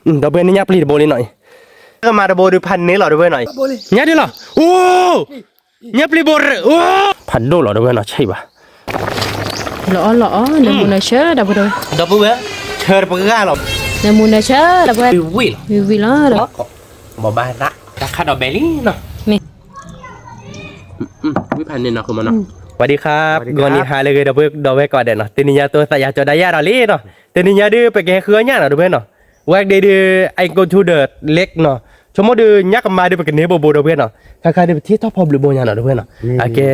ဒီပုၢ်ဝဲၢ်န့ၣ်ညၣ်ပျံၤတဘိလံနီၤအံၤ, ကမၤတဘိဒုးဖးန့ၢ်လီၤဒီပုၢ်ဝဲၢ်နီၤအံၤ, ညၣ်ဒုလီၤ, အိၣ်, ညၣ်ပျံၤဘိရၢၣ်, အိၣ်, ဖးဒိၣ်လီၤဒီပုၢ်ဝဲၢ်နီၤ ဆံးဘၣ်, လီၤအီၣ်လီၤအီၣ် နမူနဆၢဒီပုၢ်ဝဲၢ်, ဒီပုၢ်ဝဲၢ်, ဆၢတပှၢ်လီၤ, နမူနဆၢဒီပုၢ်ဝဲၢ်, ဝံၤလီၤ, ဝံၤလီၤ, ဘၣ်သး တၢ်ခးဒီးဘဲလံနီၤ, မ့ၢ် ဝံဖးန့ၣ်နီၤ ဃုမနီၤ, ဝံဒံခါ, ဂီၤနံၤဟါလၢအဂ့ၤ ဒီပုၢ်ဝဲၢ်ကိးဂၤဒဲးနီၤ, တနံၤညါတိသးယၤကၠီၤဒါယၤဒီးလံနီၤ, တနံၤညါဒုး ပကဟဲဃုအီၣ်ညၣ်နီၤ ဒီပုၢ်ဝဲၢ်နီၤ, ဝဲဒ့ဒုး I go to the lake နီၤ, ဆိကမိၣ်ဒုး ညၣ်ကမါဒုး ပကန့ၢ်ဘိဘိ ဒီပုၢ်ဝဲၢ်နီၤ, ခါခါဒုး ပထံၣ်ထီၣ်ဖီဘျုးဘိညါနီၤ ဒီပုၢ်ဝဲၢ်နီၤ, အကဲ,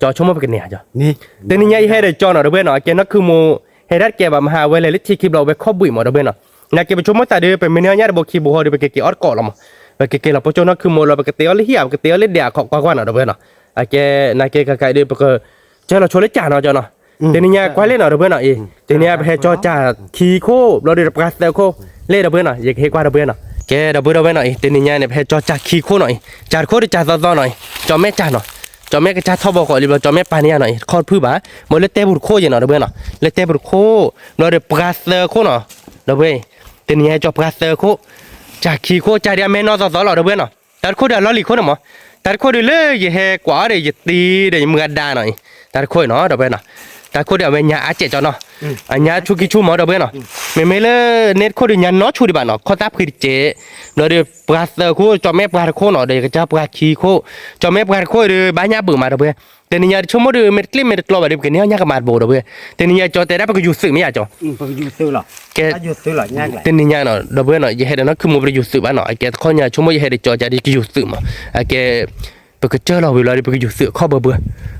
ကၠီဆိကမိၣ်ပကန့ၢ်ဧါကၠီ, တနံၤညါအံၤဟဲဒီးကၠီနီၤ ဒီပုၢ်ဝဲၢ်နီၤ, အကဲနီၢ်ခုမိၢ် ဟဲဒၣ်တကဲဘၣ် မဟါဝဲလဲၤလၢထံခံဘျီ အဝဲခီၣ်ဘှံးမး ဒီပုၢ်ဝဲၢ်နီၤ, နာ်က့ပဆိကမိၣ်သးဒုး ပမ့ၢ်န့ၢ်အီၣ်ညၣ်တဘိခံဘိဟီဒုး ပကက့ၤအီၣ်တကိးလီၤမး, ပကက့ၤလီၤပိကၠိနီၢ်ခုမိၢ်လီၤ ပကတ့အီၣ်လၢဟံၣ်ဧါ ပကတ့အီၣ်လၢဒဲးအခီၣ်ကွၢ်ကွၢ်နီၤ ဒီပုၢ်ဝဲၢ်နီၤ, အကဲ, နာ်က့ခါခါဒုး ပက, ကၢလီၤဆိလၢကၠီနီၤကၠီနီၤ, တနံၤညါကွၢ်လံနီၤ ဒီပုၢ်ဝဲၢ်နီၤအံၤ, တနံၤညါပဟဲကၠီကၠီခံခိၣ် ဘျီဒုးပှၤသၢခိၣ်, လၢဒီပုၢ်ဝဲၢ်နီၤ ယကဟ့ၣ်ကွၢ်ဒီပုၢ်ဝဲၢ်နီၤ, ကဲဒီပုၢ်ဝဲၢ်နီၤအံၤ တနံၤညါန့ၣ် ပဟဲကၠီကၠီခံခိၣ်နီၤအံၤ, ကၠီတခိၣ်ဒုးကၠီသီသီနီၤအံၤ, ကၠီမဲကၠီနီၤ, ကၠီမဲကၠီထီၣ်ဘီဃီလံဘျီ ကၠီမဲပာ်န့ၢ်ယၤနီၤအံၤ တခီတဖုဘၣ်, မ့ၢ်လၢတဲပူၤတခိၣ်ယဲနီၤ ဒီပုၢ်ဝဲၢ်နီၤ, လၢတဲပူၤတခိၣ်, ဘျီဒုးပှၤသၢခိၣ်နီၤ, ဒီပုၢ်ဝဲၢ်အံၤ, တနံၤညါကၠီပှၤသၢခိၣ်, ကၠီခံခိၣ် ကၠီဒုးအမဲနီၢ်သီသီလီၤ ဒီပုၢ်ဝဲၢ်နီၤ, တၢ်တခိၣ်ဒုးအလီၢ်လံၤခိၣ်န့ၣ်မး, တၢ်တခိၣ်ဒုးလၢယဟဲကွၢ်အီၤဒီး ယတံၤဒီးယမုၢ်အဒါနီၤအံၤ, တၢ်တခိၣ်အံၤနီၤ ဒီပုၢ်ဝဲၢ်နီၤ, တၢ်တခိၣ်ဒုးအဝဲညါအါကဲးကၠီနီၤ, အညါဆူခံဆူမး ဒီပုၢ်ဝဲၢ်နီၤ, မ့မ့ၢ်လၢန့ၣ်တခိၣ်ဒုးညါနီၢ်ဆူဒံးဘၣ်နီၤ ခီၣ်တၢ်ဖှံတကဲး, ဘျီဒုးပှၤသၢခိၣ် ကၠီမဲပှၤတခိၣ်နီၤ ဒီးယကစၢ်ပှၤခံခိၣ်, ကၠီမဲပှၤတခိၣ်ဒုး ဘၣ်ညၣ်ဘုးမး ဒီပုၢ်ဝဲၢ်, တနံၤညါဒုးဆိကမိၣ်ဒုး မ့ၢ်တကျ့မ့ၢ်တကျီဘၣ်ဒုး ပကန့ၢ်အီၣ်ညၣ်ကမါတဘိ ဒီပုၢ်ဝဲၢ်, တနံၤညါကၠီတဲဒၣ်ပကယူၤသုးမ့ၢ်ယၤကၠီ ကဲ, တနံၤညါနီၤ ဒီပုၢ်ဝဲၢ်နီၤ ယဟဲဒီးနီၢ်ခုမိၢ်ပတယူၤသုးဘၣ်နီၤ အကဲတခီညါဆိကမိၣ်ယဟဲဒီးကၠီကၠီဒုးကယူၤသုးမး, အကဲ, ပကစၢၢ်လီၤဝံၤလီၤဒီး ပကယူၤသုးအခီၣ်ဘၢဘၢ,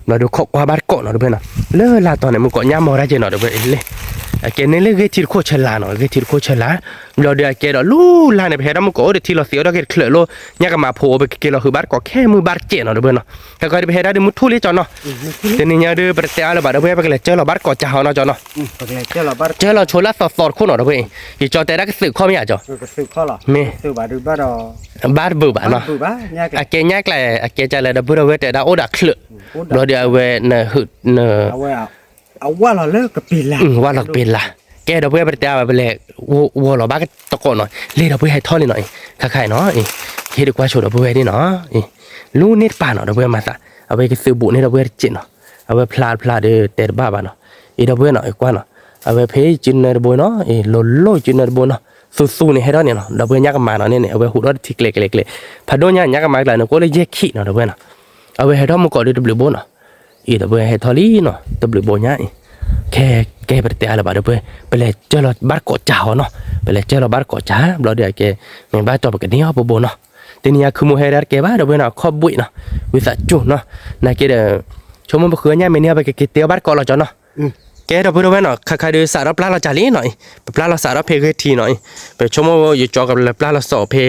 ဘျီဒုးခိးကွၢ်ဘၣ်တကိးနီၤ ဒီပုၢ်ဝဲၢ်နီၤ, လၢလာ်တီၤန့ၣ် မုၢ်ကီးညါမီၤတၢ်က့နီၤ ဒီပုၢ်ဝဲၢ်အံၤလဲၣ်, အကဲန့ၣ်လၢဂ့ၢ်ထံတခိၣ်ဆဲးလၤနီၤ ဂ့ၢ်ထံတခိၣ်ဆဲးလၤ, ဘျီဒုးအကဲဒီးလူလါန့ၣ် ပဟဲဒၣ်မုၢ်ကီးအိၣ်ဒီးထံလီၤသံးအိၣ်ဒီးက့ၤတချုးလိာ်, ညၣ်ကမၤဖိအိၣ် ပကက့ၤလီၤဟုးဘၣ်တကိးခဲမုၢ်ဘၣ်တကဲးနီၤ ဒီပုၢ်ဝဲၢ်နီၤ, ခဲကီဒုးပဟဲဒၣ်ဒုးမုၢ်ထူၣ်လံကၠီနီၤ တနံၤညါဒုး ပတတဲအါလၢၤဘၣ် ဒီပုၢ်ဝဲၢ် ပကလဲၤစၢၢ်လီၤဘၣ်တကိးကၠီဟီနီၤကၠီနီၤ, စၢၢ်လီၤဆိလၢသီသီတခိၣ်နီၤ ဒီပုၢ်ဝဲၢ်အံၤ, ယကၠီတဲဒၣ်ကသုးခီၣ်မ့ၢ်ယၤကၠီ, မ့ၢ်, ဘၣ်တဘုးဘၣ်နီၤ, အကဲညါကျါ အကဲကၢ်လၢ ဒီပုၢ်ဝဲၢ်တဲဒၣ်အိၣ်ဒီးချုး, ဘျီဒုးအဝဲ န ဝၢ်လီၤကပ့ၤလး, ကဲဒီပုၢ်ဝဲၢ် ပတတဲအါဘၣ် ပလဲၤဝီၤလီၤဘၣ်တကိးနီၤ, လ့ၣ်ဒီပုၢ်ဝဲၢ် ဟဲထီၣ်လံနီၤအံၤ, ခါခါအံၤနီၤ, ဟ့ၣ်ဒုးကွၢ်ဆိဒီပုၢ်ဝဲၢ်န့ၣ်နီၤ, လူန့ၢ်တပၤနီၤ ဒီပုၢ်ဝဲၢ်မၤသး, အဝဲကသုးဘူးန့ၢ်ဒီပုၢ်ဝဲၢ်တစဲးနီၤ, အဝဲဖျါတဖျါဒီးတဲတဘၣ်ဘၣ်နီၤ, အံၤဒီပုၢ်ဝဲၢ်နီၤ ကွၢ်နီၤ, အဝဲဖဲယစုနၢတဘိနီၤ, လိၤလိၤယစုနၢတဘိနီၤ, သူသူန့ၣ်ဟဲထီၣ်န့ၣ်နီၤ ဒီပုၢ်ဝဲၢ် ညၣ်ကမၤနီၤန့ၣ်န့ၣ် အဝဲဟူးထီၣ်တထံကျဲကျဲကျဲ, ဖးဒိၣ်ညါ ညၣ်ကမၤကျါန့ၣ် ကအိၣ်လၢယဲၢ်ခံးနီၤ ဒီပုၢ်ဝဲၢ်နီၤ, အဝဲဟဲထီၣ်မုၢ်ကီးဒီးတဘျုးဘိနီၤ အံၤဒီပုၢ်ဝဲၢ် ဟဲထီၣ်လံနီၤ တဘျုးဘိညါအံၤ, ခဲကဲ ပတတဲအါလၢၤဘၣ် ဒီပုၢ်ဝဲၢ် ပလဲၤစၢၢ်လီၤဘၣ်တကိးကၠီဟီနီၤ, ပလဲၤစၢၢ်လီၤဘၣ်တကိးကၠီ ဘျီဒုးအကဲ မ့ၢ်ဘၣ်တီၢ်ပကန့ၢ်အီၣ်ဘိဘိနီၤ, တနံၤညါ ခုမိၢ်ဟဲဒၣ်တကဲဘၣ် ဒီပုၢ်ဝဲၢ်နီၤ ခီၣ်ဘှံးနီၤ, ဝံသးစူၤနီၤ, နာ်က့ဒီး ဆိကမိၣ်ပဃုအီၣ်ညၣ်မ့ၢ်န့ၢ် ပကက့ၤတ့အီၣ်ဘၣ်တကိးလီၤကၠီနီၤ ကဲ ဒီပုၢ်ဝဲၢ်နီၤ ခါခါဒုးစးထီၣ်ပျၢ်လီၤကၠီလံနီၤအံၤ, ပပျၢ်လီၤစးထီၣ်ဖဲဂ့ၢ်ထံနီၤအံၤ, ပဆိကမိၣ်ယကၠီကလဲၤပျၢ်လီၤစီၤဖဲ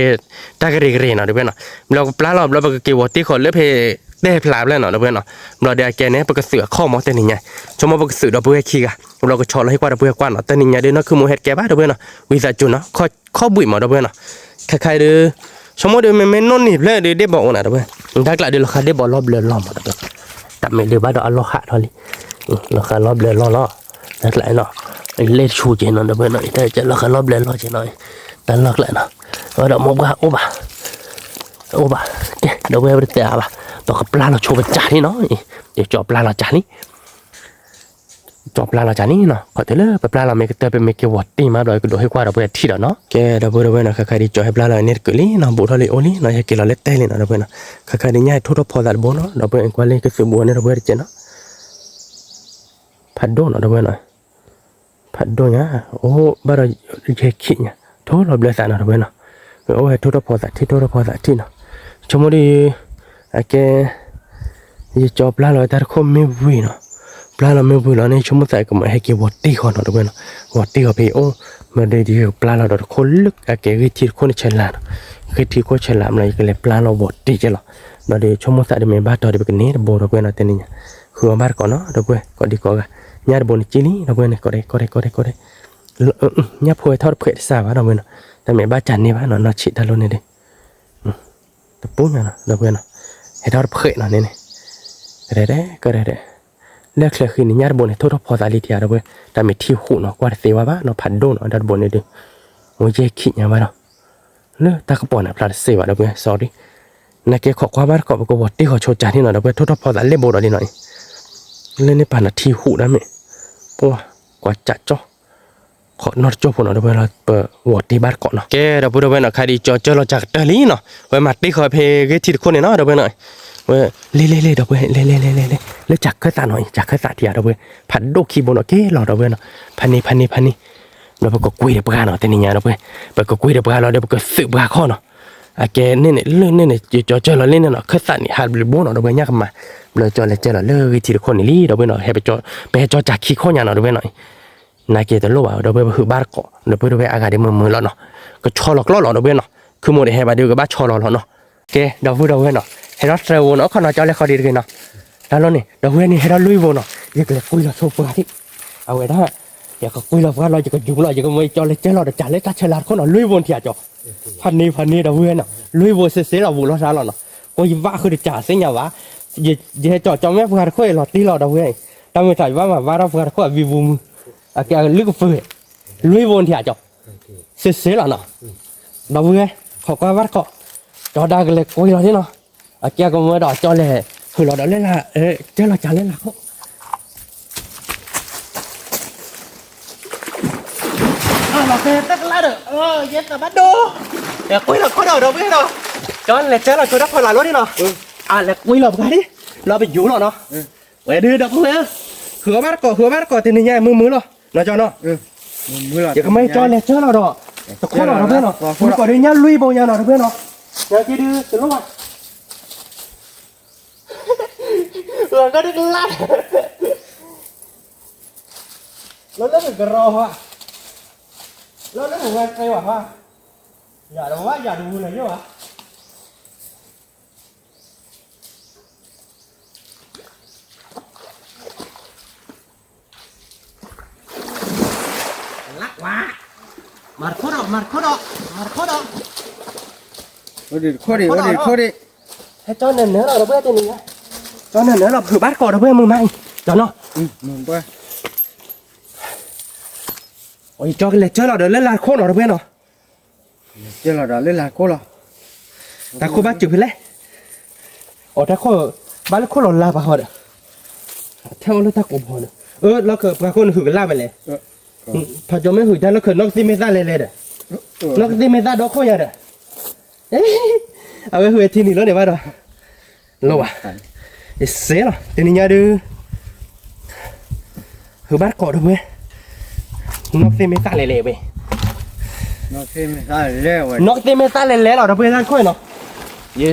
တၢ်ကရံၤကရံၤနီၤ ဒီပုၢ်ဝဲၢ်နီၤ, ဘျီပပျၢ်လီၤ ဘျီပကက့ၤဝီၤတ့ၢ်ဃီၤလၢဖဲ တဲဖျါဖျဲၣ်နီၤ ဒီပုၢ်ဝဲၢ်နီၤ, ဘျီဒုးအကဲန့ၣ် ပကသုးအခီၣ်မး တနံၤညါ, ဆိကမိၣ်ပကသုးဒီပုၢ်ဝဲၢ်ခံဂၤ, ဘျီကဆီလီၤဟ့ၣ်ကွၢ်ဒီပုၢ်ဝဲၢ်ကွၢ်နီၤ, တနံၤညါဒုး နီၢ်ခုမိၢ်ဟဲတကဲဘၣ် ဒီပုၢ်ဝဲၢ်နီၤ, ဝံသးစူၤနီၤ ခီၣ်ဘှံးမး ဒီပုၢ်ဝဲၢ်နီၤ, ခါခါဒုး ဆိကမိၣ်ဒုး မ့မ့ၢ်နီၢ်နံၤဖျၢၣ်ဒုး ဒ့ၣ်ဘီအိၣ်နၤ ဒီပုၢ်ဝဲၢ်, တၢ်ကျးဒုး လီၤဃာ်ဒ့ၣ်ဘီလီၤဘျၢလီၤမး ဒီပုၢ်ဝဲၢ်, တၢ်မ့ၢ်ဒုးဘၣ်ဒီးအလီၢ်ဟးထီၣ်လံ, လီၤဃာ်လီၤဘျၢလီၤလီၤ, တၢ်ကျးနီၤ, လဲၣ်ဆူက့နီၤ ဒီပုၢ်ဝဲၢ်နီၤ, တၢ်လီၤဃာ်လီၤဘျၢလီၤက့နီၤ, တၢ်လီၢ်ကျးနီၤ, အဝဲဒီးမိၢ်ပှၢ်အိၣ်ဘၣ်, အိၣ်ဘၣ်, ကဲ ဒီပုၢ်ဝဲၢ် ပတတဲအါဘၣ်, ပကပျၢ်လီၤဆိပကၠီလံနီၤ, ယကၠီပျၢ်လီၤကၠီလံ ကၠီပျၢ်လီၤကၠီန့ၣ်နီၤ, ခီၣ်ထံးလၢပပျၢ်လီၤမ့ၢ်ကတၢၢ် ပမ့ၢ်က့ၤဝီၤတ့ၢ်မး ဘျီကဒိးဟ့ၣ်ကွၢ်ဒီပုၢ်ဝဲၢ်ထံၣ်ဒီးနီၤ, ကဲ ဒီပုၢ်ဝဲၢ်နီၤ, ခါခါဒုးကၠီဟဲပျၢ်လီၤန့ၣ်တကုာ်လံနီၤ, ဘူးထီၣ်လံအိၣ်လံနီၤ, ဟဲက့ၤလီၤလၢတဲလံနီၤ ဒီပုၢ်ဝဲၢ်နီၤ, ခါခါဒုးညၣ်ဟဲထိၣ်ထီၣ်ဖီသးတဘိနီၤ, ဒီပုၢ်ဝဲၢ်ကွၢ်လံကသုးဘူးန့ၣ် ဒီပုၢ်ဝဲၢ်တကဲးနီၤ, ဖးဒိၣ်နီၤ ဒီပုၢ်ဝဲၢ်နီၤ ဖးဒိၣ်ညါ, အိၣ်ဘၣ်ဒီးယဲၢ်ခံးညါ, ထိၣ်လီၤဘျၢသးနီၤ ဒီပုၢ်ဝဲၢ်နီၤ, အိၣ်ဟဲထိၣ်ထီၣ်ဖီသးထံၣ် ထိၣ်ထီၣ်ဖီသးထံၣ်နီၤ, ဆိကမိၣ်ဒုး အကဲ ယကၠီပျၢ်လီၤတၢ်တခိၣ်မ့ၢ်ဝံၤနီၤ, ပျၢ်လီၤမ့ၢ်ဝံၤလီၤန့ၣ် ဆိကမိၣ်သးကမၤဟဲက့ၤဝီၤတ့ၢ်ဃီနီၤ ဒီပုၢ်ဝဲၢ်နီၤ, ဝီၤတ့ၢ်ဃီဖဲအံၤအိၣ်, မ့ၢ်ဒီးယကပျၢ်လီၤဒီးတခိၣ်လၢအကဲဂ့ၢ်ထံတခိၣ်န့ၣ်ဆဲးလၤနီၤ, ဂ့ၢ်ထံတခိၣ်ဆဲးလၤမး ယကလဲၤပျၢ်လီၤဝီၤတ့ၢ်ကဲလီၤ, ဒီးဒုးဆိကမိၣ်သးဒုးမ့ၢ်ဘၣ်တီၢ်ဒုးပကန့ၢ်တဘိ ဒီပုၢ်ဝဲၢ်နီၤ တနံၤညါ, ဃုအီၣ်ဘၣ်တကိးနီၤ ဒီပုၢ်ဝဲၢ် ကိးဒံကိးဂၤ, ညၣ်တဘိန့ၣ်ကံၣ်လံ ဒီပုၢ်ဝဲၢ်န့ၣ် ကိးဒဲး ကိးဒဲး ကိးဒဲး ကိးဒဲး, ညၣ်ဖိဟဲထီၣ်တဖှဲးတစှၤဘၣ် ဒီပုၢ်ဝဲၢ်နီၤ, တၢ်မ့ၢ်ဘၣ်ကၢ်န့ၢ်ဘၣ်နီၤ နီၢ်ဆံးတၢ်လိၣ်န့ၣ်ဒုး တပူၤညါနီၤ ဒီပုၢ်ဝဲၢ်နီၤ, ဟဲထီၣ်တဖှဲးနီၤန့ၣ်န့ၣ်, ကရဲဒဲး ကရဲဒဲး, လၢချၢဃံန့ၣ် ညၣ်တဘိန့ၣ် ထိၣ်ထီၣ်ဖီသးလံထံဧါ ဒီပုၢ်ဝဲၢ်, တၢ်မ့ၢ်ထံဟူးနီၤ ကွၢ်တသ့ဝဲဘၣ်နီၤ ဖးဒိၣ်နီၤ ဒီပုၢ်ဝဲၢ်န့ၣ်ဒုး, အိၣ်ယဲၢ်ခံးညါဘၣ်ဒီး, လၢတၢ်ကပီၤန့ၣ် အဖျါတစဲးဘၣ် ဒီပုၢ်ဝဲၢ် sorry. နာ်က့ ခိးကွၢ်ဘၣ်တကိး ပကဝီၤတ့ၢ်ဃီၤဆိကၢ်န့ၣ်နီၤ ဒီပုၢ်ဝဲၢ် ထိၣ်ထီၣ်ဖီသးလဲၣ်ဘိဒီးလံနီၤအံၤ, လၢန့ၣ်ပာ်နၤထံဟူးဒၣ်မ့ၢ်, ပှၤ ကွၢ်ကၠးကၠီ ခိးနီၢ်တကၠိၢ်ဖိနီၤ ဒီပုၢ်ဝဲၢ်လီၤ ပဝီၤတ့ၢ်ဘၣ်တကိးနီၤ. ကဲ ဒီပုၢ်ဝဲၢ်နီၤ ခါဒံးကၠီကၢၢ်လီၤကၠးကတၢၢ်လံနီၤ ဝဲမၤတ့ၢ်ဃီၤဖဲဂ့ၢ်ထံတခိၣ်န့ၣ်နီၤ ဒီပုၢ်ဝဲၢ်နီၤ, ဝဲ လဲၤလဲၤလဲၤ ဒီပုၢ်ဝဲၢ် လဲၤလဲၤလဲၤလဲၤလဲၤ လၢကၠးခၢၣ်သးနီၤအံၤ ကၠးခၢၣ်သးထံဧါ ဒီပုၢ်ဝဲၢ် ဖးဒိၣ်ခံဘိနီၤ ကဲလီၤ ဒီပုၢ်ဝဲၢ်နီၤ, ဖးန့ၢ် ဖးန့ၢ် ဖးန့ၢ် ဒီးပကကွံာ်ဒီးပှၤနီၤ တနံၤညါ ဒီပုၢ်ဝဲၢ်, ပကကွံာ်ဒီးပှၤလီၤဒီး ပကသုးပှၤခီနီၤ. အကဲန့ၣ်န့ၣ် လၢန့ၣ်န့ၣ် ယကၠီကၢၢ်လီၤလၢန့ၣ်နီၤ ခၢၣ်သးန့ၣ် ဟးဘျုးဘိနီၤ ဒီပုၢ်ဝဲၢ် ညၣ်ကမၤ, ဘျီကၠီလဲၤကၢၢ်လီၤလၢဂ့ၢ်ထံတခိၣ်န့ၣ်လံ ဒီပုၢ်ဝဲၢ်နီၤ, ဟဲပကၠီ ပဟဲကၠီကၠးခံခီညါနီၤ ဒီပုၢ်ဝဲၢ်နီၤ, နာ်က့တလိၣ်ဘၣ် ဒီပုၢ်ဝဲၢ် ပဟုးဘၣ်တကိး ဒီပုၢ်ဝဲၢ် အဂၤဒ်မုာ်မုာ်လီၤနီၤ, ကဆီလီၤကျီလီၤ ဒီပုၢ်ဝဲၢ်နီၤ, ခုမိၢ်ဒီးဟဲဘၣ်ဒီးကဘၣ်ဆီလီၤလီၤနီၤ. ကဲ ဒီပုၢ်ဝဲၢ်နီၤ ဟဲထီၣ်တြဲၤဝိနီၤ အခီနီၤ ကၠီလဲၤဃီဒံးတဂ့ၤနီၤ, တၢ်လီၢ်န့ၣ် ဒီပုၢ်ဝဲၢ်န့ၣ် ဟဲထီၣ်လွံၢ်ဘိနီၤ ယကလဲၤကွံာ်လီၤဆိပှၤသ့ၣ်, အဝဲဒၣ် ယကကွံာ်လီၤပှၤလီၤ ယကယူၤလီၤ ယကမ့ၢ်ကၠီလဲၤကၢၢ်လီၤဒီး ကၠးလၢတၢ်ဆဲးလၤတခိၣ်နီၤ လွံၢ်ဘိန့ၣ်ထံၣ်ကၠီ, ဖးန့ၢ်ဖးန့ၢ် ဒီပုၢ်ဝဲၢ်နီၤ လွံၢ်ဘိစ့စ့လီၤ ဘူးလီၤသးလီၤနီၤ, ကိးယဘၣ်ဃုာ်တကၠးသ့ၣ်ညါဘၣ်, ယဟဲကၠီကၠီမ့ၢ်ပှၤတခိၣ်အံၤလီၤတံၢ်လီၤ ဒီပုၢ်ဝဲၢ်, တၢ်မ့ၢ်တၢ်ယဘၣ်မၤဘၣ်ဒီးပှၤတခိၣ်အ ဝံၤပူၤမုၢ်, အကဲအလုၢ်ကပၢၤ, လွံၢ်ဘိန့ၣ်ထံၣ်ကၠီ စ့စ့လီၤနီၤ, ဒီပုၢ်ဝဲၢ် ခိးကွၢ်ဘၣ်တကိး, ကၠီဒါကလဲၤကွံာ်လီၤန့ၣ်နီၤ, အကဲကမၢဒီးကၠီလဲၤ ဟုးလီၤဒီးလၢလၢ်, ကၢၢ်လီၤကၠးလၢလၢ်ခိၣ်, လီၤဖဲတၢ်ကလါဒီး ယဲသးဘၣ်ဒိ, လဲၤကွံာ်လီၤခိၣ်ဒီး ဒီပုၢ်ဝဲၢ်ဒီး, ကၠီလဲၤကၢၢ်လီၤဆိဒီးဖီလာ်လီၤန့ၣ်နီၤ, အလဲၤကွံာ်လီၤပှၤဒ်, လီၤပယူၤလီၤနီၤ, ဝဲဒုးဒီပုၢ်ဝဲၢ်, ဟုးဘၣ်တကိး ဟုးဘၣ်တကိး တနံၤညါမုာ်မုာ်လီၤ, နီၤကၠီနီၤ, ယကမ့ၢ်ကၠီလဲၤကၢၢ်လီၤဒီး, တခိၣ်နီၤ ဒီပုၢ်ဝဲၢ်နီၤ, မုၢ်ကီးဒုးညါလွံၢ်ဘိညါနီၤ ဒီပုၢ်ဝဲၢ်နီၤ, ယက့ၤဒုးတလိၣ်ဘၣ် လီၤကဒီးကလါ, လီၤလၢကရီဟါ, လီၤလၢဝဲကဲဝဲဟါ, ယၤတဝါယၤတဝူလၢယိၣ်ဧါ, လၢဝါ, မၤတခိၣ်ဒီး မၤတခိၣ်ဒီး, မၤတခိၣ်ဒီး, အိၣ်ဒံးတခိၣ်ဒံး အိၣ်ဒံးတခိၣ်ဒံး, ဟဲကၠီနၢၤနၢၤလီၤ ဒီပုၢ်ဝဲၢ်တနံၤညါ, ကၠီနၢၤနၢၤလီၤ ဟုးဘၣ်တကိး ဒီပုၢ်ဝဲၢ် မုာ်မးအံၤ, ကၠီနီၤ, အံၤကၠီကလဲၤကၢၢ်လီၤဒီးလၢလၢ်တခိၣ်နီၤ ဒီပုၢ်ဝဲၢ်နီၤ ကၢၢ်လီၤဒီးလၢလၢ်ခိၣ်လီၤ, တၢ်ခိၣ်ဘၣ်စၢၤဖဲလဲၣ်, အိၣ်တၢ်ခိၣ်, ဘၣ်လၢခိၣ်လီၤလၢ်ပာ်ဃီဒီး, ထဲအီၤလၢတၢ်ကိးဘီဒီး, အၢ လီၢ်ခၢၣ်ပှၤခိၣ်နဟုးကလၢ်ဖဲလဲၣ်, ဖးကၠီမ့ၢ်ဟုးတၢ်လၢခၢၣ်နီၢ်ကသ့ၣ်မ့ၢ်သၣ်လဲၤလဲၤဒီး, နီၢ်ကသ့ၣ်မ့ၢ်သၣ်ဒီခိၣ်ညါဒီး, အဝဲဟုးဝဲထံနံၤလီၤန့ၣ်ဘၣ်ဒီး လီၤဘၣ်, ယစဲးလီၤ တနံၤညါဒုး, ဟုးဘၣ်တကိးဒီပုၢ်ဝဲၢ်, နီၢ်ကသ့ၣ်မ့ၢ်သၣ်လဲၤလဲၤဝဲ, နီၢ်ကသ့ၣ်မ့ၢ်သၣ်လဲၤလဲၤလီၤ ဒီပုၢ်ဝဲၢ် တၢ်ခိၣ်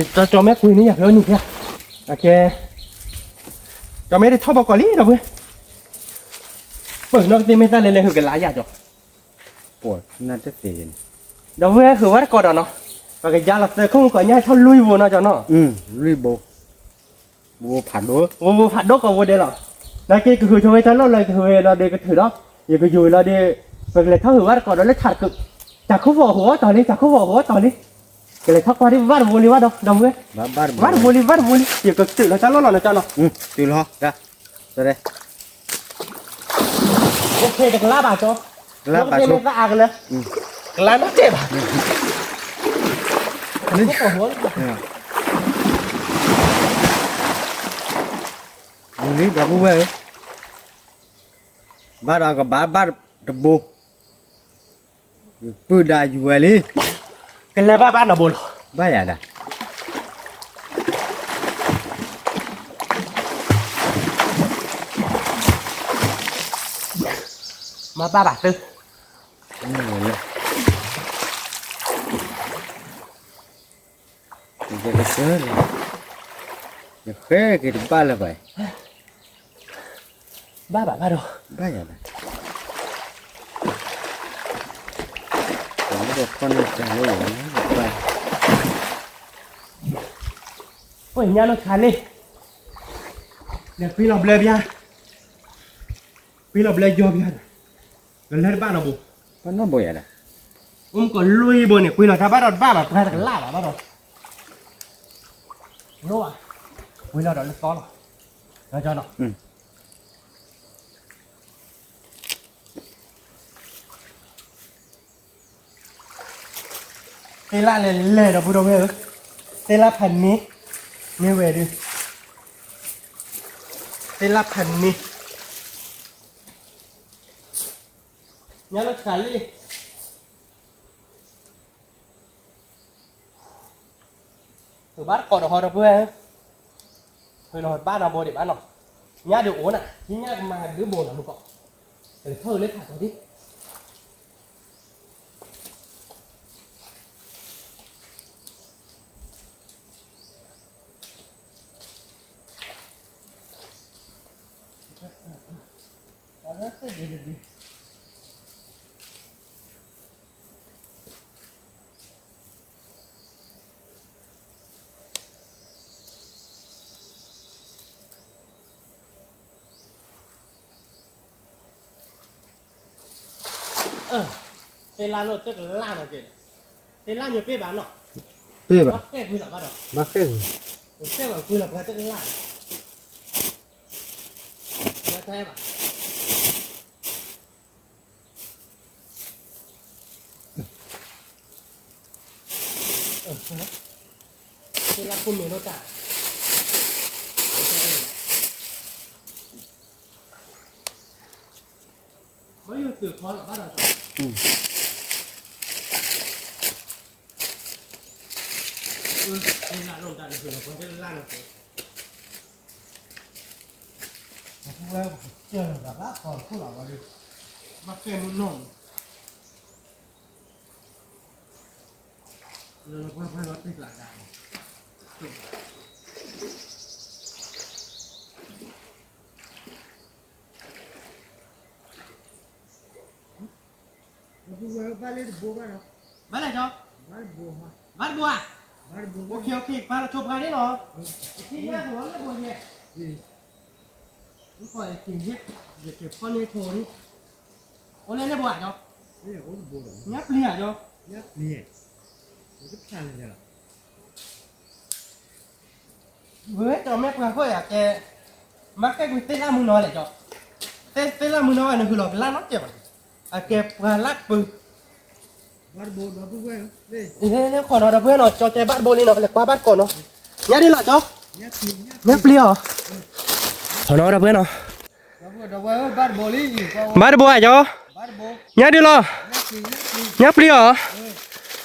နီၤ, ယကၠီမ့ၢ်ကွံာ်န့ၣ်ယၤဖဲအနံၤဖဲ, အကဲ, ကၠီမ့ၢ်တထီၣ်ဘီကီးလံ ဒီပုၢ်ဝဲၢ်, ပနီၢ်ကသ့ၣ်မ့ၢ်သၣ်လဲၤလဲၤဟုးကလၢ်ယၤကၠီ ပှၤနၢ်တသ့ၣ်န့ၣ်, ဒီပုၢ်ဝဲၢ် ဟုးဘၣ်တကိးဒီးနီၤ, ပကယါလီၤသၢခိၣ်မုၢ်ကီးညါထီၣ်လွံၢ်ဘိနီၤကၠီနီၤ, လွံၢ်ဘိ, ဘိဖးဒိၣ်, ဘိဖးဒိၣ်ကိးဘိဒဲးလီၤ, နာ်က့ကဟုးဆိဝဲတၢ်လီၢ်လၢကဟုးဝဲလီၤဒီးကထုးဒီး, ယကယိၤလီၤဒီး, ပကလဲၤထီၣ်ဟုးဘၣ်တကိးဒီးလၢဆၣ်တကုး, ဆၣ်ခိၣ်ဖီၣ်ဟူးအီၣ်တီၤလံ ဆၣ်ခိၣ်ဖီၣ်ဟူးအီၣ်တီၤလံ, ကလဲၤထီၣ်ကွၢ်ဒ်ဘၣ်တဘိလံဘၣ်ဒီး ဒီပုၢ်ဝဲၢ်, ဘၣ်တဘိလံ ဘၣ်တဘိလံ ယကတုးလီၤတၢ်လီၢ်လီၤနီၤကၠီနီၤ, တုးလီၤ အိၣ်ခ့တကလးဘၣ်ကၠီ, ကလးဘၣ်ဆိ, ကလးနီၢ်တဲဘၣ်, လံ ဒီပုၢ်ဝဲၢ်ဧၢ, ဘၣ်ဒီးကဘၣ်ဘၣ်တဘိ, ပုၢ်ဒါယူၤဝဲလံ, ကလဲၤဘၣ်ဘၣ်နီၢ်ဘိလီၤ, ဘၣ်ယၤဒၣ် မၤဘၣ်ဘၣ်သု, ယကစၢလီၤ, ယဃဲက့ၤတဘၣ်လၢၤဘၣ်, ဘၣ်ဘၣ်ဘၣ်ဒီး, ဘၣ်ယၤဘၣ်, အိၣ်ညါနီၢ်ခါလံ, လဲၤကွံလီၤဘျၢဘၣ်, ကွံလီၤဘျၢယီၤဘၣ်, ကလၢတဘၣ်နီၢ်ဘိ, ဘၣ်နီၢ်ဘိယၤဒၣ်, အိၣ်မုၢ်ကီးလွံၢ်ဘိန့ၣ် ကွံလီၤတၢ်ဘၣ်ဒီးတဘၣ်ဘၣ် ပှၤတကလးဘၣ်ဘၣ်ဒီး, လိၣ်ဘၣ်, ကွံလီၤဒီးလၢသီလီၤ, နီၢ်ကၠီနီၤ. သ့ၣ်လၣ်လဲၤလဲၤဒီပုၢ်ဒီဝဲၢ်ဧၢ, သ့ၣ်လၣ်ဖးန့ၢ်, မ့ၢ်ဝဲဒုး, သ့ၣ်လၣ်ဖးန့ၢ်, ညါလၢဆှးလံ, သုးဘၣ်တကိးဒီးဟီဒီပုၢ်ဝဲၢ်ဧၢ, ဖုလီၤဘၣ်နီၤဘိဒံးဘၣ်နီၤ, ညါဒုးအိၣ်နၤ ဟံးညါကမၤဒုးဘိနီၤမုၢ်ကီး, ကလဲၤထီၣ်လၢခးကီးဒံး သ့ၣ်လၣ်လိၣ်တကလၢ်နီၤက့, သ့ၣ်လၣ်ညိပ့ၢ်ဘၣ်နီၤ, ပ့ၢ်ဘၣ်, ဘၣ်ဃဲကွံလီၤဘၣ်ဒီး, ဘၣ်ဃဲကွံ, သ့ၣ်လၣ်ကွံလီၤပှၤတကလၢ်, ဘၣ်, သ့ၣ်လၣ်ခိၣ်မ့ၢ်လိၣ်တၢ်, ဘၣ်ယိၣ်သုးခီလီၤဘၣ်ဒီး, သ့ၣ်လၣ်လိၣ်တၢ်တဖုလီၤပှၤတကလၢ်နီၤက့, ဘၣ်ဃဲမုၢ်နီၢ်, လၢပှၤပှၤလီၤတံၢ်ကျးဒါ, ဘၣ်လဲၣ်ကီ, ဘၣ်တဘိဧါ, ဘၣ်တဘိ, ပၢ်လီၤဆိပှၤန့ၣ်လီၤ, ထံၣ်ညါကလီၤလၢဘိယဲ, ယကဖီန့ၢ်ထိၣ်န့ၣ်, အိၣ်လၢန့ၣ်ဘိဧါကီ, ညၣ်ပျံၤဧါကီ, ညၣ်ပျံၤ, ဝဲကီ မ့ၢ်ပှၤခိၣ်ယၤကဲ, မၤဃဲကွံာ်သ့ၣ်လၣ်မုၢ်နီၤလဲၣ်ကီ, သ့ၣ်လၣ်မုၢ်နီၤဝဲနုာ်ဃုလီၤကလၢ်နီတစဲးဘၣ်, အကဲပှၤလၢပၢၤ, လၢဃီနီၤဒီပုၢ်ဝဲၢ်နီၤ ကၠီတဲဘၣ်တဘိလံနီၤ လဲၤကွၢ်ဘၣ်တကိးနီၤ, ညါဒ်လီၤကီ, ညၣ်ပျံၤအီၤ, ဃီနီၤဒီပုၢ်ဝဲၢ်နီၤ, ဘၣ်တဘိဧါကီ, ညါဒ်လီၤ, ညၣ်ပျံၤအီၤ,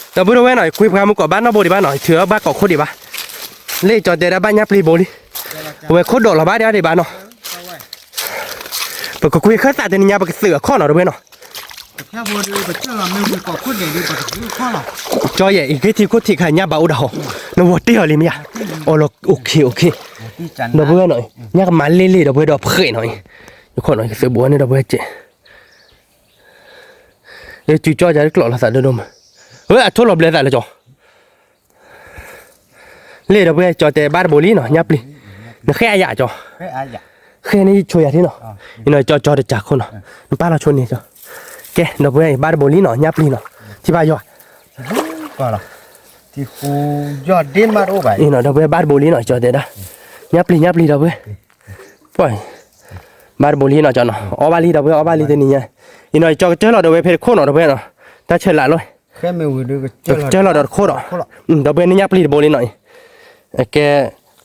ဒီပုၢ်ဒီဝဲၢ်နီၤ ကွံပှၤမုၢ်ကီးဘၣ်နီတဘိဒံးဘၣ်နီၤ ထုးအီၣ်ဘၣ်ကိးခိၣ်ဒံးဘၣ်, လၢကၠီတဲဒၣ်ဘၣ်ညၣ်ပျံၤဘိလံ, အဝဲခိၣ်ဒိးလီၤဘၣ်ဒံးဒံးဘၣ်နီၤ, ပကကွံာ်ခၢၣ်သးတနံၤညါ ပကသုးအခီၣ်နီၤ ဒီပုၢ်ဝဲၢ်နီၤ, ကၠီယဲၢ်အံၤ က့ၤထံခိၣ်ထံးခါညၣ်ဘၣ်အိၣ်ဒၣ်ဟီ, နဝီၤတ့ၢ်အီၤလံမ့ၢ်ယါ, အိၣ်လီၤ အိၣ်ခ့ အိၣ်ခ့, ဒီပုၢ်ဝဲၢ်နီၤ ညၣ်ကမၤလ့လ့ဒီပုၢ်ဝဲၢ်ဒီးဖှဲးနီၤ, ယခိၣ်နီၤ ယကသုးဘူးန့ၣ်ဒီပုၢ်ဝဲၢ်ကဲ လၢစုကၠီယၤတကျိးလီၤသးဒိၣ်ဒိၣ်မး, ဝဲအထိၣ်လီၤဘျဲသးလၢကၠီ, လ့ၣ်ဒီပုၢ်ဝဲၢ် ကၠီတဲဘၣ်တဘိလံနီၤ ညၣ်ပျံၤ, နဃဲအယၤကၠီ, ဃဲန့ၣ်ဆိယၤထံနီၤ, အံၤနီၤ ကၠီကၠီတစၢ်ခိၣ်နီၤ, နပၢ်လီၤဆိန့ၣ်ကၠီ, ကဲ ဒီပုၢ်ဝဲၢ်အံၤ ဘၣ်တဘိလံနီၤ ညၣ်ပျံၤနီၤ, ထံၣ်ဘၣ်ယွၤ အံၤနီၤ ဒီပုၢ်ဝဲၢ်ဘၣ်တဘိလံနီၤ ကၠီတဲဒၣ်, ညၣ်ပျံၤ ညၣ်ပျံၤ ဒီပုၢ်ဝဲၢ်, ဘၣ်တဘိလံနီၤ ကၠီနီၤ အီၣ်ဘၣ်လံ ဒီပုၢ်ဝဲၢ် အီၣ်ဘၣ်လံတနံၤညါ, အံၤနီၤ ကၠီကတၢၢ်လီၤဒီးဝဲဖဲတခိၣ်နီၤ ဒီပုၢ်ဝဲၢ်နီၤ, တၢ်ဆဲးလးလီၤ, ကတၢၢ်လီၤဒီးတခိၣ်ဒီး, ဒီပုၢ်ဝဲၢ်န့ၣ်ညၣ်ပျံၤတဘိလံနီၤအံၤ, ကဲ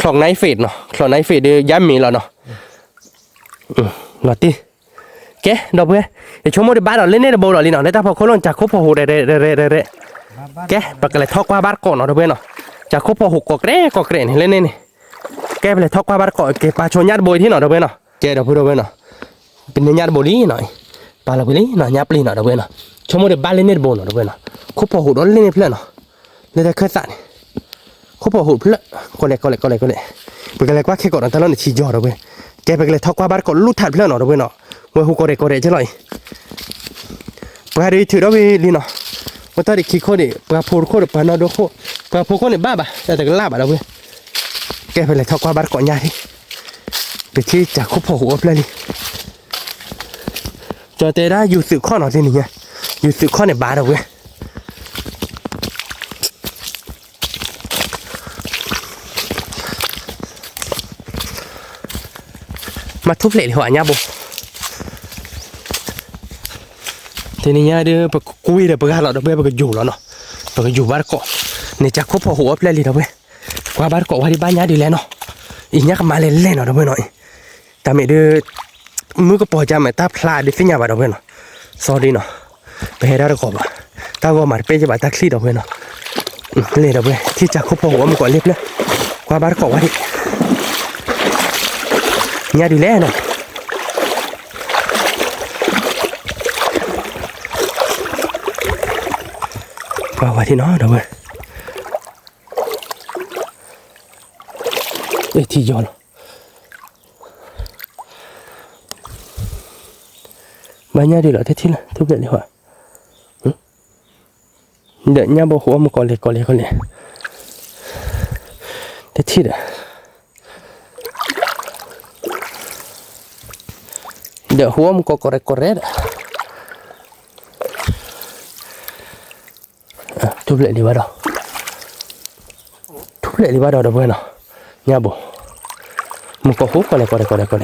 clock night fade နီၤ clock night fade ဒီး ယါမ့ၤလီၤနီၤ လီၤတံၢ်, ကဲ ဒီပုၢ်ဝဲၢ်, ယဆိကမိၣ်ဒံးဘၣ်ဒီးလၢန့ၣ်တဘိဒီးလံနီၤ လၢတၢ်ဖီခိၣ်လိၣ် ကၢ်ခိၣ်ဖီဟူးရဲၣ်ရဲၣ်ရဲၣ်, ကဲ ပကလဲၤထီၣ်ကွၢ်ဘၣ်တကိးနီၤ ဒီပုၢ်ဝဲၢ်နီၤ, ကၢ်ခိၣ်ဖီဟူးကိးကြဲၢ်ကိးကြဲၢ်န့ၣ် လၢန့ၣ်န့ၣ်, ကဲ ပလဲၤထီၣ်ကွၢ်ဘၣ်တကိး ကဲ ပာ်ဆိညၣ်တဘိအံၤထံၣ်နီၤ ဒီပုၢ်ဝဲၢ်နီၤ, ကဲ ဒီပုၢ်ဝဲၢ်နီၤ, ပန့ၢ်ညၣ်တဘိလံနီၤ, ပာ်လီၤကွံာ်လံနီၤ ညၣ်ပျံၤနီၤ ဒီပုၢ်ဝဲၢ်နီၤ, ဆိကမိၣ်ဒံးဘၣ်လၢန့ၣ်တဘိနီၤ ဒီပုၢ်ဝဲၢ်နီၤ, ခိၣ်ဖီဟူးဒီးလၢန့ၣ်ဖျၢၣ်နီၤ လၢတၢ်ခၢၣ်သးန့ၣ်, ခိၣ်ဖီဟူးဖျၢၣ်, ကီးလဲၣ်ကီးလဲၣ်ကီးလဲၣ်ကီးလဲၣ်, ပကလဲၤကွၢ်ခဲကိးနီၤ တၢ်လီၢ်န့ၣ်ထံယီၤဒီပုၢ်ဝဲၢ်, ကဲ ပကလဲၤထီၣ်ကွၢ်ဘၣ်တကိးလူၢ်ထးတဖျၢၣ်နီၤ ဒီပုၢ်ဝဲၢ်နီၤ, ဝဲဟူးကိးရဲၣ်ကိးရဲၣ်ကဲလီၤအံၤ, ပှၤဒုးထုးထီၣ်ဝံၤလံနီၤ, ဝဲတၢ်ဒံးခံခိၣ်ဒံး ပှၤဖိတခိၣ်ဒီးပှၤနီၢ်ဒိခိၣ်, ပှၤဖိခိၣ်န့ၣ်ဘၣ်ဘၣ် တၢ်တကလၢ်ဘၣ်ဒီပုၢ်ဝဲၢ်, ကဲ ပလဲၤထီၣ်ကွၢ်ဘၣ်တကိးညၣ်ထံၣ်, ပထံၣ်ကၢ်ခိၣ်ဖီဟူးအီၣ်ဖျၢၣ်လံ ကၠီတဲဒၣ် ယူၤသုးခီၣ်နီၤ တနံၤညါ, ယူၤသုးခီၣ်န့ၣ်ဘၣ်ဒီပုၢ်ဝဲၢ်, မၤထူၣ်ဖျဲးလံဟီအညၣ်ဘိ, တနံၤညါဒီး ပကကွံာ်ဒီးပဂၤလီၤဒီပုၢ်ဝဲၢ် ပကယူၤလီၤနီၤ, ပ ပကယူၤဘၣ်တကိး, န့ၣ်ကၢ်ခိၣ်ဖီဟူးအီၣ်ဖျဲၣ်လံဒီပုၢ်ဝဲၢ်, ကွၢ်ဘၣ်တကိးဝဲဒံးဘၣ်ညါဒ်လဲၣ်နီၤ, အံၤညါကမၤလဲၤလဲၣ်နီၤဒီပုၢ်ဝဲၢ်နီၤ, တၢ်မ့ၢ်ဒုး မုၢ်ကပီၤကၢ်မး တၢ်ဖျါဒုးသ့ၣ်ညါဘၣ်ဒီပုၢ်ဝဲၢ်နီၤ, စီဒံနီၤ, ပဟဲဒၣ်တကိးဘၣ်, တၢ်ဂီၤမးတပဲယဘၣ်တၢ်ချံဒီပုၢ်ဝဲၢ်နီၤ, လဲၤဒီပုၢ်ဝဲၢ် ထံၣ်ကၢ်ခိၣ်ဖီဟူးအီၣ်မုၢ်ကီးလ့ဖျၢၣ်, ကွၢ်ဘၣ်တကိးဝဲဒံး ညါဒ်လဲၣ်နီၤ, ကွၢ်ဝဲဒံးနီၤဒီပုၢ်ဝဲၢ်, ထံယီၤလီၤ, ဘၣ်ညါဒ်လီၤ တထံၣ်လၢ ထူၣ်ဖျဲၣ်လံဟီ, ဒီးညၣ်ဘိဟူးအီၣ်မုၢ်ကီးလ့ကီးလ့ကီးလ့, တထံၣ်ဒီး ဒီးဟူးအီၣ်မုၢ်ကီးကီးရဲၣ်ကီးရဲၣ်ဒီး ထူၣ်ဖျဲၣ်လံဘၣ်ဒီး, ထူၣ်ဖျဲၣ်လံဘၣ်ဒီးဒီပုၢ်ဝဲၢ်နီၤ, ညၣ်ဘိ, မုၢ်ကီးဟူးကီးလဲၤကီးလဲၤကီးလဲၤကီးလဲၤ,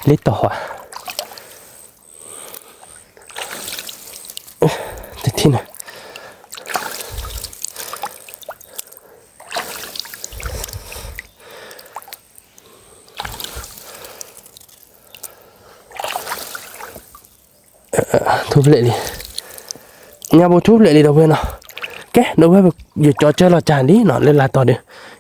လ့တီၤဟါ, တထံၣ်န့ၣ် ထူၣ်ဖျဲၣ်လံ, ညၣ်ဘိထူၣ်ဖျဲၣ်လံဒီပုၢ်ဝဲၢ်နီၤ, ကဲ ဒီပုၢ်ဝဲၢ် ယကၠီကၢၢ်လီၤကၢ်ဒ်နီၤ လၢလါတီၤဒုး,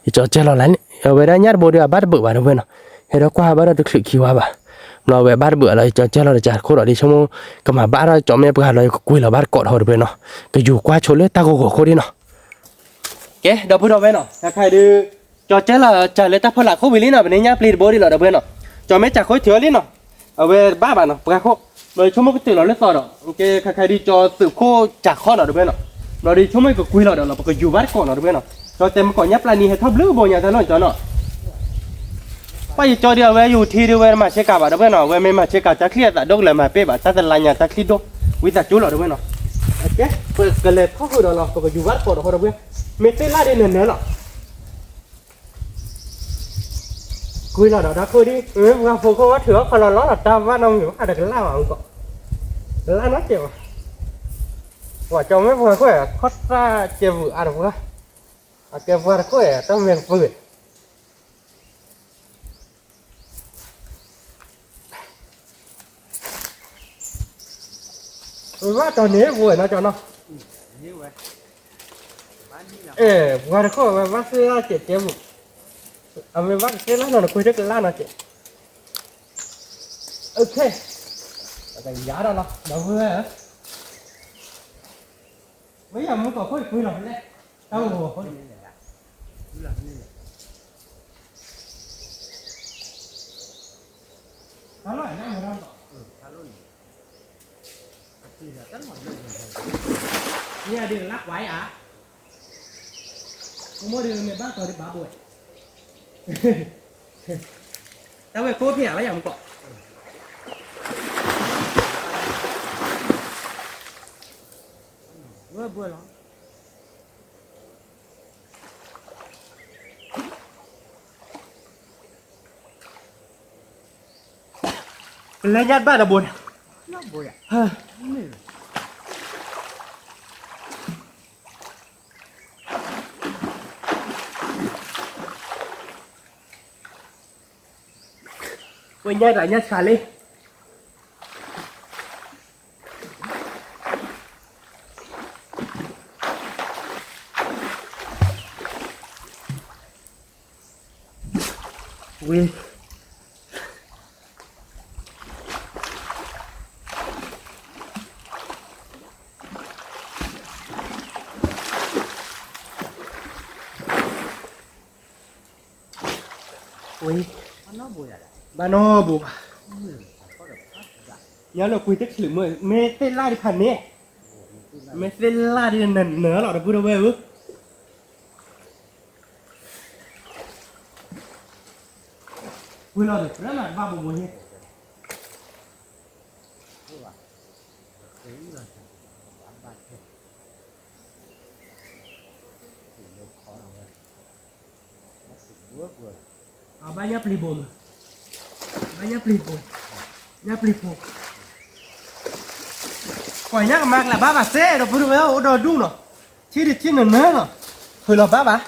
ယကၠီကၢၢ်လီၤလၢ, အဝဲဒၣ်ညၣ်တဘိဒုးအဘၣ်တဘၣ်ဘၣ်ဒီပုၢ်ဝဲၢ်နီၤ, ဟဲဒီးကွၢ်ဘၣ်ဒီးတချုးခံဝါဘၣ်, ဘျီအဝဲဘၣ်တဘၣ်လီၤ ယကၠီကၢၢ်လီၤတကၢ်ခိၣ်ဒီးဒ်ဆိကမိၣ်, ကမၤဘၣ်ဒီးကၠီမဲပှၤလီၤ ယကကွံာ်လီၤဘၣ်တကိးထီၣ်ဒီပုၢ်ဝဲၢ်နီၤ, ကယူၤကွၢ်ဆိလၢတၢ်ဂီၤဂီၤခိၣ်ဒ်နီၤ, ကဲ ဒီပုၢ်ဝဲၢ်နီၤ ခဲခါဒုး ကၠီကၢၢ်လီၤကၢ်လၢတၢ်ဖီလာ်ခိၣ်ဝံၤလံနီၤ, ပန့ၢ်ညၣ်ပျံၤတဘိဒ်လီၤဒီပုၢ်ဝဲၢ်နီၤ, ကၠီမဲကၢ်ခိၣ်ထံၣ်အီၤလံနီၤ, အဝဲဘၣ်ဘၣ်နီၤ ပှၤခိၣ်, ဘျီဆိကမိၣ်ကတၢၢ်လီၤလၢသီဒီး, ကဲ ခဲခါဒုးကၠီသုးခိၣ်ကၢ်ခီနီၤဒီပုၢ်ဝဲၢ်နီၤ, ဘျီဒ်ဆိကမိၣ်ကကွံာ်လီၤဒီးလီၤ ပကယူၤဘၣ်တကိးနီၤဒီပုၢ်ဝဲၢ်နီၤ, ကၠီတဲမုၢ်ကီးညၣ်ပျံၤနံၤဟဲထီၣ်ဘျုးဘိညါတၢ်လီၢ်ကၠီနီၤ ပှၤယကၠီဒုးအဝဲယူၤထံဒုးဝဲမၤဆ့ကၤဘၣ်ဒီပုၢ်ဝဲၢ်နီၤ, အဝဲမ့ၢ်မၤဆ့ကၤတၢ်ချံအသးဒိၣ်ကလဲာ်မၤပဲဘၣ် တၢ်တလါညါတၢ်ချံဒိၣ်, ဝံသးစူၤလီၤဒီပုၢ်ဝဲၢ်နီၤ, ကဲ ပကလဲၤထီၣ်ဃုာ်ဒီးလီၤ ပကယူၤဘၣ်တကိးဒီးဃီဒီပုၢ်ဝဲၢ်, မ့ၢ်သ့ၣ်လၣ်ဒ်နၢၤနၢၤလီၤ ကွံာ်လီၤဒီးတၢ်ခိၣ်ဒ်, မ့ၢ်ပှၤဖိခိၣ်ဝဲထုးအီၣ်ခီလီၤလီၤဒီးတၢ်ဘၣ်နီတမံၤဘၣ် တကလၢ်ဘၣ်မုၢ်ကီး, တလၢ်နီတစဲးဘၣ်, ပှၤကၠီမ့ၢ်ပှၤခိၣ် ခီၣ်တၢ်ကဲပူၤအါတပှၢ်, အကဲပှၤတခိၣ် တၢ်မဲာ်ကပၢၤ ဝဲဘၣ်တီၤန့ၣ်ပဝဲနီၤကၠီနီၤ, အဲ ပှၤတခိၣ်ဝဲဘၣ်သ့ၣ်လၣ်ကဲကဲပူၤ, အမ့ၢ်ဘၣ်ကသ့ၣ်လၣ်နီၤ နကွံာ်တကလၢ်နီၤကဲ, အခဲ, ပကယၤဒီးလီၤ ဒီပုၢ်ဝဲၢ်ဧၢ, မ့ၢ်ယမုၢ်ကီးခိၣ်ကွံာ်လီၤဖဲလဲၣ်, တၢ်ဂီၤခိၣ်န့ၣ် တၢ်လီၢ်န့ၣ် မ့ၢ်ဒ်လၢကွၢ်ဧါ, ကမိၣ်ဒ်မ့ၢ်ဘၣ်ကီးဒ်ဘၣ်ဘိဝဲ, တၢ်ဝဲကိးဖဲဧါ ဘၣ်ယၤမုၢ်ကီး, ဝဲဘိလီၤ. ပလဲၤညါတဘၣ်ဒီးဘိန့ၣ်, ဝဲညါတၢ်ညါဆှးလံ ဝံၤ ဝံၤ ဘၣ်နီၢ်ဘိဘၣ်, ညါလၢကွံာ်တချုးမ့ၢ် မ့ၢ်သ့ၣ်လၣ်ဒံးဖးန့ၣ်, မ့ၢ်သ့ၣ်လၣ်ဒံးနၢၤနၢၤလီၤ ဒီပုၢ်ဒီဝဲၢ်ဧၢ, ကွံာ်လီၤဒီး ပြၢလီၤတဘၣ်ဘိဘိန့ၣ် အဘၣ်ညၣ်ပျံၤဘိမး, ဘၣ်ညၣ်ပျံၤဘိ, ညၣ်ပျံၤဘိ, ကွၢ်ညၣ်ကမၤကလၢ်ဘၣ်ဘၣ်စဲ ဒီပုၢ်ဒီဝဲၢ်အိၣ်ဒီဒူၣ်နီၤ, ထံၣ်တထံၣ်နၢၤနၢၤနီၤ, ဖုးလီၤဘၣ်ဘၣ်,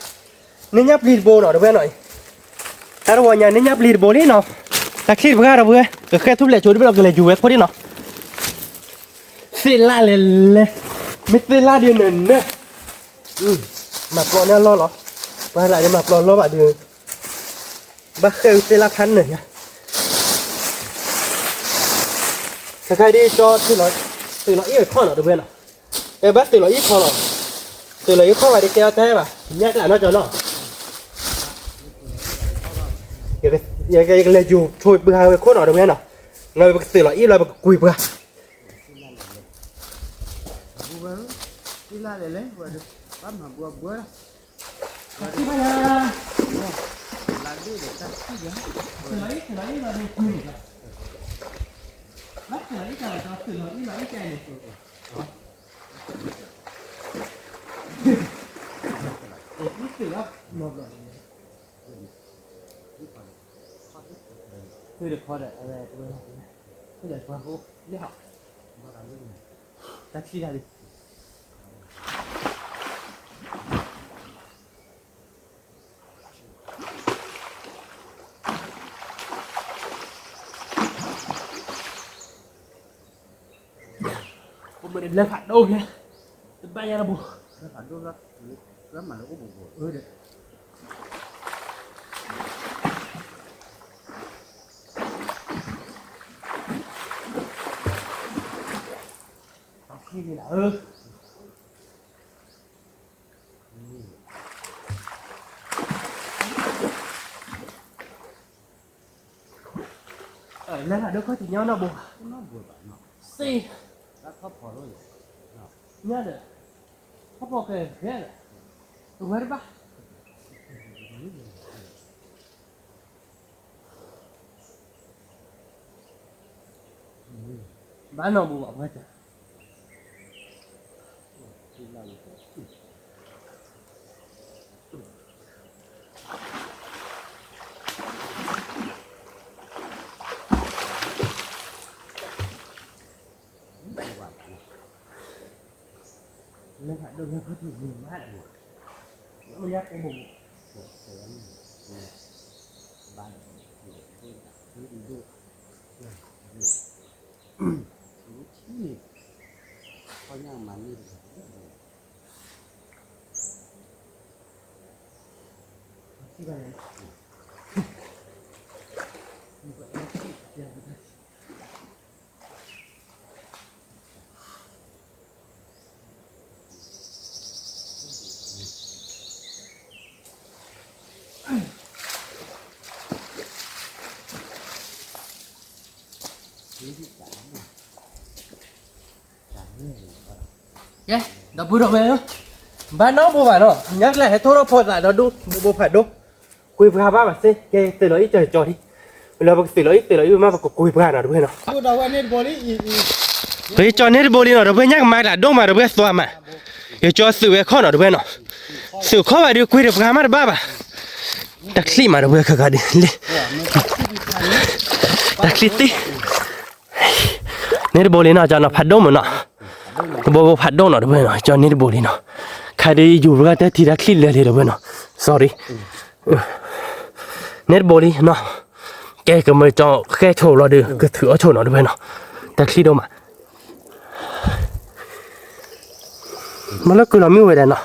န့ၢ်ညၣ်ပျံၤတဘိနီၤ တဝဲနီၤအံၤ, တၢ်တဝီညါန့ၢ်ညၣ်ပျံၤတဘိလံနီၤ, တၢ်ချံၣ်တပှၢ်ဒီပုၢ်ဝဲၢ် ကဃဲထူၣ်ဖျဲးဆိဒ်ဘျီ ကလဲၤယူၤဝဲခိၣ်ဒံနီၤ, သ့ၣ်လၣ်လဲၤလဲၤ, မ့ၢ်သ့ၣ်လၣ်ဒုးနၢၤနၢၤ, မၤပျီန့ၢ်လီၢ်လီၤ, ပှၤလၢဒုးမၤပျီလီၢ်ဘၣ်ဒုး ဘၣ်ဃဲဝံၤသ့ၣ်လၣ်ဖးနၢၤညါ, ခဲခါဒ်ကၠီ သုးလီၤအံၣ်ဝဲခီၣ်နီၤ တဝဲနီၤ, အဲဘၣ်သုးလီၤအံၣ်ခီလီၤ, သုးလီၤအံၣ်ခီၣ်ဘၣ်ဒ်ကဲအီၤတဲဘၣ် ညၣ်ကျးနီၢ်ကၠီနီၤ, ယကလဲၤယူၤထိးပှ့ၤဟးဝဲခိၣ်နီၤ တဝဲနီၤ, လၢပကသုးလီၤအံၣ်လၢပကကွံာ်ပှၤ ပမ့ၢ်လဲၤဖးဒိၣ်ဖဲ တဘၣ်ယါလၢဘိ လဲၤဖးဒိၣ်လၢ လၢမၤလၢအိၣ်ဘူးဘူးအၢဒီး ခ့န့ၣ်လၢ လဲၤဖးဒိၣ်ခီၣ်ထံးညီနီၢ်ဘိ, စ့, ညါဒီး, ခီၣ်ဖီၣ်ကဲခဲလၢာ်, တဝဲတဘၣ်, ဘၣ်နီၢ်ဘိဘၣ်ပှၤတၢ် ကဲ, ဒီပုၢ်ဒီဝဲၢ်ဧၢ, ဘၣ်နီတဘိဘၣ်နီၤ, ညါကျဲဟဲထီၣ်ထီၣ်ဖိသၣ်ဒီးဒိၣ် ဘိဘိဖးဒိၣ်, ကွံာ်ပှၤဘၣ်ဘၣ်စ့ၢ်ကီး, သုးလီၤအံၣ်ကၠီကၠီလံ, လၢပကသုးလီၤအံၣ်သုးလီၤအံၣ်မး ပကကွံာ်ပှၤနီၤ ဒီပုၢ်ဝဲၢ်နီၤ, ပကကၠီန့ၢ်တဘိလံ, ပကကၠီန့ၢ်တဘိလံနီၤ ဒီပုၢ်ဝဲၢ် ညၣ်ကမၤတၢ်ဒိၣ်မး ဒီပုၢ်ဝဲၢ် သွါမး, ယကၠီသုးဝဲခီၣ်နီၤ ဒီပုၢ်ဝဲၢ်နီၤ, သုးခီၣ်ဘၣ်ဒီး ကွံာ်ဒီးပှၤမးတဘၣ်ဘၣ်, တၢ်ချံၣ်မး ဒီပုၢ်ဝဲၢ် ခဲခါဒ်လဲၣ်, တၢ်ချံၣ်သ့ န့ၢ်တဘိလံနီၤ ကၠီနီၤ ဖးဒိၣ်မးနီၤ, ဘိဘိဖးဒိၣ်နီၤ ဒီပုၢ်ဝဲၢ်နီၤ, ကၠီန့ၢ်တဘိလံနီၤ, ခါဒ်ယူၤပှၤတၢ်ထံတၢ်ချံၣ်လၢာ်လံ ဒီပုၢ်ဝဲၢ်နီၤ, sorry, န့ၢ်တဘိလံနီၤ, ကဲ ကမၢကၠီဃဲၣ်ဆိးလီၤဒီး ကထုးအီၣ်ဆိးနီၤ ဒီပုၢ်ဝဲၢ်နီၤ, တၢ်ချံၣ်ဒိၣ်မး, မ့ၢ်လၢကုၢ်လီၤမုၢ်ဝဲဒၣ်နီၤ,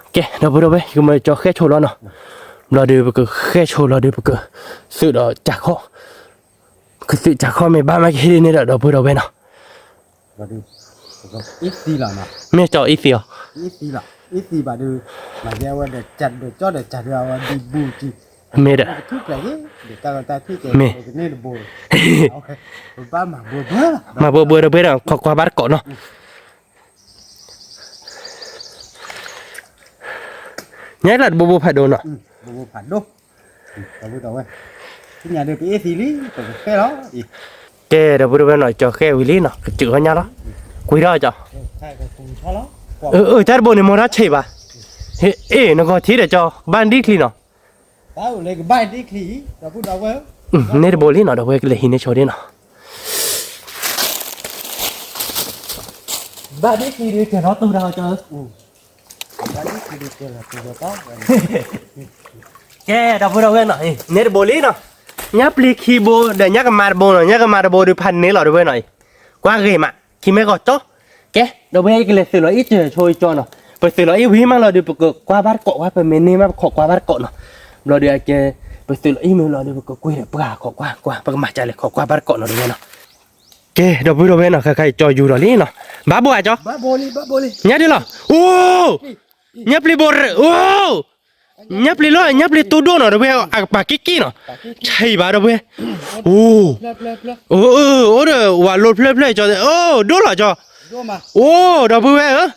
ကဲ ဒီပုၢ်ဒီဝဲၢ် ယကမၢကၠီဃဲၣ်ဆိးလီၤနီၤ, ဘျီဒီးပကဃဲၣ်ဆိးလီၤဒီးပကသုးဒီးကၠၤခီၣ်, ကသုးကၠၤခီၣ်မ့ၢ်ဘၣ်မးကဟ့ၣ်ဒ်န့ၣ်ဒီး ဒီပုၢ်ဒီဝဲၢ်နီၤ, မ့ၢ်ကၠီအံသံအီၤ, မ့ၢ်ဒီး, မ့ၢ်, မၤဘှဲဘှဲဒီပုၢ်ဝဲၢ်ဒီး ခိးကွၢ်ဘၣ်တကိးနီၤ ညါလၢတဘိဘိဖးဒိၣ်နီၤ, ကဲ ဒီပုၢ်ဒီဝဲၢ်နီၤ ကၠီဃဲၣ်ဝံၤလံနီၤ ကစၢၢ်ဝဲညါလီၤ, ကွံာ်ထီၣ်ကၠီ, အၢ တၢ်တဘိန့ၣ် မ့ၢ်ထီၣ်ဆံးဘၣ်, အ့ၣ် နဂီၤထံဒီးကၠီ ကဘၣ်ဒံချံနီၤ, န့ၢ်တဘိလံနီၤ ဒီပုၢ်ဝဲၢ် ကလဲၤဟံးန့ၢ်ဆိဒ်နီၤ. ဘၣ်ဒ်ခံဒုးကဲထီၣ်တူၢ်တၢ်ကၠီ, ကဲ ဒီပုၢ်ဒီဝဲၢ်နီၤ, န့ၣ်တဘိလံနီၤ, ညၣ်ပျံၤခံဘိ ဒီးညၣ်ကမါတဘိနီၤ, ညၣ်ကမါတဘိဒုးဖးန့ၢ်လီၤ ဒီပုၢ်ဝဲၢ်နီၤ, ကွၢ်ဂ့ၤမး ခံမ့ၢ်ကီၢ်ကၠီ, ကဲ ဒီပုၢ်ဝဲၢ် ယကလဲၤသုးလီၤအံၣ်စၢၤဆိအံၣ်ကၠီနီၤ, ပသုးလီၤအံၣ်ဝံၤမးလီၤဒုး ပကကွၢ်ဘၣ်တကိးဝဲ ပမ့ၢ်န့ၢ်မး ပခိးကွၢ်ဘၣ်တကိးနီၤ, ဘျီဒုးအကဲ ပသုးလီၤအံၣ်မ့ၢ်လီၤဒုး ပကကွၢ်ဒီးပှၤခိးကွၢ်ကွၢ် ပကမၤကလဲၤခိးကွၢ်ဘၣ်တကိးနီၤ ဒီပုၢ်ဝဲၢ်နီၤ. ကဲ ဒီပုၢ်ဒီဝဲၢ်နီၤ, ခဲခါအံၤကၠီယူၤဒီးလံနီၤ, ဘၣ်ဘိဧါကၠီ, ညၣ်ဒုလီၤ, အိၣ်, ညၣ်ပျံၤဘိ, အိၣ်, ညၣ်ပျံၤလီၤ, ညၣ်ပျံၤတူၢ်ဒိၣ်နီၤ ဒီပုၢ်ဝဲၢ်, အကပၤကံၣ်ကံၣ်နီၤ, ဆံးဘၣ် ဒီပုၢ်ဝဲၢ်, အိၣ်, အိၣ်ဒီးဝၤလိဖျၢၣ်ဖျၢၣ်ကၠီ, အိၣ်ဒိၣ်လီၤကၠီ, အိၣ် ဒီပုၢ်ဝဲၢ်ဧၢ,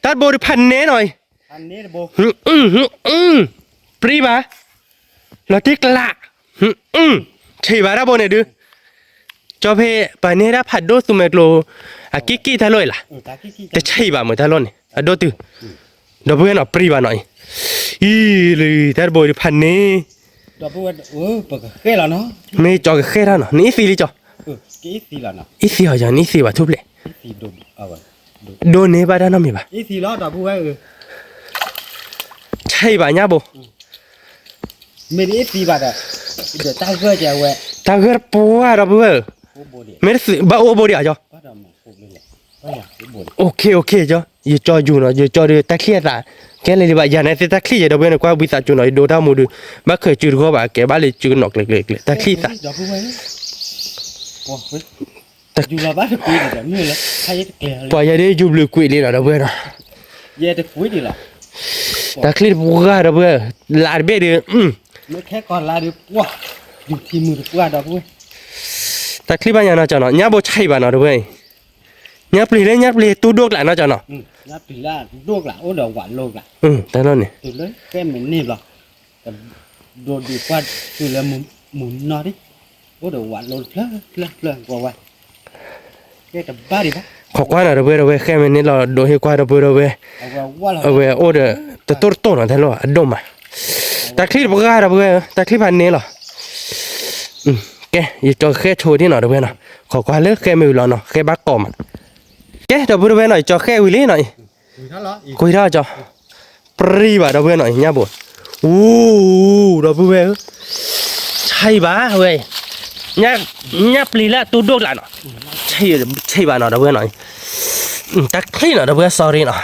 တၢ်တဘိဒုးဖးန့ၢ်နီၤ ပြံဘၣ်, လီၤတံၢ်ကျး, ဆံးဘၣ်တၢ်ဘိန့ၣ်ဒုး, ကၠီဖဲ ပှၤန့ၢ်ဒၣ်ဖးဒိၣ်သူမဲာ်ကျိၤ, အကံၣ်ကံၣ်တၢ်လီၢ်အံၤလၢ်, တဆံးဘၣ်မ့ၢ်တၢ်လီၢ်န့ၣ် အဒိၣ်တုၤ, ဒီပုၢ်ဝဲၢ်နီၤ ပြံဘၣ်နီၤအံၤ, အံၤလံ တၢ်တဘိဒုးဖးန့ၢ်, မ့ၢ်ကၠီကဃဲၢ်တၢ်နီၤ နအံၣ်သံလံကၠီ, အံၣ်သံအီၤယၤ နအံၣ်သံဘၣ်ထူၣ်ဖျဲး, ဒိးန့ၢ်ဘၣ်တၢ်နီတမံၤဘၣ်, ဆံးဘၣ်ညၣ်ဘိ, မ့ၢ်တအံၣ်သံဘၣ်ဒီး, တၢ်ဂၢၢ်ပှၢ် ဒီပုၢ်ဝဲၢ်ဧၢ, မ့ၢ်တသုးဘၣ်အိၣ်ဘိဒံးဧါကၠီ, အိၣ်ခ့ အိၣ်ခ့ကၠီ, ယကၠီယူၤနီၤ ယကၠီဒီးတၢ်ချံၣ်အသး, ကဲလဲၣ်လံဘၣ် ယၤန့ၣ်သ့ၣ်တၢ်ချံၣ်ယဲ ဒီပုၢ်ဝဲၢ်န့ၣ် ကွၢ်ဝံသးစူၤနီၤ ယဒိတၢ်မူဒုး, ဘၣ်ဃးစုတဂီၢ်ဘၣ် ကဲဘၣ်လၢစုကနီၤကျဲၤကျဲၤကျဲၤ တၢ်ချံၣ်သး ပှၤယဲဒၣ်ယူၤဘျုးကွံာ်လံနီၤ ဒီပုၢ်ဝဲၢ်နီၤ, တၢ်ချံၣ်တပှၢ် ဒီပုၢ်ဝဲၢ်, လးတဘ့ၣ်ဒီး, တၢ်ချံၣ်ဘၣ်ညါနီၤကၠီနီၤ ညၣ်ဘိဆံးဘၣ်နီၤ ဒီပုၢ်ဝဲၢ်, ညၣ်ပျံၤလၢညၣ်ပျံၤတူၢ်ဒိၣ်ကျးနီၤကၠီနီၤ, တၢ်လီၢ်န့ၣ်, တၢ်လီၢ်န့ၣ် ခိးကွၢ်နီၤ ဒီပုၢ်ဝဲၢ် ဒီပုၢ်ဝဲၢ် ဃဲမ့ၢ်န့ၢ်လီၤဒိးဟ့ၣ်ကွၢ် ဒီပုၢ်ဝဲၢ်, အဝဲအိၣ်ဒီး တတိၢ်တတိၢ်နီၤ တၢ်လီၢ်အဒိၣ်မး, တၢ်ချံၣ်တပှၢ် ဒီပုၢ်ဝဲၢ် တၢ်ချံၣ်ဖးန့ၢ်လီၤ, ကဲ ယကၠီဃဲဆိဒံးနီၤ ဒီပုၢ်ဝဲၢ်နီၤ, ခိးကွၢ်လၢဃဲမ့ၢ်ဝံၤလီၤနီၤ ဃဲဘၣ်ကိးမး, ကဲ ဒီပုၢ်ဝဲၢ်နီၤ ယကၠီဃဲဝံၤလံနီၤအံၤ, ကွံာ်ထီၣ်ကၠီ, ပြံဘၣ် ဒီပုၢ်ဝဲၢ်နီၤ ညၣ်ဘိ, အိၣ် ဒီပုၢ်ဝဲၢ်ဧၢ, ဆံးဘၣ်ဝဲ, ညၣ်ပျံၤလၢအတူၢ်ဒိၣ်ကျးနီၤ, ဆံးဘၣ်နီၤ ဒီပုၢ်ဝဲၢ်နီၤ, တၢ်ချံၣ်နီၤ ဒီပုၢ်ဝဲၢ် sorry နီၤ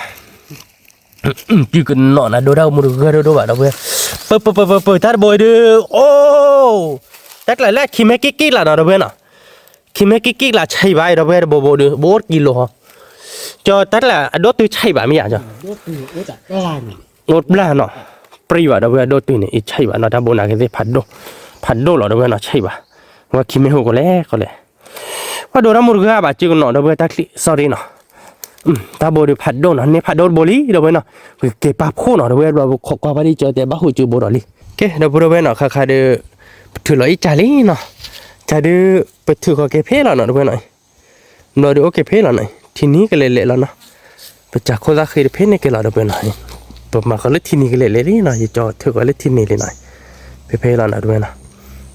စုကနီၤနၤ ဒိၣ်တၢ်မူတဂၢၢ်ဒိၣ်ဒိၣ်ဘၣ် ဒီပုၢ်ဝဲၢ်, ပၢၤပၢၤပၢၤပၢၤ တၢ်တဘိအံၤဒုး, အိၣ်, တၢ်ကျးလၢခံမ့ၢ်ကံၣ်ကံၣ်လးနီၤ ဒီပုၢ်ဝဲၢ်နီၤ, ခံမ့ၢ်ကံၣ်ကံၣ်လး ဆံးဘၣ်အံၤ ဒီပုၢ်ဝဲၢ် တဘိဘိဒုး ဘိအိၣ်တကံလိဟီ, ကၠီတၢ်ကျးအဒိၣ်တုၤဆံးဘၣ်မ့ၢ်ဧါကၠီ, အိၣ်တဘျၣ်နီၤ, ပြံဘၣ် ဒီပုၢ်ဝဲၢ် ဒိၣ်တုၤန့ၣ် အံၤဆံးဘၣ်နီၤ တၢ်ဘိနၤကသ့ၣ်ဖးဒိၣ်, ဖးဒိၣ်လီၤ ဒီပုၢ်ဝဲၢ်နီၤ ဆံးဘၣ်, ဝဲခံမ့ၢ်ဟူးကလဲၤကလဲၤ ပှၤဒိးတၢ်မူတဂၤဘၣ် စုကနီၤ ဒီပုၢ်ဝဲၢ် တၢ်ချံၣ် sorry နီၤ, တၢ်ဘိဒုးဖးဒိၣ်နီၤ န့ၢ်ဖးဒိၣ်တဘိလံ ဒီပုၢ်ဝဲၢ်နီၤ, ပကက့ၤပာ်ဖှိၣ်နီၤ ဒီပုၢ်ဝဲၢ် ဘျီပခိးကွၢ်ဘၣ်ဒ်ကၠီတဲဘၣ်ဟူးစုဘိဒီးလံ, ကဲ ဒီပုၢ်ဝဲၢ်နီၤ ခါခါဒုး, ပထုးလီၤအံၣ်ကၢ်လံနီၤ, ကၢ်ဒုး, ပထုးဃီၤက့ၤဖဲလီၤနီၤ ဒီပုၢ်ဝဲၢ်နီၤ, ဘျီဒုးအိၣ်က့ၤဖဲလီၤနီၤ ထံနံၤကလဲၤလဲၤလီၤနီၤ, ပစၢ်ခိၣ်သၣ်ဃ့တဖဲန့ၣ်က့ၤလီၤ ဒီပုၢ်ဝဲၢ်နီၤ, ပမၤဃီၤလၢထံနံၤကလဲၤလဲၤလံနီၤ ယကၠီထုးဃီၤလၢထံနံၤလံနီၤ, ဖဲဖဲလီၤနီၤ ဒီပုၢ်ဝဲၢ်နီၤ,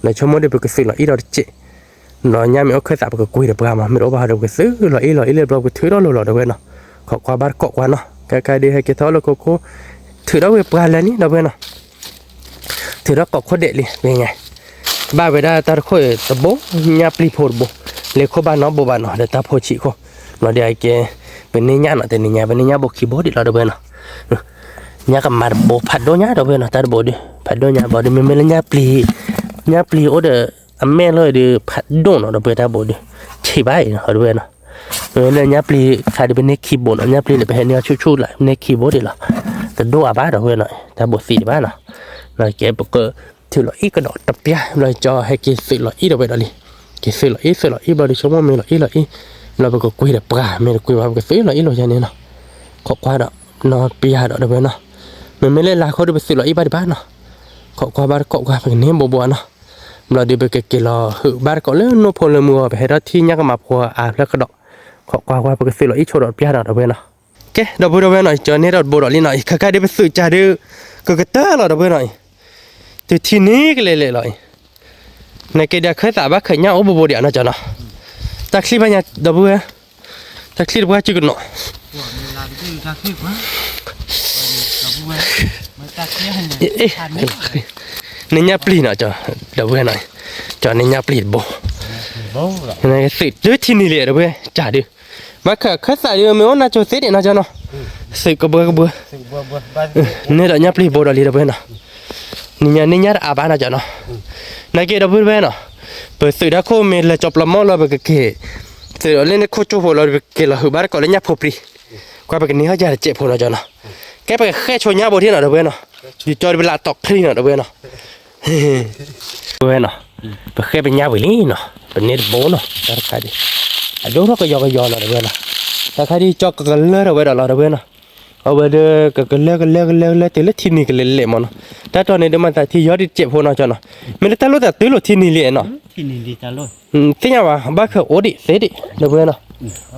လၢဆိကမိၣ်ဒုးပကသုးလီၤအံၣ်ဒီးတစဲး ဒီးညါမ့ၢ်အိၣ်ခၢၣ်သးပကကွံာ်ဒီးပှၤမး မ့ၢ်တအိၣ်ဘၣ်ဒီးပကသုးလီၤအံၣ်လီၤအံၣ်လၢဘျီပကထုးထီၣ်လိၤလီၤ ဒီပုၢ်ဝဲၢ်နီၤ, ခိးကွၢ်ဘၣ်တကိးကွၢ်နီၤ ကဲကဲဒုးဟဲက့ၤထီၣ်လၢခိခိၣ်, ထုးထီၣ်ဝံၤပှၤလၢာ်န့ၣ် ဒီပုၢ်ဝဲၢ်နီၤ, ထုးထီၣ်ကိးခိၣ်ဒဲးလံ ပညါ, ဘၣ်ဝဲဒၣ်တၢ်တခိၣ်တဘိ, ညၣ်ပျံၤဖိတဘိ, လၢခိၣ်ဘၣ်နီတဘိဘၣ်နီၤ ဒီးတၢ်ဖိဆံးခိၣ်, ဘျီဒုးအကဲ, ပန့ၢ်ညၣ်နီၤ တနံၤညါ ပန့ၢ်ညၣ်ဘိခံဘိဒံးလီၤ ဒီပုၢ်ဝဲၢ်နီၤ ညၣ်ကမၤတဘိဖးဒိၣ်ညါ ဒီပုၢ်ဝဲၢ်နီၤ တၢ်တဘိဒုး ဖးဒိၣ်ညါဘျီဒုး မ့မ့ၢ်လၢညၣ်ပျံၤ, ညၣ်ပျံၤအိၣ်ဒီး အမဲာ်လီၤဒုး ဖးဒိၣ်နီၤ ဒီပုၢ်ဝဲၢ် တၢ်ဘိဒုး ဆံးဘၣ်အံၤနီၤ ဒီပုၢ်ဝဲၢ်နီၤ, မ့မ့ၢ်လၢညၣ်ပျံၤခါဒုး ပန့ၢ်ခံဘိနီၤ ညၣ်ပျံၤန့ၣ် ပဟဲန့ၢ်အီၤဆူၣ်ဆူၣ်လၢ ပန့ၢ်ခံဘိဒံးလီၤ, တဒိၣ်အါဘၣ် ဒီပုၢ်ဝဲၢ်နီၤ တၢ်ဘိသံးဒံးဘၣ်နီၤ, ကဲပက ထုးလီၤအံၣ်ကဒီးတပျၢ် ဘျီကၠီဟဲက့ၤသုးလီၤအံၣ်ဒီးဝဲဒီးလံ, က့ၤသုးလီၤအံၣ် သုးလီၤအံၣ် ဘျီဒုးဆိကမိၣ်မ့ၢ်လီၤအံၣ်လီၤအံၣ်, ဘျီပကကွံာ်ဒီးပှၤ မ့ၢ်တကွံာ်ဘၣ် ပကသုးလီၤအံၣ်လီၤယၤန့ၣ်နီၤ, ခိးကွၢ်ဒီး နီတပျၢ်ဒီး ဒီပုၢ်ဝဲၢ်နီၤ, မ့မ့ၢ်လၢလါခီဒုး ပသုးလီၤအံၣ်ဘၣ်ဒံးဘၣ်နီၤ, ခိးကွၢ်ဘၣ်တကိးကွၢ် ပကန့ၢ်ဘိဘိနီၤ, ဘျီဒုး ပကက့ၤလီၤဟုးဘၣ်တကိးလၢနိၣ်ဖိလၢမုၢ်ဂီၤ ပဟဲထီၣ်ထံၣ်ညၣ်ကမၤဖိအါဖျၢၣ်ကဒီး, ခိးကွၢ်ကွၢ် ပကသုးလီၤအံၣ်ဆိဒီးတပျၢ်ဒီး ဒီပုၢ်ဝဲၢ်နီၤ ကဲ ဒီပုၢ်ဝဲၢ်နီၤ ကၠီန့ၢ်ဒီးတဘိဒီးလံနီၤ အံၤ ခါခါဒုးပသုးကၢ်ဒုး ကကတၢၢ်လီၤ ဒီပုၢ်ဝဲၢ်နီၤအံၤ, တုၤထံနံၤကလဲၤလဲၤလီၤအံၤ, နကဲဒၣ်ခၢၣ်သးဘၣ်ခၢၣ်ညၣ်အိၣ်ဘိဘိဒံးဧါနီၤ ကၠီနီၤ, တၢ်ချံၣ်ဘၣ်ညါ ဒီပုၢ်ဝဲၢ်, တၢ်ချံတပှၢ်စုကနီၤ, နညၣ်ပျံၤနီၤ, ဒီပုၢ်ဝဲၢ်နီၤ, ကၠီနညၣ်ပျံၤတဘိ, သုးတုၤထံနံၤလံ ဒီပုၢ်ဝဲၢ် ကၠီဒုး, ဘၣ်ခၢၣ်ခၢၣ်သးဒုး မ့ၢ်အိၣ်နၢ်ကၠိသ့ဒံးနီၤ ကၠီနီၤ, သုးကဘှၢကဘှၢ န့ၣ်ဒီးညၣ်ပျံၤဘိဒီးလံ ဒီပုၢ်ဝဲၢ်နီၤ, နညၣ်န့ၢ်ညၣ်တအါဘၣ်နီၤ ကၠီနီၤ, နာ်က့ ဒီပုၢ်ဝဲၢ်နီၤ, ပသုးတၢ်ခိၣ်မ့ၢ်လဲၤကၠီပျီမီၢ်လီၤ ပကက့ၤ သုးဒီးလၢန့ၣ်ခိၣ်ကၠိဖိလီၤ ပက့ၤလီၤဟုးဘၣ်တကိးလၢညၣ်ဖိပြံ, ကွၢ်ပကန့ၢ်ဟီၣ်ယၤတစဲးဖိနီၤ ကၠီနီၤ, ကဲပကဃဲၣ်ဆိညါဘိထံနီၤ ဒီပုၢ်ဝဲၢ်နီၤ, ယကၠီဒုးပလးတီၢ်ချံနီၤ ဒီပုၢ်ဝဲၢ်နီၤ ပုၢ်ဝဲၢ်နီၤ, ပဃဲၣ်ပညါဝံၤလံနီၤ, ပန့ၢ်တဘိနီၤ တၢ်တခါဒံး, အဒိထီၣ်ကယီကယီနီၤ ဒီပုၢ်ဝဲၢ်နီၤ, တၢ်ခါဒံးကၠီကကလၢထီၣ်ဝဲဒီးလီၤ ဒီပုၢ်ဝဲၢ်နီၤ, အဝဲဒုးကကလၢကလၢကလၢကလၢတုၤလၢထံနံၤကလဲၤလဲၤမီၤနီၤ, တၢ်တီန့ၣ်ဒုးမၤသးထံယီဒံးတစဲးဖိနီၤ ကၠီနီၤ, မ့ၢ်လၢတၢ်လိၣ်သးတုၤလိာ်ထံနံၤလံနီၤ သ့ၣ်ညါဘၣ် ဘၣ်ခၢၣ်အိၣ်ဒံးသ့ဒံး ဒီပုၢ်ဝဲၢ်နီၤ,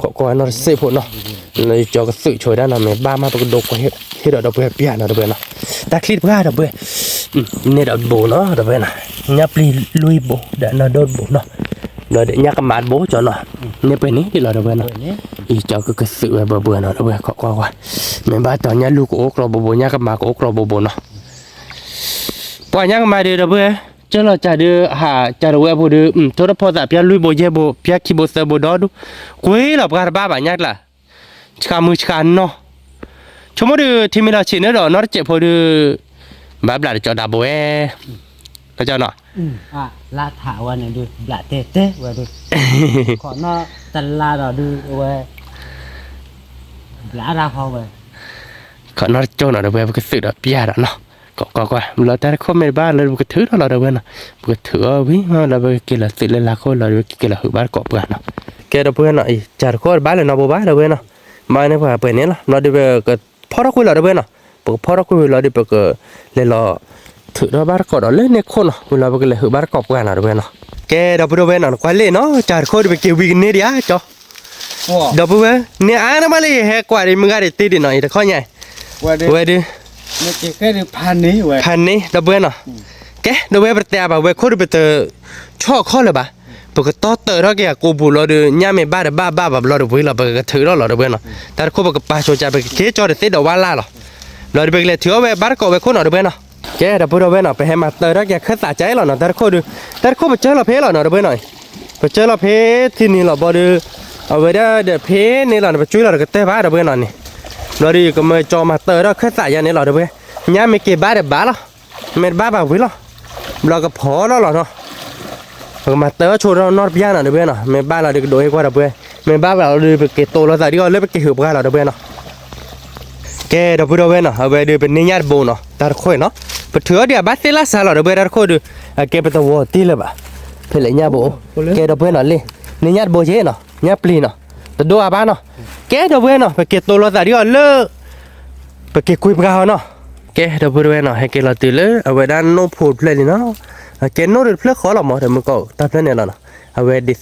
ခိးကွၢ်နီတစဲးဖိနီၤ, ကၠီကသုးဆိဒၣ်နီၤ မ့ၢ်ဘၣ်မးပကဒိကွၢ်ဟ့ၣ်ဒီးဒီပုၢ်ဝဲၢ်ပျၢ်နီၤ ဒီပုၢ်ဝဲၢ်နီၤ, တၢ်ချံတပှၢ် ဒီပုၢ်ဝဲၢ်, န့ၣ်ဒီးဘိနီၤ ဒီပုၢ်ဝဲၢ်နီၤ, ညၣ်ပျံၤလွံၢ်ဘိ ဒီးနီၢ်ဒိၣ်တဘိနီၤ, ဒီးညၣ်ကမးတဘိ ကၠီနီၤ, န့ၣ်ပှဲၤန့ၣ်ဒ်လီၤ ဒီပုၢ်ဝဲၢ်နီၤ, အံၤကၠီကကသုးဝဲဘၢဘၢနီၤ ဒီပုၢ်ဝဲၢ် ခိးကွၢ်ကွၢ်, မ့ၢ်ဘၣ်တီၤညၣ်လူၢ်ကအိၣ်ကြီဘိဘိ ညၣ်ကမးကအိၣ်ကြီဘိဘိနီၤ ပှၤညၣ်ကမၤဒုး ဒီပုၢ်ဝဲၢ်, ကၢၢ်လီၤကးဒုး ဟးကးတဝဲဖိဒုး ထိၣ်တဖီသး ပျၢလွံၢ်ဘိယဲၢ်ဘိ ပျၢခံဘိသၢဘိဒီဒူၣ်, ကွ့လီၤပှၤတဘၣ်ဘၣ်ညၣ်ကျါ, ဆှးမုၢ်ဆှးနီၤ, ဆိကမိၣ်ဒုး ထံမ့ၢ်လီၤဆံးန့ၣ်ဒီး နီတစဲးဖိဒုး ဘၣ်ဘျးတကၠီဒၣ်ဘိဝဲ, ကၠီနီၤ, လါထးဝဲန့ၣ်ဒုး ဘျးတဲတဲဝဲဒုး, ခိးနီတလါဒီးဒုးဝဲ ဘျးရၢ်ဃီဝဲ, ခိးနီတကၠိနီၤ ဒီပုၢ်ဝဲၢ် ပကသုးဒီးပျၢ်ဒီးနီၤ, ကွၢ်ကွၢ်ကွၢ် လီၤတၢ်တခိၣ်မ့ၢ်တဘၣ်လၢပကထုးထီၣ်လီၤ ဒီပုၢ်ဝဲၢ်နီၤ, ပကထုးအီၤဝံၤမးလၢပကက့ၤလီၤသုးလၢလါခိၣ်လီၤ ဒီးပကက့ၤလီၤဟုးဘၣ်တကိးပှၤနီၤ, ကဲ ဒီပုၢ်ဝဲၢ်နီၤ အံၤ ကၠီတခိၣ်တဘၣ်လၢနီတဘိဘၣ် ဒီပုၢ်ဝဲၢ်နီၤ, မၤန့ၢ်ပှၤပှဲၤန့ၣ်လီၤ ဘျီဒုးပကဖီထီၣ်ကွံာ်လီၤ ဒီပုၢ်ဝဲၢ်နီၤ, ပကဖီထီၣ်ကွံာ်ဝံၤလီၤဒုး ပကလဲၤလီၤ ထုးထီၣ်ဘၣ်တကိးဒီးလၢန့ၣ်ခိၣ်နီၤ ဝံၤလီၤပကလဲၤဟုးဘၣ်တကိးပှၤနီၤ ဒီပုၢ်ဝဲၢ်နီၤ, ကဲ ဒီပုၢ်ဝဲၢ်နီၤ နကွၢ်လံနီၤ ကၠီတခိၣ်ဒုး ပက့ၤဝံၤကန့ၢ်ဒံးဧါ ကၠီ ဒီပုၢ်ဝဲၢ် န့ၣ်အါန့ၢ်မးလၢယဟဲကွၢ်ဒံးမုၢ်ဂၤဒံးတ့ဒံးနီၤ ယတခီညါ, ဝဲဒုး ဖးန့ၢ် ဒီပုၢ်ဝဲၢ်နီၤ, ကဲ ဒီပုၢ်ဝဲၢ် ပတဲအါဘၣ်ဝဲခိၣ်ဒုး ပတဆီၣ်ခီၣ်လၢၤဘၣ်, ပကတီတၢၢ်ထီၣ်က့ၤအကိာ်ပူၤလီၤဒုး ညၣ်မ့ၢ်ဘၣ်ဒီးဘၣ်ဘၣ်ဘၣ်ဘျီဒုး ဝံၤလီၤ ပကထုးထီၣ်လီၤ ဒီပုၢ်ဝဲၢ်နီၤ, တၢ်တခိၣ်ပကပာ်ဆိကၠး ပကက့ၤကၠီတသ့ဒီးဝါလၢ်လီၤ, ဘျီဒုး ပကလဲၤထုးအီၣ်ဝဲဘၣ်တကိးဝဲခိၣ်နီၤ ဒီပုၢ်ဝဲၢ်နီၤ, ကဲ ဒီပုၢ်ဝဲၢ်နီၤ ပဟဲမၤတၢၢ်ထီၣ်က့ၤခၢၣ်သးကၠီအံၤလီၤနီၤ တၢ်တခိၣ်ဒုး, တၢ်တခိၣ်ပကၢၢ်လီၤဖဲလီၤနီၤ ဒီပုၢ်ဝဲၢ်နီၤ, ပကၢၢ်လီၤဖဲထံနံၤလီၤဘျီဒုး, အဝဲဒၣ်ဒီးဖဲန့ၣ်လီၤန့ၣ် ပကၠွံလီၤဒီးကတၢၢ်ဘၣ် ဒီပုၢ်ဝဲၢ်နီၤန့ၣ်, ဘျီဒုး ယကမၤကၠီမၤတၢၢ်ထီၣ်ခၢၣ်သးယါန့ၣ်လီၤ ဒီပုၢ်ဝဲၢ်, ညၣ်မ့ၢ်က့ၤဘၣ်ဒီးဘၣ်လီၤ, မ့ၢ်တဘၣ်ဘၣ်ဝံၤလီၤ, ဘျီကဖီလီၤလီၤနီၤ ပကမၤတၢၢ်ဆိဒီးနီတပျၢ်နီၤ ဒီပုၢ်ဝဲၢ်နီၤ, မ့ၢ်ဘၣ်လီၤဒုးကဒိးဟ့ၣ်ကွၢ်ဒီပုၢ်ဝဲၢ်, မ့ၢ်ဘၣ်ဘၣ်လီၤဒုး ပက့ၤတိလိာ်သးဒ်အီၤလၢပက့ၤဟုးပှၢ်လီၤ ဒီပုၢ်ဝဲၢ်နီၤ, ကဲ ဒီပုၢ်ဝဲၢ်နီၤ အဝဲဒုး ပန့ၢ်ညၣ်တဘိနီၤ တၢ်တခိၣ်နီၤ, ပထုးအီၤဒံးအဘၣ်သ့လၢ်စးလီၤ ဒီပုၢ်ဝဲၢ် တၢ်တခိၣ်ဒုး, အကဲပသဝီတ့ၢ်လၢၤဘၣ်, ဖဲလဲၣ်ညၣ်ဘိ, ကဲ ဒီပုၢ်ဝဲၢ်နီၤလံ, န့ၢ်ညၣ်တဘိက့နီၤ, ညၣ်ပျံၤနီၤ, တဒိၣ်အါဘၣ်နီၤ, ကဲ ဒီပုၢ်ဝဲၢ်နီၤ ပက့ၤတိလိာ်သးဒ်အီၤလၢ ပက့ၤကွံပှၢ်အီၤနီၤ, ကဲ ဒီပုၢ်ဝဲၢ်နီၤ ဟဲက့ၤလီၤတုၤလၢ အဝဲဒၣ်နိၣ်ဖိတဖျၢၣ်လံနီၤ, ကဲ နိၣ်တဖျၢၣ်ဃီလီၤမး တမုၢ်ကီၢ်တၢ်ဖျၢၣ်န့ၣ်လီၤနီၤ, အဝဲဒ်သိး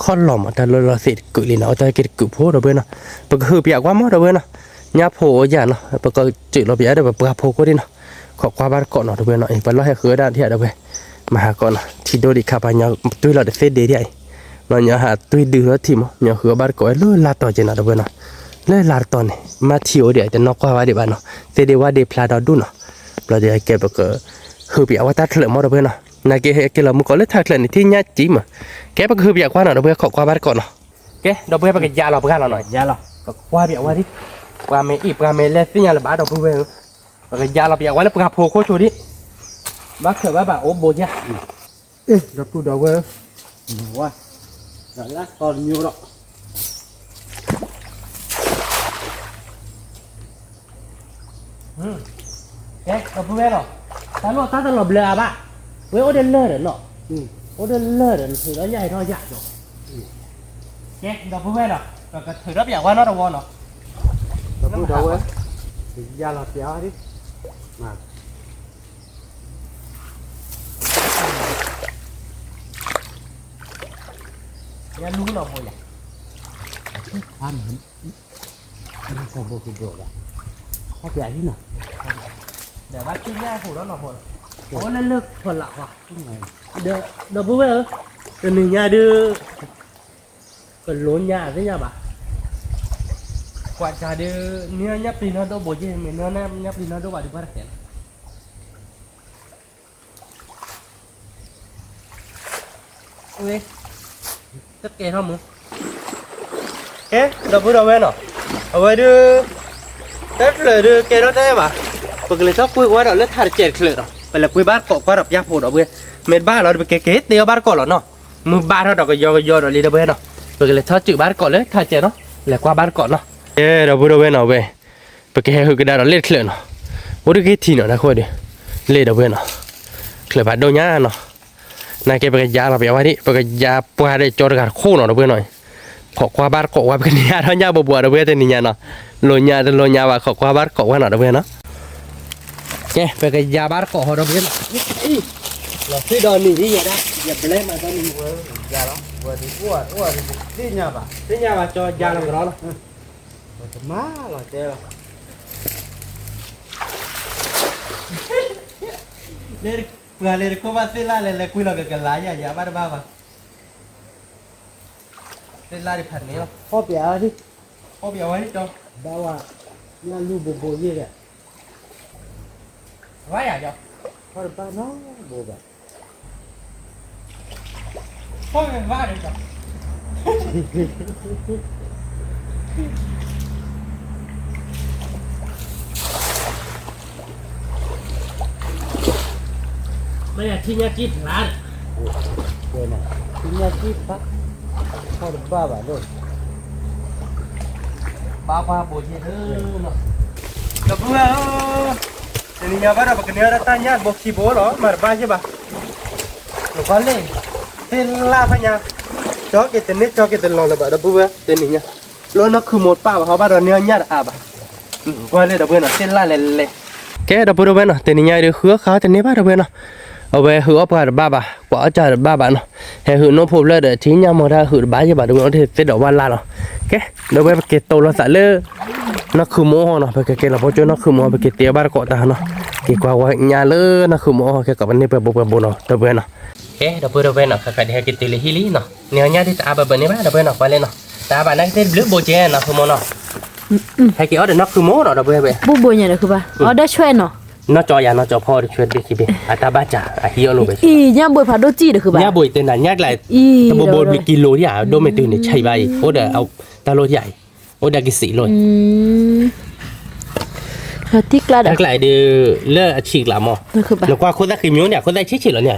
ခီၣ်လီၤမး တၢ်လီၢ်လီၤသ့ၣ်တကုးလံနီၤ အတၢ်က့ၤတကုးဖိ ဒီပုၢ်ဝဲၢ်နီၤ, ပကဟုးပၠးကွၢ်မး ဒီပုၢ်ဝဲၢ်နီၤ, ညၣ်ဖိအိၣ်ယၤနီၤ ပကစၢးလီၤပၠးဒီးပပှၢ်ဖိခိၣ်ဒံးနီၤ, ခိးကွၢ်ဘၣ်တကိးနီၤ ဒီပုၢ်ဝဲၢ်နီၤ, ပလီၢ်ဟဲဃုဒၣ်ထံၣ်ဒီပုၢ်ဝဲၢ်, မၤဟးကီးနီၤ ထံဒိၣ်ဒံးခါပှၤညီတွံၢ်လီၤတသ့ဒ့ဒံးအံၤ, ညီညီဟးတွံၢ်ဒုးထီၣ်ထံမး ညီဃုအီၣ်ဘၣ်တကိးဝဲလၢလါတီၤက့နီၤ ဒီပုၢ်ဝဲၢ်နီၤ, လၢလါတတီၤန့ၣ် မ့ၢ်ထံအိၣ်ဒံးအံၤ တနီၣ်ကွၢ်ဘၣ်ဒံးဘၣ်နီၤ, သ့ဒ့ဝၣ်ဒ့ဖျါဒီဒူၣ်နီၤ, ဘျီဒုးကဲပက ဟုးပၠးဝဲတၢ်ချၢးမး ဒီပုၢ်ဝဲၢ်နီၤ, နာ်က့ဟဲက့ၤလီၤမုၢ်ကီၢ်လၢထးချၢးန့ၣ် ထံၣ်ညၣ်ကံမး, ကဲပကဟုးပၠးကွၢ်နီၤ ဒီပုၢ်ဝဲၢ် ခိးကွၢ်ဘၣ်တကိးနီၤ, ကဲ ဒီပုၢ်ဝဲၢ် ပကယါလီၤပှၢ်လီၤနီၤ, ယါလီၤ ပကကွၢ်ပၠးဝဲဒံး, ပှၤမ့ၢ်အ့ၣ်ပှၤမ့ၢ်လဲၣ်သ့ၣ်ညါလၢၤဘၣ် ဒီပုၢ်ဝဲၢ်ဧၢ, ပကယါလီၤပၠးဝဲလၢပှၢ်ဖိခိၣ်ဆိဒံး, ဘၣ်ချၢးဘၣ်ဘၣ်အိၣ်ဘိယါ ဒီပုၢ်ဒီဝဲၢ်, ဝါ, ဒီးလၢတီတမံၤဒီး, ကဲ ဒီပုၢ်ဝဲၢ်နီၤ, တၢ်လီၢ်တၢ်တလီၤဘျၢအါဘၣ်, ဝဲအိၣ်ဒီးလၢၢ်ဒီးနီၤ, အိၣ်ဒီးလၢၢ်ဒီး နထုးဒီးညၣ်အံၤထီၣ်ယၤဒီး, ကဲ ဒီပုၢ်ဝဲၢ်နီၤ, ပကထုးထီၣ်ပၠးဝဲနီတဝီနီၤ, ဒီပုၢ်ဒီဝဲၢ်, ယါလီၤပၠးဝဲဒံး, ယလူၤနီၤဖိယၤ, ကဘိကဘိဒီး, ဟဲပၠးဟံၣ်နီၤ, ဒီးဘၣ်သ့ၣ်ညါဟိးဒီးနီၤဖိ, အဝဲလၢလၢၢ်ဖီလာ်ခွါ, ဒီး ဒီပုၢ်ဝဲၢ်ဧၢ, တနံၤညါဒုး ကလိညါသ့ၣ်ညါဘၣ်, ကွၢ်ကၢ်ဒီး နၢညၣ်ပျံၤနီၢ်ဒိၣ်ဘိးယဲၢ် မ့ၢ်နၢညၣ်ပျံၤနီၢ်ဒိၣ်ဘၣ်ဒုးပှၢ်တကဲလီၤ. တကဲထီၣ်မူ, ကဲ ဒီပုၢ်ဒီဝဲၢ်နီၤ, အဝဲဒုး တၢ်တဖျၢၣ်ဒုးကဲထီၣ်တၢ်ဘၣ်, ပကလဲၤထီၣ်ကွံာ်ဝဲဒီးလၢထးတကဲးတချုးဒီး ပလဲၤကွံာ်ဘၣ်တကိးကွၢ်ဒီးပၠၢ်ဖိဒီပုၢ်ဝဲၢ်, မ့ၢ်တဘၣ်လီၤဒီး ပကက့ၤတ့အီၣ်ဘၣ်တကိးလီၤနီၤ, မုၢ်ဘၣ်ထီၣ်ဒီးကယီကယီဒီးလံဒီပုၢ်ဝဲၢ်နီၤ, ပကလဲၤထီၣ်စုးဘၣ်တကိးလၢထးတကဲးနီၤ, လဲၤကွၢ်ဘၣ်တကိးနီၤ, ကဲ ဒီပုၢ်ဒီဝဲၢ်နီၤဝဲ ပကဟဲဟုးကဒါဒီးလ့ၣ်တချုးနီၤ, အိၣ်တဂ့ၤထံနီၤ တၢ်ခိၣ်ဒုး, လ့ၣ်ဒီပုၢ်ဝဲၢ်နီၤ, ချၢးဖးဒိၣ်ညါနီၤ, နာ်က့ပကယါလီၤပဝဲဒၣ် ပကယါပှၢ်ဒီးကၠီတဂၤတခိၣ်နီၤ ဒီပုၢ်ဝဲၢ်နီၤ, ခိးကွၢ်ဘၣ်တကိးဝဲ ပကန့ၢ်အါထီၣ်ညၣ်ဘိးဘိးဒီပုၢ်ဝဲၢ်တနံၤညါနီၤ, လိာ်ညါတလိာ်ညါဘၣ် ခိးကွၢ်ဘၣ်တကိးဝဲနီၤ ဒီပုၢ်ဝဲၢ်နီၤ, ကဲ ပကယါဘၣ်တကိးဃီ ဒီပုၢ်ဝဲၢ်နီၤ, လီၤသံဒီးနံၤဒ်ယဲဒၣ် ယဘျဲမၤသီနံၤ, ယါလီၤ, သ့ၣ်ညါဘၣ် သ့ၣ်ညါဘၣ် ကၠီယါလီၤကဒီးလီၤ ပှၤလဲၤတခိၣ်ဘၣ်သ့ၣ်လၢ်လဲၤလဲၤကွံာ်လီၤကကလါယၤ ယၤဘၣ်တဘၣ်ဘၣ်, သ့ၣ်လၢ်ဒံးဖးန့ၣ်လီၤ, ဖီၣ်ပျးဝဲဒံး, ဖီၣ်ပျးဝဲဒံးကၠီ, ဘၣ်ဝဲ, ညၣ်လူၢ်ဘိးဘိးယဲၢ်ဒီး, ဝါယၤကၠီ, ဖီၣ်တဘၣ်နီတဘိဘၣ် ဖီၣ်ဝဲဘၣ်ဒီးကၠီ, မ့ၢ်ယထံၣ်ညၣ်ကံၢ်ဖျါဒီး, ထံၣ်ညၣ်ကံၢ်ဖျါ, ဖီၣ်တဘၣ်ဘၣ်ဒီး, ဘၣ်ပှၤဘိးယဲၢ်လၢနီၤ, ဒီပုၢ်ဝဲၢ်ဧၢ, တနံၤညါဘၣ်ဒီးပကန့ၢ်အီၣ်တၢ်ညၣ်ဘိခံဘိလီၤ မၤတဘၣ်ယဲၢ်ဘၣ်, နကွၢ်လ့ၣ်, သ့ၣ်လၢ်ဖးညါ, ကၠီက့ၤတန့ၢ်ကၠီက့ၤတလီၤလၢၤဘၣ် ဒီပုၢ်ဝဲၢ် တနံၤညါ, လၢနီၢ်ခုၣ်မိၢ်တပၣ်ဘၣ် ဟီဘၣ်ဒီးန့ၢ်အီၣ်ညၣ်တအါဘၣ်, ကွၢ်လ့ၣ်ဒီပုၢ်ဝဲၢ်နီၤ သ့ၣ်လၢ်လဲၤလဲၤ, ကဲ ဒီပုၢ်ဒီဝဲၢ်နီၤ တနံၤညါအံၤဒုး ဃုအီၣ်ဃာ်တန့ၢ်ဘၣ် ဒီပုၢ်ဝဲၢ်နီၤ, အဝဲဟုးအီၣ်ပှၤတဘၣ်ဘၣ် ကွၢ်အီၣ်ကၢ်တဘၣ်ဘၣ်နီၤ, ဟဲဟုးနိၣ်ဖိဖျၢၣ်ဒီးထံၣ်ညၣ်မီၤတၢ်ဟုးတဘၣ်ယဲၢ်ဘၣ် ဒီပုၢ်ဝဲၢ်နီၤ သ့ၣ်ဒီးဝၣ်လၢ်လီၤ, ကဲ ဒီပုၢ်ဝဲၢ် ပက့ၤတိလိာ်သးလၢ နီၢ်ခုၣ်မိၢ်အီၤနီၤ, ပကက့ၤလီၤဖိကၠိနီၢ်ခုၣ်မိၢ်အီၤ ပက့ၤတ့အီၣ်ဘၣ်တကိးတၢ်နီၤ, က့ၤကွၢ်ဝဲညါလၢနီၢ်ခုၣ်မိၢ်အီၤ ကဲကိးပန့ၢ်ပှဲၤဘိပှဲၤဘိနီၤ ဒီပုၢ်ဝဲၢ်နီၤ, ကဲ ဒီပုၢ်ဒီဝဲၢ်နီၤ ခဲခါဒုးဟဲက့ၤတုၤလၢဟံၣ်လံနီၤ, န့ၢ်အီၣ်ညၣ်ဒုးတအါဘၣ်ဘၣ်န့ၣ်ဘၣ် ဒီပုၢ်ဝဲၢ်နီၤ ကွၢ်လ့ၣ်နီၤ, တအါဘၣ်နာ်က့သ့ၣ်တဘျုးဘိကဲနီၢ်ခုၣ်မိၢ်နီၤ, ဟဲက့ၤအီၣ်ဒီးနီၢ်ခုၣ်မိၢ်နီၤ ဒီပုၢ်ဝဲၢ်, ဘူၣ်ဘိညါဒီးဃုဘၣ်, အီၣ်ဒီးဆွဲနီၤ, နီၢ်ကၠီယၤ နီၢ်ကၠီဖီဒီးဆွဲတဘ့ၣ်ခံဘ့ၣ် အတၢ်ဘၣ်စၢ် အဟံးအီၣ်လိာ်ဝဲ, အံၤ ညၣ်ဘိဖးဒိၣ်စံၣ်ဒီးဃုဘၣ်, ညၣ်ဘိတဲနၤညၣ်ကျါ, တဘိဘိတဘျုးကံလိဒ်ဧါ ဒိၣ်မ့ၢ်တုၤန့ၣ် ဆံးဘၣ်အံၤ အိၣ်ဒီးတၢ်လိၣ်ဒ်ဧါအံၤ, အိၣ်ဒီးကစံးလိာ်အံၤ တၢ်ကျါအံၤဒုး လၢအဆံးကျါမီၢ်, နကွၢ်ခိၣ်သၣ်ဃံမျိုးန့ၣ် အခိၣ်သၣ်ဆံးဆံးလီၤန့ၣ်,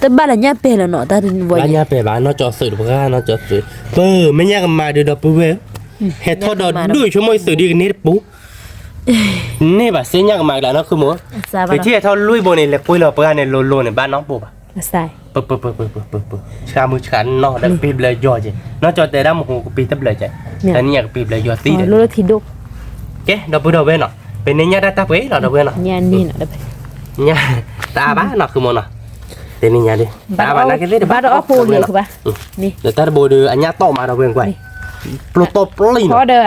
တဘၣ်လၢညၣ်ပဲာ်လီၤနီၤ, တၢ်ဘၣ်ညၣ်ပဲာ်ဘၣ် နီၢ်ကၠီသုးတပှၢ် နီၢ်ကၠီသုး, ပမ့ၢ်ညၣ်ကမါဒုး ဒီပုၢ်ဝဲၢ်, ဟဲထီၣ်ဒီးဒုးဆိကမိၣ်သုးဒ်ကန့ၢ်တပူၤ, န့ၢ်ဘၣ်စ့ညၣ်ကမါကျါနီၢ်ခုၣ်မိၢ်, ယထံၣ်ဟဲထီၣ်လွံၢ်ဘိန့ၣ် လဲၤကွံာ်လီၤပှၢ်န့ၣ် လိၤလိၤန့ၣ် ဘၣ်နီတဘိဘၣ် ပှၤမုၢ်ဆှးနီၢ်ဒီးကပံဘျၢယီၤက့ၤ, နီၢ်ကၠီတဲဒၣ်မဟူကပံတဘျၢက့ၤ, တနံၣ်ညါကပံဘျၢယီၤသံဒီး, ကဲ ဒီပုၢ်ဒီဝဲၢ်နီၤ, ပန့ၢ်ညၣ်တၢ်တၢ်ပှဲၤလီၤ ဒီပုၢ်ဝဲၢ်နီၤ, ညၣ်တအါဘၣ်နီၤ ခုၣ်မိၢ်နီၤ, တနံၣ်ညါဒုး တအါဘၣ်နာ်က့သ့ၣ်တဘၣ်, ဒီးတၢ်တဘိဒုး အညၣ်တီၢ်မး ဒီပုၢ်ဝဲၢ်ကွၢ်, ပျိတီၢ်ပျံၤနီၤ, န့ၣ်ဒ့ၣ်တဘ့ၣ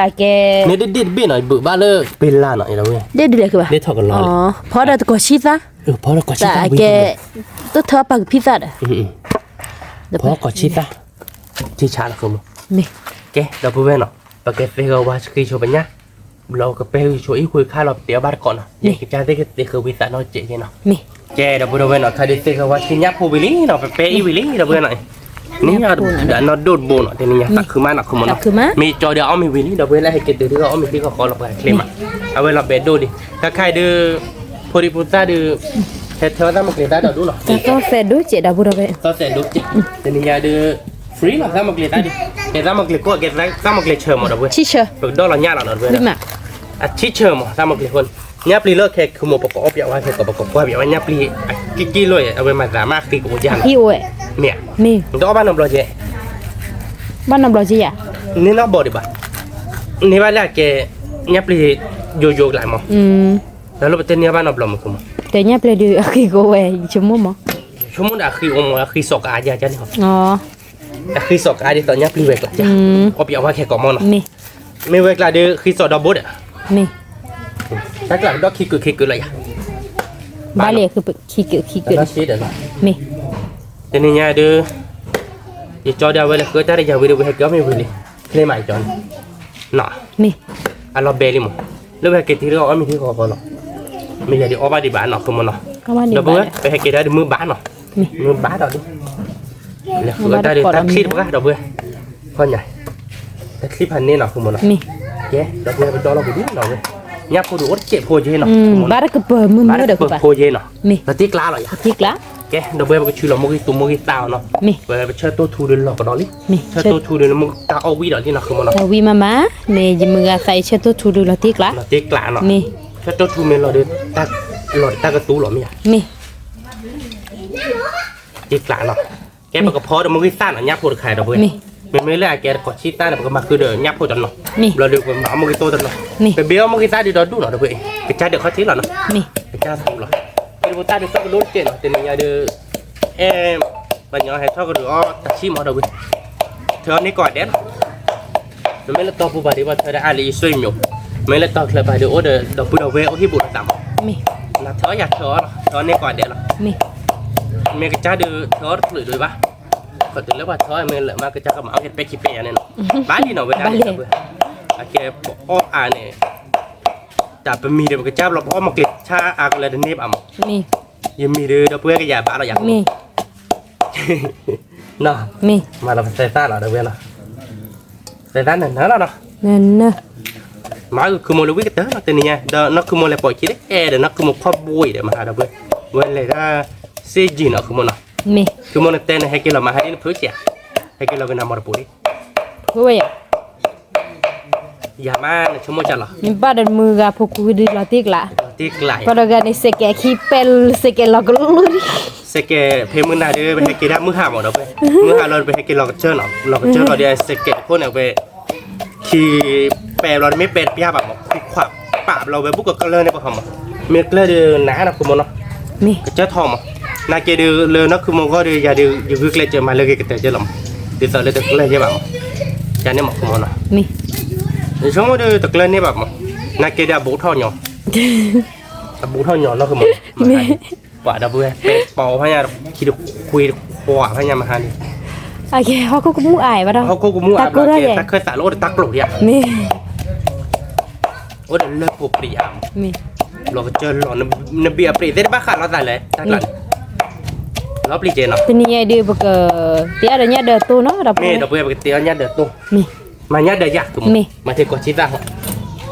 ်နီၤ ယဘုးဘၣ်လၢပ့ၤလၢ်နီၤ, ဒ့ၣ်ဒ်လဲၣ်ခုဘၣ်, ဒ့ၣ်ထီၣ်ကလီလီၤ, ဖီဒီးတကိးဆံသၣ်, ဖီဒီးကိးဆံသၣ်ဝံၤ, တထၢပာ်ကဖံသၣ်ဒီး, ဖီကိးဆံသၣ်, ထံဆါလီၤခုၣ်မိၢ်, ကဲ ဒီပုၢ်ဝဲၢ်နီၤ, ပကသ့ၣ်ဂီၤဝါဃံဆိပညၣ်, ဘျီကပဲဃံဆိအံၣ်ဃုခါလီၤ ပတ့အီၣ်ဘၣ်တကိးနီၤ, ယကစၢ်သ့ၣ်ကသ့ဃုာ်ဝံသးနီၢ်စဲးက့နီၤ, ကဲ ဒီပုၢ်ဒီဝဲၢ်နီၤ, ခါဒုးသ့ၣ်ဂီၤဝါဃံညၣ်ဖိဝံၤလံနီၤ, ပပဲအံၣ်ဝံၤလံ ဒီပုၢ်ဝဲၢ်နီၤ, န့ၣ်ဒီးနီၢ်ဒိၣ်တဘိနီၤ, တနံၣ်ညါသးခုမးနီၤ ခုၣ်မိၢ်နီၤ, မ့ၢ်ကၠီဒီးအီၣ်မ့ၤဝံၤလံ ဒီပုၢ်ဝဲၢ်လၢဟဲက့ၤတုၤဒုးအီၣ်မ့ၤသံဃီဃီလီၤ ပှၤချ့မး, အဝဲလီၤဘဲဒိၣ်ဒံး, ခါခါအံၤဒုး, ဖိဒံဖိသၣ်ဒုး, ဟဲထၢသၣ်မုၢ်ကျဲၤသၣ်ဒီးဒိၣ်နီၤ, သီၣ်သဲးဒိၣ်စဲး ဒီပုၢ်ဒီဝဲၢ်, တနံၣ်ညါဒုး, free လီၤ သၣ်မုၢ်ကျဲၤသၣ်ဒုး, ကဲသၣ်မုၢ်ကျဲၤခိၣ် ကဲသၣ်မုၢ်ကျဲၤဆၢမး ဒီပုၢ်ဝဲၢ်, ပကဒီၣ်လီၤညၣ်လီၤ ဒီပုၢ်ဝဲၢ်, အဆံဆၢမး သၣ်မုၢ်ကျဲၤခိၣ်န့ၣ်, ညၣ်ပျံၤလၢခဲခုၣ်မိၢ် ပကအီၣ်ပၠးဝဲခဲကိး ပကကွၢ်ပၠးဝဲညၣ်ပျံၤ, က့ၢ်က့ၢ်လိာ်ယဲ အဝဲမၤသးမးဃံကအိၣ်ယၤ, မ့ၢ်, ဒီးအီၣ်ဘၣ်နီတဘျီကဲ, ဘၣ်နီတဘျီကဲယၤ, န့ၣ်နီၢ်ဘီဒံးဘၣ်, န့ၢ်ဘၣ်လၢအကဲ, ညၣ်ပျံၤ, ယိယိကျါမး, ဒီးလၢပတဲန့ၢ်ဘၣ်နီတဘျီမး ခုၣ်မိၢ်, တဲညၣ်ပျံၤဒုးအဃံကအိၣ်ဝဲ ယဆိကမိၣ်မး, ဆိကမိၣ်ဒီးအဃံအိၣ်မး အဃံစီၤကအါယၤန့ၣ်, အဃံစီၤကအါဒ်သိးညၣ်ပျံၤဝဲကျါ, အီၣ်ပၠးဝဲခဲကိးမးနီၤ, မ့ၢ်ဝဲကျါဒုးဃံစီၤဒီဘိဒီး, တၢ်ကျးဒီးခံကုာ်ခံကုာ်လီၤယၤ, ဘၣ်လံ, ခံကုာ်ခံကုာ်, တနံၣ်ညါဒုး, ယကၠီဒၣ်ဝဲလၢဃုတၢ်တယၤဝံၤဒီးဝဲဟဲက့ၤအီၣ်မ့ၤဝံၤလံ, ချ့မးယကၠီန့ၣ်, နီၤ, မ့ၢ်, အလီၤဘဲလံမး, လၢပဟဲက့ၤထံတဂၤအီၣ်မ့ၤထံဃီဃီနီၤ, မ့ၢ်ယၤဒ်အီၣ်ဘၣ်ဒံးဘၣ်နီၤ ဃုမီၤနီၤ, ဒီပုၢ်ဝဲၢ် ပဟဲက့ၤဒၣ်ဒီးမုၢ်ဘၣ်နီၤ, မုၢ်ဘၣ်ဒီးလံ, လဲၤဃုအီၣ်တၢ်ဒီးတၢ်ချံတပှၢ် ဒီပုၢ်ဝဲၢ်, ခီညါ, တၢ်ချံဖးန့ၢ်နီၤ ဃုမီၤနီၤ, ကဲ ဒီပုၢ်ဝဲၢ် ပဒီလီၤပူၤဒံးနီၤဝဲ, ညၣ်ဖိဒုးအိၣ်တစဲးဖိက့နီၤ, ဘၣ်တကပၤမုၢ်မုၢ်ဒီးကပၤဖိက့နီၤ, မ့ၢ်, လီၤတံၢ်ကျါလီၤယၤ, ကဲ ဒီပုၢ်ဝဲၢ် ပကဆူလီၤမိၢ်ဂံၢ်သူမိၢ်ဂံၢ်သၣ်အီၤနီၤ, ဝဲပဆၢတိၢ်ထူဒီးလီၤကဒီးလံ, ဆၢတိၢ်ထူဒီးလၢမုၢ်တၢ်အီၣ်ဝံၣ်ဒီးလံနီၤ ဃုမီၤနီၤ, တၢ်ဝံၣ်မးမး, မ့ၢ်ယမုၢ်ဂၤသးအံၤဆၢတိၢ်ထူဒီးလီၤတံၢ်ကျါ, လီၤတံၢ်ကျါနီၤ, မ့ၢ်, ဆၢတိၢ်ထူမ့ၢ်လီၤဒီး, လီၤဒီးတၢ်ကသူလီၤမ့ၢ်ဧါ, မ့ၢ် တံၢ်ကျါနီၤ, ကဲ ပကဖီဒီးမိၢ်ဂံၢ်သၣ်နီၤ ညၣ်ဖိတခါဒီပုၢ်ဝဲၢ်, မ့မ့ၢ်လၢအကဲတကိးဆံသၣ်န့ၣ် ပကမၤဃုာ်ဒီးညၣ်ဖိတနီၤ, ဘျီဒီးပမၤအီၣ်မိၢ်ဂံၢ်သိတနီၤ, ပဘ့အီၣ်မိၢ်ဂံၢ်သၣ်ဒ်ဒီဒူၣ်နီၤ ဒီပုၢ်ဝဲၢ်, ကစၢ်ဒုးခီၣ်ထံးလီၤနီၤ, ကစၢ်သူလီၤ, ကဲ ဖိသၣ်ဒုးသီၣ်ကဒိတကဲနီၤ တနံၤညါဒီး, အဲ ပှၤညီဟဲထီၣ်ကဒီးအီၣ်တၢ်ဆံၣ်မီၤဒီပုၢ်ဝဲၢ်, ထၢအီၣ်န့ၢ်ကိးဂၤဒဲးလီၤ မ့မ့ၢ်လၢတီပူၤပၤဒီး ပှၤထၢဒၣ်အါလံယစွဲမီၤ, မ့ၢ်လၢတီချၢပၤဒီး အိၣ်ဒီးဒီပုၢ်ဒီဝဲၢ်အိၣ်ဟံၣ်ဘူးဒီးသးမီၤ, နထၢအီၣ်ယၤထၢအီၣ်လီၤ ထၢအီၣ်န့ၢ်ကိးဂၤဒဲးလီၤ, မ့ၢ်ကစၢ်ဒုးထၢအီၣ်တချုးဒံးဘၣ်, ခီတုၤလၢပှၤထၢအီၣ်မ့ၢ်လၢာ်မး ကစၢ်ကမၤအီၣ်က့ၤတပဲခံပဲယၤန့ၣ်နီၤ, ဘၣ်လံနီၤ ဝဲဒၣ်န့ၣ်ဒီပုၢ်ဝဲၢ်, အကဲပအီၣ်အါန့ၣ်, တၢ်ပမံၤဒီးပကစၢ်ဘျီ ပအီၣ်မ့ၢ်ကျဲဆါအါကလၢတန့ၢ်ဘၣ်မီၤ, ယမံၤဒီးဒီပုၢ်ဝဲၢ်ကယၤဘၣ်လီၤယၤ မ့ၢ်, မၤလီၤပသဲသၣ်လီၤဒီပုၢ်ဝဲၢ်နီၤ, သဲသၣ်နၢၤနၢၤလီၤနီၤ, မၤအုၣ်ခုမိၢ်လၢဝံၣ်ကတၢၢ်နီၤ တနံၤညါ ဒီးနီၢ်ခုမိၢ်လဲၤပိာ်ခံဒီး အဲၣ်ဒီးနီၢ်ခုမိၢ်ခီၣ်ဘိအံၤဒီး မၤဟးဒီပုၢ်ဝဲၢ်, ဝဲလဲၤဒၣ်စ့ယံၤနီၤ ခုမိၢ်နီၤ, ခုမိၢ်နတဲနဟဲက့ၤလီၤမၤဟးဒ်နဖုးကဲး, ဟဲက့ၤလီၤကနၣ်မီတပူၤဒံး ယၤမးနဆိကမိၣ်ကလီၤ, နဘၣ်ဒီးမုၢ်ဂၤဖိကူဒုးလီၤတံၢ်ကျါ, ပှၤဒီးဂၤန့ၣ် စဲးကဲးခံပဲလၢစဲးကဲးလီၤကလူး, စဲးကဲးဖဲမုၢ်နၤဒီး ပဟဲက့ၤဒၣ်မုၢ်ဟါမီၤဒီပုၢ်ဝဲၢ်, မုၢ်ဟါလီၤဒီး ပဟဲက့ၤလီၤကစၢၢ်နီၤ လီၤကစၢၢ်လီၤဒီး စဲးကဲးတခိၣ်န့ၣ် ပ ခံပဲဘျီ တမ့ၢ်ပဲတပျၢ်ဘၣ်မီၤ ခွံခွးပာ်ဘျီဝဲ ဘူးကကျၢၢ်န့ၣ်ပဟီမီၤ, မ့ၢ်ကျၢၢ်ဒီးနၤနီၤ ခုမိၢ်နီၤ, ကစၢၢ်ထီမီၤ, နာ်က့ဒီးလၢနီၢ်ခုမိၢ်ဂီၢ်ဒီး ယၤဒီး ယဂုာ်ကျဲးစၢးမၤလၢဂ့ၤကတၢၢ်ကဲလီၤမီၤ, ဒ်သိးလၢတကျၢၢ်ယဲဘၣ်မီၤ, ယၤန့ၣ်မီၤ ခုမိၢ်နီၤ, ယဆိကမိၣ်ဒီးတကျၢၢ်န့ၢ်ဘၣ်မီၤ, နာ်က့ဒီးအဘူးထီၣ်ညီ, အဘူးထီၣ်ညီနီၢ်ခုမိၢ်, ပှၤဒီပုၢ်ဝဲၢ် ပဲပီဖးညါ ခံတခွံတခွးဖးညါမဟါန့ၣ်, ဟီၣ်ခိၣ်ကမူၣ်အါဘၣ်ဒီး ဟီၣ်ခိၣ်ကမူၣ်အါဘၣ်ကဲ တၢ်ခၢၣ်သးလၢအိၣ်ဒီးတၢ်ကျိၤဒံးဧါ, မ့ၢ် အိၣ်ဒီးလၢပူၤပျံၤဧါ, လီၤကစၢၢ်လီၤ နဘံၣ်အပျံၤသ့ၣ်တဘၣ်ဃးလီၤသးလဲၣ် တၢ်ကျါန့ၣ်, လီၤပျံၤကဲနီၤ, တနံၤညါဒီးပက တ့အီၣ်ဒီးညၣ်ဒၢးတိၢ်နီၤ ဒီပုၢ်ဝဲၢ် မ့ၢ်ဒီပုၢ်ဝဲၢ် ပကတ့အီၣ်ညၣ်ဒၢးတိၢ်, မၤညၣ်ဒၢးယၤ မ့ၢ် မၤထံကီၢ်ဆံသၣ်ဟီ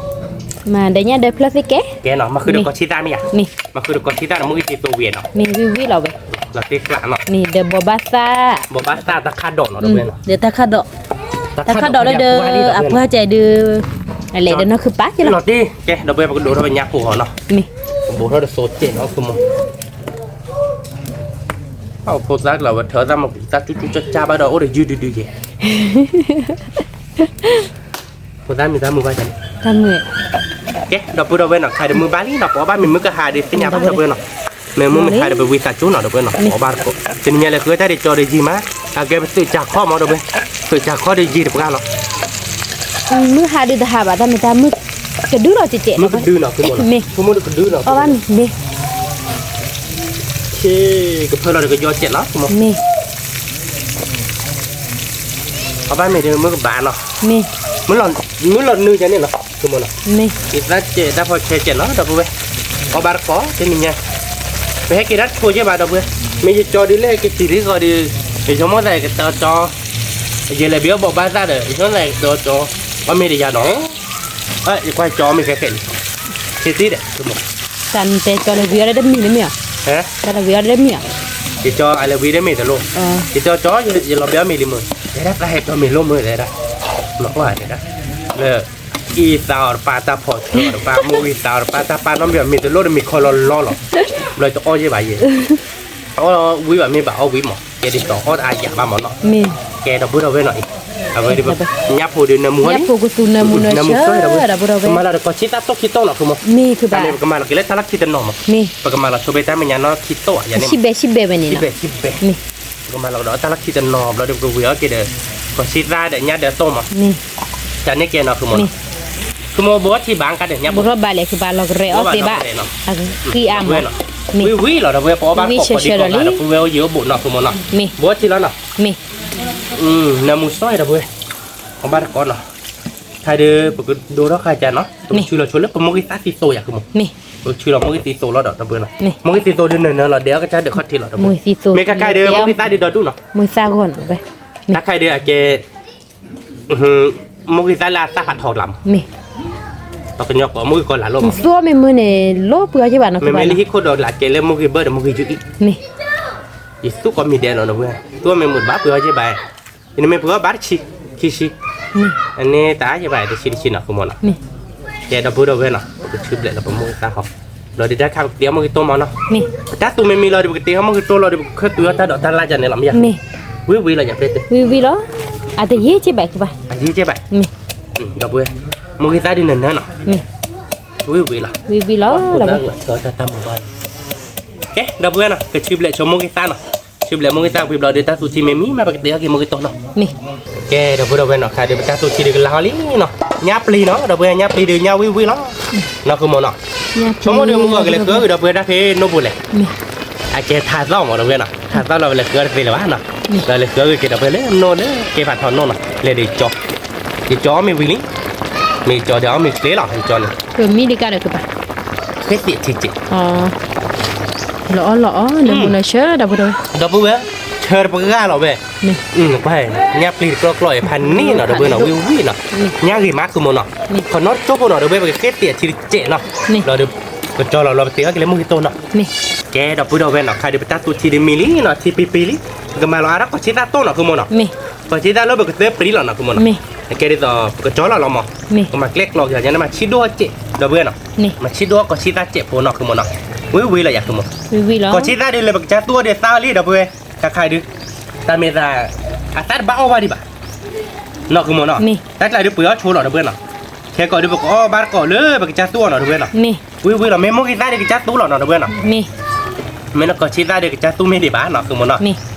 မၤဒီးညၣ်ဒၢးဖျၢၣ်သ့ၣ်ကဲ, ကဲနီၤ မၤဃုာ်ဒီးကီၢ်ဆံသၣ်မ့ၢ်ဧါ, မ့ၢ် မၤဃုာ်ဒီးကီၢ်ဆံသၣ်န့ၣ် မ့ၢ်ဂ့ၤက့ၤသိဝံၤနီၤ, မ့ၢ်ဝံၤဝံၤလီၤဝဲ, လီၤတ့ကျးနီၤ, မ့ၢ်ဒီးဘိးဘၣ်သၣ်, ဘိးဘၣ်သၣ်တၢ်ခါဒီးနီၤ ဒီပုၢ်ဝဲၢ်နီၤ, ဒီးတၢ်ခါဒီးလၢဒီး အပှၢ်ကဲဒီး အလဲၤဒီးနီၢ်ခုပၢ်ကဲလီၤ, လီၤတ့ ကဲ ဒီပုၢ်ဝဲၢ် ပကဒိးထီၣ်ဝဲညၣ်ဖိဃီနီၤ, မ့ၢ် ကဘိးထီၣ်ဒီးသိကဲနီၤ ဖိမုၣ် အဖိသၣ်ကျါဝဲ ထၢသၣ်မၤပူၤသၣ်ကၠူကၠူကၠၢ်ကၠၢ်ဘၣ်ဒီး အိၣ်ဒီးယုၢ်ဒုဒုကဲ, ဖိသၣ်မံၤသၣ်မုာ်ဘၣ်ကဲန့ၣ်, ကဲ ဒီပုၢ်ဒီဝဲၢ်နီၤ ခါဒီးမုၢ်ဘၣ်လံနီၤ ပအီၣ်ဘၣ်မ့ၤမုၢ်ကဟါဒီးသ့ၣ်ညါဘၣ် ဒီပုၢ်ဝဲၢ်နီၤ, မ့ၢ်မုၢ်မ့ၢ်ဟါဒီး ပဝံသးကၠူနီၤ ဒီပုၢ်ဝဲၢ်နီၤ ပအီၣ်ဘၣ်တကိး, တနံၤညါလဲၤဃုတၢ်ဒံးကၠီဒီးယံာ်မး, အကဲပသုးကၠၤခီၣ်မး ဒီပုၢ်ဝဲၢ်, သုးကၠၤခီၣ်ဒီးယံာ်တပှၢ်လီၤ မုၢ်ဟါဒုးတဟါဘၣ် တၢ်မ့ၢ်တၢ်မုၢ်ကဒုလီၤကဲးကဲး, မုၢ်ကဒုနီၤ မ့ၢ် ဖိမုၣ်ကဒုနီၤ, အီၣ်ဘၣ်မ့ၤ, ကဖၢလီၤဒီးကယီကဲးလီၤ မ့ၢ် အီၣ်ဘၣ်မ့ၤဒီးမုၢ်ကဘၣ်နီၤ, မ့ၢ် မုၢ်လီၤနုာ်ကဲန့ၣ်လီၤ မ့ၢ် ယသးကဲတၢ်ဖီခဲကဲနီၤ ဒီပုၢ်ဝဲၢ်, အီၣ်ဘၣ်တကိး တနံၤညါ, ပဟဲက့ၤတၢ်တဖိကဲဘၣ် ဒီပုၢ်ဝဲၢ်, မ့ၢ်ယကၠီဒုးလဲၣ်ကသံၣ်လံဃီဒီး, ယဆိကမိၣ်သးကတၢၢ်ကၠီ, ယလဲၤဘံအီၣ်ဘိးဘၣ်သၣ်ဒီး ယဆိကမိၣ်သးကတၢၢ်ကၠီ, အီၣ်မ့ၤဒီးယၤနီၤ, ယကွၢ်ကၠီအီၣ်မ့ၤခဲခဲလံ, ခဲသံဒီး တၢ်တဲကၠီလဲၤဝံၤအီၣ်ဒီးတမံၤလၢမ့ၢ်ဧါ, တၢ်လဲၤဝံၤအီၣ်ဒီးတမံၤဧါ, ယကၠီအလဲၤဝံၤဒီးမ့ၤတလိၣ်, ယကၠီကၠီ ယလီၤဘံအီၣ်မ့ၤလံမ့ၢ်, တဲဒၣ်သးဟဲကၠီမ့ၤလိၣ်မ့ၢ်တဲဒၣ်, လီၤကွၢ်တဲဒၣ်, လၢ အံၤသးအီၤတပၢ်တၢ်ဖီၣ်ဆၢအီၤတပၢ် မူဂံၢ်သးအီၤတပၢ်တၢ်ပၢ်နီတမံၤ မ့ၤတလိၣ်ဒီးမ့ၤခီလီၤလီၤလီၤ, ဘျီတအီၣ်ယဲၢ်ဘၣ်ယဲၢ်, အီၣ်ဝံၤဘၣ်မ့ၢ်ဘၣ်အီၣ်ဝံၤမး ကဲဒ်သိးအီၣ်တအါယၤဘၣ်မးနီၤ, ကဲဒီပုၢ်ဒီဝဲၢ်နီၤအံၤ, အဝဲဒၣ် ညၣ်ဖိဒီးနၢမူ နၢမူစီဒီပုၢ်ဒီဝဲၢ်, ကမၤလီၤဒီးကီၢ်ဆံသၣ်တိၢ်ခံတိၢ်နီၤ ဖိမး, မ့ၢ် ပကမၤလီၤက့ၤလၢတၢ်လီၢ်ခံတနီၤမး, ပကမၤလီၤဆိဘ့ၣ်တၢ်မဲာ်ညါနီၢ်ခံတိၢ်ဧါ ယၤန့ၣ်မး, ဘဲ ပကမၤလီၤကဒီးတၢ်လီၢ်ခံတနီၤ ဘျီဒီးပကဝံၤအီၣ်က့ၤဒီး ကီၢ်ဆံသၣ်ဒီးညၣ်ဒၢးတိၢ်မး, တၢ်န့ၣ်ကဲနီၤ မ့ၢ် မ့ၢ် ဘိထံဘၣ်ကါဒီးညၣ်ဖိ ဘိထီၣ်ဘၣ်လဲၣ် ကဘၣ်လီၤကရဲအီၣ်သ့ဘၣ်, အဃံအါမး, ဝံၤဝံၤလီၤ ဒီပုၢ်ဝဲၢ် ပအီၣ်ဘၣ်တကိးပှၤဒံးကီးဘၣ် ဒီပုၢ်ဝဲၢ်အိၣ်ယံၤအိၣ်ဘူးနီၤ ဖိမးနီၤ, မ့ၢ် ဘိထံလီၤနီၤ, မ့ၢ် နၢမူစီဒီပုၢ်ဝဲၢ်, အီၣ်ဘၣ်တကိးနီၤ, တၢ် ခါဒီး ပကဒိထီၣ်ခါကၢ်နီၤ, ပကဆူလီၤဆိလၢပမိၢ်ဂ့ၢ်သၣ်သံသိးယၤဃုမီၤ, ပကဆူလီၤမိၢ်ဂ့ၢ်သံသိးလီၤဒီး ဒီပုၢ်ဝဲၢ်နီၤ, မိၢ်ဂ့ၢ်သံသိးဒုးနၢၤနၢၤလီၤ ဒဲးအီၣ်ကစၢ်ဒၢးခီၣ်ထံးလီၤ ဒီပုၢ်ဝဲၢ်, မ့ၢ်ကကါဒီး မိၢ်ဂ့ၢ်သၣ်ဒုးဒီဒူၣ်နီၤ, တၢ်ခါဒီးအကဲ မိၢ်ဂ့ၢ်သၣ်လၢအသၣ်ဖးထီကျါမး, ပှၤကညီကိးမိၢ်ဂ့ၢ်ကီၤလၤလိၣ်မး, သိမ့ၢ်မုာ်န့ၣ် လိၣ်ပှ့ၤအီၣ်က့ဘၣ်နီၤ, မ့မ့ၢ်လၢဟံၣ်ခိၣ်ဒီးလၢအကဲလၢမိၢ်ဂ့ၢ်ဘၢၣ်ဒီးမိၢ်ဂ့ၢ်ယူအံၣ်, ယသူၣ်ကိးမံၤဒဲးနီၤ ဒီပုၢ်ဝဲၢ်, သိမ့ၢ်မုာ်ဘၣ်ပှ့ၤအီၣ်က့ဘၣ်, ယနမ့ၢ်ပှ့ၤအီၣ်ဘၣ်တဆံ, ခံဆံ, အန့ၣ်တၢ်ယဘၣ်တဆံတဆံနီၤ ဃုမီၤနီၤ, ကဲဒီပုၢ်ဝဲၢ်နီၤ ပကဆူဘျဲးလီၤပမိၢ်ဂ့ၢ်သၣ်ဟီ, လီၤဒီးတၢ်ခါပကတ့အီၣ်မိၢ်ဂ့ၢ်တိၢ်မီၤနီၤ, ပတၢ်သူမ့ၢ်မံလီၤဒီး ပကတ့အီၣ်မိၢ်ဂ့ၢ်တိၢ်လီၤဒီး ပကခၢၣ်သူအီၣ်တၢ်ဒိးတၢ်လၢ်ကန့ၣ်လီၤ မ့ၢ်ယၤ, ဝံၤဝံၤလီၤယၤဖဲတဲ, ဝံၤဝံၤလီၤ, အတယံာ်က့ဘၣ်ဃုဘၣ်, အယံာ်က့ဘၣ်, ဒီပုၢ်ဝဲၢ်, မိၢ်ဂ့ၢ်သၣ်ဒုးနၢၤနၢၤနီၤ, ဝံၤဝံၤလီၤ, ဝံၤဝံၤလီၤ, ကဲ ဒီပုၢ်ဝဲၢ်နီၤ ကဆူဘျဲးဆိမိၢ်ဂ့ၢ်သၣ်နီၤ, ဆူဘျဲးမိၢ်ဂ့ၢ်သၣ်ဝံၤဘျီဒီး တၢ်သူထံမ့ၢ်မံမး ပကတ့အီၣ်က့ၤမိၢ်ဂ့ၢ်တိၢ်နီၤ, ကဲ ဒီပုၢ်ဝဲၢ်နီၤ ခါဒီးပတၢ်သူထံဒုးကလၢဟီလံနီၤ, ညၣ်ပျံၤနီၤ ဒီပုၢ်ဝဲၢ် ညၣ်ပျံၤဒုးညၣ်ဝံၤဝံၤလီၤ, နီၤ ဃုမီၤနီၤ, ဆိကမိၣ်ဒီးမုၢ်ဂီၤကလဲၤဃုအဂ့ၢ် ဒီပုၢ်ဝဲၢ် တၢ်ဖဲနိၣ်ပူၤလဲၣ်, အကဲထးသီၣ်မး ဒီပုၢ်ဝဲၢ်နီၤ, ထးသီၣ်လီၤပလဲၤဃုအဂ့ၢ်တသ့လၢၤဘၣ်နီၤ, ဒီးလဲၤဃုအဂ့ၢ်က့ၤ ဒီပုၢ်ဝဲၢ် လၢနိၣ်လၢကဲဖးထီနိၣ်နီၤ, လဲၤဒီးကၠီ, ယကၠီအီၣ်မ့ၢ်ဝံၤလံ, မ့ၢ်ယကၠီဒီးအီၣ်မ့ၢ်ကျ့လီၤ ယကၠီန့ၣ်, မံဒံးကါဒီးကပၤ, ဃ့သံးထံက့း လီၤအီၣ်လီၤအီၣ် နမူနဆၢ ဒီပုၢ်ဝဲၢ်, ဒီပုၢ်ဝဲၢ်, ဆၢတပှၢ်လီၤဝဲ, ညၣ်ပျံၤတကျီၢ်ကျီၢ်အံၤ ဖးန့ၢ်နီၤ ဒီပုၢ်ဝဲၢ်နီၤ ဝံၤဝံၤနီၤ, ညၣ်ဂ့ၤမး ဃုမီၤနီၤ, ခီနီၣ်ကၠိဖိနီၤ ဒီပုၢ်ဝဲၢ် ပကဃ့သံးအထံတစဲးနီၤ, လီၤဒီး ကကၠီလီၤလီၤ ပသ့ၣ်အီၣ်က့ၤလၢမိၢ်ဂ့ၢ်တိၢ်နီၤ, ကဲ ဒီပုၢ်ဝဲၢ်နီၤ ခါဒီးပတၢ်သူထံဒုးမံလံနီၤ ထံပံၤပံၤလံ, ပကမၤလီၤအါထီၣ်ကီၢ်ဆံသၣ်တိၢ်နီၤ ဃုမီၤနီၤ, ကီၢ်ဆံသၣ်လၢပကသၢပျံၤလီၤနီၤ ဃုမီၤနီၤ, ကဲဒ်သိး ပကကၠီလီၤလီၤမး, ပကမၤကျဲကျီက့ၤ ညါန့ၣ်မၤဆံးဒိၣ်အီၣ်စဲး ဒီပုၢ်ဝဲၢ်နီၤ, မၤဆံးဒိၣ်အီၣ်ကီၢ်ဆံသၣ်စဲးဖိနီၤ ဃုမီၤနီၤ, ဝံၤဝံၤလီၤယၤ ဃုမီၤ, ကီၢ်ဆံသၣ်ဒုးလၢပကစၢ်သူအီၣ်ဒီးသၣ်အီၣ်လံ ဒီပုၢ်ဝဲၢ်, ခါခါဒုး, တၢ်မ့ၢ်သး, အသၣ်တဘၣ်အီၣ်ဘၣ်ဒံးဘၣ်, နီၤ ဃုမီၤနီၤ, တၢ်ကျါဒုးပှ့ၤအီၣ်ဆိလီၤ ဒီပုၢ်ဝဲၢ်နီၤ, ခဲကိးဒုးပကအီၣ်ဘၣ်တကိးလၢပကစၢ်သူအီၣ်နီၤ ဒီပုၢ်ဝဲၢ်နီၤ, ဝံၤဝံၤလီၤ မ့ၢ်မိၢ်ဂ့ၤသၣ်ဒုးကစၢ်သူလီၤနီၤ ဒီပုၢ်ဝဲၢ်နီၤ, မ့ၢ်နီၤ ကီၢ်ဆံသၣ်ဒုးကစၢ်သူမ့ၢ်ဒံးဘၣ်နီၤ ဃုမီၤနီၤ,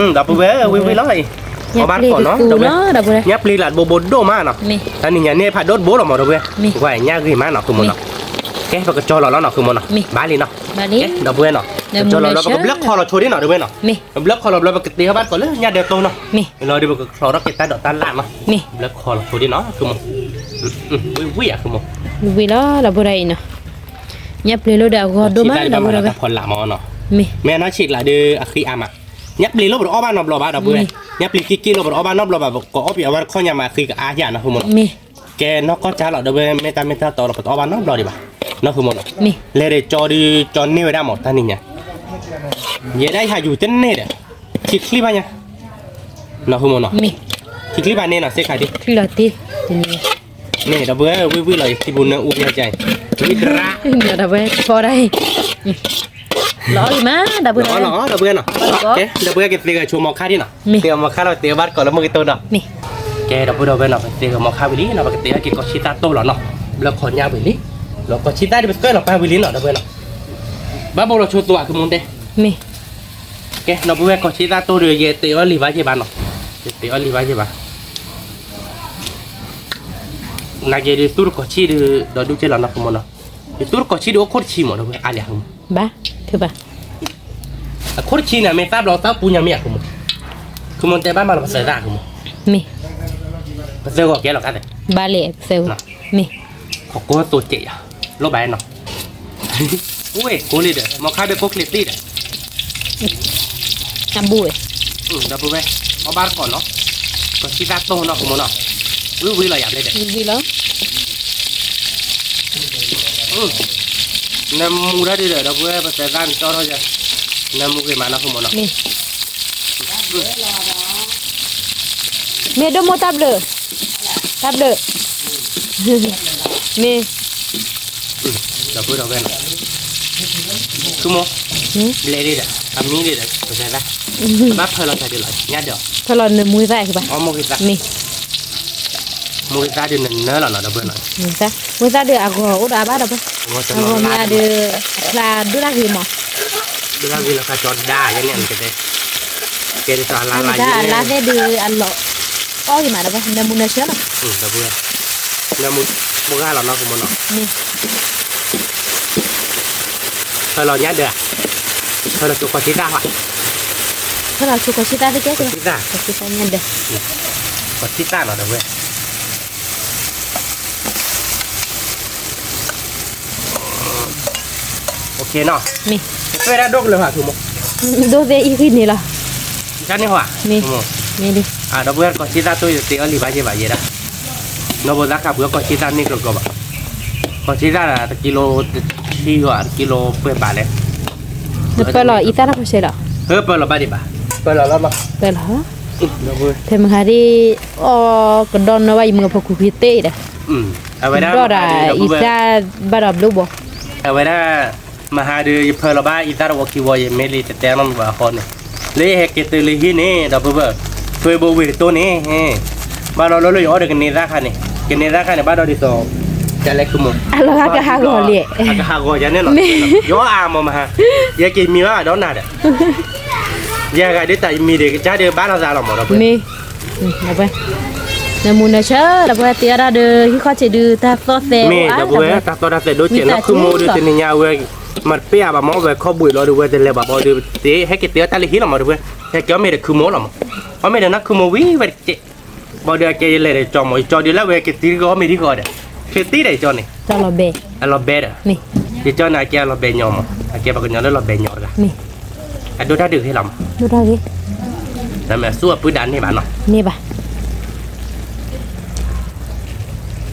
ဒီပုၢ်ဝဲၢ် ဝံၤဝံၤလီၤအံၤ, အီၣ်ဘၣ်တကိးနီၤ ဒီပုၢ်ဝဲၢ်, ညၣ်ပျံၤလၢတဘိဘိဒိၣ်မးနီၤ, တၢ်နံၤညါန့ၣ်ဖးဒိၣ်တဘိလီၤမး ဒီပုၢ်ဝဲၢ်, ကွၢ်ညၣ်ဂ့ၤမးနီၤ ဃုမီၤနီၤ, ကဲ ပကကၠီလီၤလီၤနီၤ ဃုမီၤနီၤ, ဘၣ်လံနီၤ, ဒီပုၢ်ဝဲၢ်နီၤ, ကကၠီလီၤလီၤ ပကဘျၢခီလီၤဆိဒ်နီၤ ဒီပုၢ်ဝဲၢ်နီၤ, ပဘျၢခီလီၤဘျီ ပကတ့အီၣ်ဘၣ်တကိးလၢညၣ်ဒၢတိၢ်နီၤ, လီၤဒီးပကချီထီၣ်က့ၤတၢ်ဒိးတၢ်လၣ်နီၤ, ဘျၢခီလီၤဆိဒ်နီၤ ဃုမီၤ, ဝံၤဝံၤယၤ ဃုမီၤ, ဝံၤလီၤ ဒီပုၢ်ဝဲၢ်အံၤနီၤ, ညၣ်ပျံၤလိာ်ဒီးအဂီၢ်ဒိၣ်မး ဒီပုၢ်ဝဲၢ်, မ့ၢ်အနီၢ်ဆံးကျါဒီးအဃံအါမး, ညၣ်ပျံၤလိာ်ပတအီၣ်ဘၣ်နီတဘျီဘၣ် ဒီပုၢ်ဝဲၢ်, ညၣ်ပျံၤကံကံလိာ်ပတအီၣ်ဘၣ်နီတဘျီဘၣ် ပကအီၣ်ပံၤအီၣ်ဘၣ်တခီညါမး အဃံကအါယၤနီၤ ဃုမီၤနီၤ, ကဲနီၢ်ကီၢ်ဆါလီၤ ဒီပုၢ်ဝဲၢ် မ့ၢ်တၢ်မ့ၢ်တၢ်တီလီၤ ပတအီၣ်ဘၣ်နီတဘျီဒံးဘၣ်, နီၤ ဃုမီၤနီၤ, လဲၤဒီးကၠီဒုးကၠီန့ၢ်ဝဲဒၣ်မး တၢ်နံၤညါ, ယဲဒၣ်ယဟးယူၤတန့ၢ်ဒီး, ထံချံဘၣ်ညါ, နီၤ ဃုမီၤနီၤ, ထံချံဘၣ်န့ၣ်နီၤ စ့ၢ်ခါဒ်, န့ၣ် ဒီပုၢ်ဝဲၢ် ဝံၤဝံၤလီၤ ယထံပူၤနၢအူညါကါအံၤ, ဝံၤတရၣ်, ဒီပုၢ်ဝဲၢ် ကီဒၣ်အံၤ, လီၤအီၣ်လံမး ဒီပုၢ်ဝဲၢ်, လီၤအီၣ်လီၤ ဒီပုၢ်ဝဲၢ်နီၤ, ကဲ ဒီပုၢ်ဝဲၢ်ကသ့ဂဲၤဆိမီၤခါဒ်နီၤ, သ့ဂဲၤမီၤခါလီၤ သ့ဘၣ်တကိးလၢမိၢ်ကတိၢ်ဒီး, ကဲ ဒီပုၢ်ဝဲၢ်နီၤ ပသ့ဂဲၤမီၤခါဝံၤလံနီၤ ပကသ့အီၣ်က့ၤကီၢ်ဆံသၣ်တိၢ်လီၤနီၤ, ဘျၢခီညၣ်ဝံၤလံ, လီၤကီၢ်ဆံသၣ်ဒ်ပသၢလီၤပၢ်ဝံၤလံနီၤ ဒီပုၢ်ဝဲၢ်နီၤ, ဘၣ်ဘိလီၤဆိသိးအကမူၣ်တဲ ကဲ ဒီပုၢ်ဝဲၢ် ကီၢ်ဆံသၣ်တိၢ်ဒီး ယတ့အီၣ်လံဘၣ်ယ့ၢ်ဘၣ်နီၤ, ယတ့အီၣ်လံဘၣ်ယ့ၢ်ဘၣ်, နာ်က့ဒီး သူၣ်တကီၢ်ဆံဒီး ဒီးဒူၣ်က့လီၤနီၤ ဃုမီၤနီၤ, ယသူၣ်တကီၢ်ဆံဒီး အိၣ်ခိၣ်တဆံမး ဒီပုၢ်ဝဲၢ် အါလံ ဃုမီၤ, ဘၣ်, ဘၣ်, အခိၣ်တဆံန့ၣ် မ့ၢ်သၣ်ဘျီသၣ်ပူညါမ့ၢ် ဃုမီၤ, ဃုမီၤတဲဘၣ်မးလီၤ ပသၢသၣ် ဃုမီၤ, မ့ၢ်, ပသၢဂီၤကဲလီၤကါသဲး, ဘၣ်လံ ပသၢဂီၤ, မ့ၢ်, ခီကိၢ်သိးကဲးယၤ, လိၣ်ဘၣ်နီၤ ဝ့ၢ်ကိးလံဒီး မီၤခါဒီးကိးချ့သံဒီး, အဘူၣ်ဝဲ, ဒီပုၢ်ဝဲၢ်, အီၣ်ဘၣ်တကိးနီၤ, ကီၢ်ဆံသၣ်တိၢ်နီၤ ဃုမီၤနီၤ, ဝံၤဝံၤလီၤယၤဘျဲၣ်ဒီး, ဝံၤလီၤ, နၢမူတၢ်ဒုးဒီး ဒီပုၢ်ဝဲၢ် ပသၢသၣ်န့ၣ်တီထီၣ်ယၤ, နၢမူဂ့ၤမးနီၤ ဃုမီၤနီၤ, မ့ၢ်ဒိၣ်မိၢ်တၢ်ဘျုး, တၢ်ဘျုး, မ့ၢ်, ဒီပုၢ်ဒီဝဲၢ်နီၤ, ဆိကမိၣ်, ဘျဲၣ်ဒံးဒီး အမံဒံးဒီး ပသၢသၣ်, ဘၣ်ဖၢလီၤတၢ်ဒုးလီၤ ညၣ်ဒီး, ဖၢလီၤနမူသၣ်အံၤကဘၣ်, အီၣ်မိၢ်ဂ့ၤသၣ်, မ့ၢ်, မိၢ်ဂ့ၤသၣ်ဒုးနနၢလီၤနီၤ ဒီပုၢ်ဝဲၢ်နီၤ, မိၢ်ဂ့ၤသၣ်ဒုးအဂီၤအိၣ်ဒီးအဘၣ်ဒီပုၢ်ဝဲၢ်, အဂီၤမ့ၢ်အဒုး, အချါဒိၣ်တၢ်ဂ့ၤမး, ဒိၣ်တၢ်ဂ့ၤလီၤ ခါကၠီဒါယဲန့ၣ် ကတဲ, ကဲဒ်သိးအလါလါယဲ, အလါသ့ၣ်ဒုးအလီၤ, အီၣ်ဂ့ၤမးဒီပုၢ်ဝဲၢ် နၢမူနၢဆၢလီၤ, ဒီပုၢ်ဝဲၢ်, နၢမူ, မိၢ်ဂ့ၤလီၤနီၤ ဃုမီၤနီၤ, မ့ၢ် ဖၢလီၤညၣ်ဒီး, ဖၢလီၤဆိကီၢ်ဆံသၣ်ဟါ, ဖၢလီၤဆိကီၢ်ဆံသၣ်သ့ၣ်ကဲ, ကီၢ်ဆံသၣ်ညၣ်ဒီး, ကီၢ်ဆံသၣ်နီၤ ဒီပုၢ်ဝဲၢ်, နီၤ, မ့ၢ်, ပဝဲဒၣ်ဒိၣ်ကလၢၤဟးထူမး, ဒိၣ်သ့ၣ်အံၤဃံန့ၣ်လီၤ, တၢ်န့ၣ်ဟီ, မ့ၢ်, မ့ၢ်ဒ်, ဒီပုၢ်ဝဲၢ် ကီၢ်ဆံသၣ်တိၢ်ယတ့အီၣ်လံဘၣ်ယဲဘၣ်ယဲဒၣ်, ဒီပုၢ်ဝဲၢ်သၣ်ခးပှ့ၤအီၣ်ကီၢ်ဆံသၣ်န့ၣ်ကီကီဘၣ်, ကီၢ်ဆံသၣ်တကံလိတဆံဂီၤ တကံလိပှဲၤဘၣ်လဲၣ်, နပၢၢ်လီၤအံသၣ်တၢ်ဖိဆဲးလီၤ, ဟဲပၢၢ်လီၤဘၣ်ဒံးဘၣ်, ပၢၢ်လီၤလီၤမး, ပၢၢ်လီၤ, ဖဲမဟါဒ်, အီၣ်ကဒီနၢဘၣ်ယမုၢ်အဖိခူခံတ့ၢ်ဒီး, အဝဲဒၣ်ဒီးအံသၣ်ဘၣ်ဒီးဘျုးဘီ, အဝဲဒၣ် မဟါဒီး ယဖၢလီၤဘၣ်အံသၣ်တဝီခံဝီ ယမ့ၢ်လံတတဲနီတမံၤဘၣ်အဃိန့ၣ်, လၢယဟဲက့ၤတုၤလၢဟံၣ်န့ၣ် ဒီပုၢ်ဝဲၢ်, ထွဲဘိဝ့ၢ်တတိၢ်န့ၣ်, ဘၣ်လီၤလၢလၢယအီၣ်ဒီးကန့ၤသၣ်ခါန့ၣ်, ကန့ၤသၣ်ခါန့ၣ် ဘၣ်ဒီးဒ်သိး, ကလဲၤခူမိၣ်, အလီၤဂာ်ကဟးဂီၤလံ, အကဟးဂီၤယၤန့ၣ်လီၤ, ယအီၣ်အါမးမဟါ, ယက့ၤမံဘၣ်ဒီးနၤဒီး, ယဂၤဒ်တၢ်ယမံၤဒီး ကစၢ်ဒီးဘၣ်လီၤသးလီၤမးဒီပုၢ်ဝဲၢ် နမူနဆၢ ဒီပုၢ်ဝဲၢ် တ့အီၣ်ဒၣ်ဒီး ဟံၣ်ခီၣ်ဆံးဒုး တၢ်သီၣ်သဲးအိၣ်အါ ဒီပုၢ်ဝဲၢ် တၢ်သီၣ်တၢ်သဲးဒိၣ်စဲးနီၤ ခုမိၢ်ဒုးတနံၤညါဝဲ, မၤတပ့ၢ်အါဘၣ်မး ဝဲခီဘှံးလီၤဒုး ဝဲတလဲၤဘၣ်ဘီဒုး တဟဲက့ၤတ့အီၣ်တၢ်လၢဟံၣ်လီၤမး ဒီပုၢ်ဝဲၢ်, ဟဲက့ၤအီၣ်မ့ၤဒီးခုမိၢ်လီၤမး, အီၣ်မ့ၤဒီးနီၢ်ခုမိၢ်ဝံၤဝဲတကဲး, ဘီဒုးအကဲယလဲၤဒီးကၠီမး ယကၠီဒုးလၢဝဲ ကသံတဂီၤအီၣ်မ့ၤဒ်ဃီဒီး, ကသံဒီးယကၠီန့ၣ်, အလီၤဘဲဒီး, ယကၠီန့ၣ် အကဲအလီၤဘဲညီမး အကဲပှၤကညီလၢလီၤဘဲညီတဂၤ, အဒိၣ်တၢ်ဒုးကဟ့ၣ်လီၤမး, တမ့ၢ်အစူၢ်အပုၢ်ဒၣ်န့ၢ်ဘၣ်နီၤ, န့ၢ်ဘၣ်,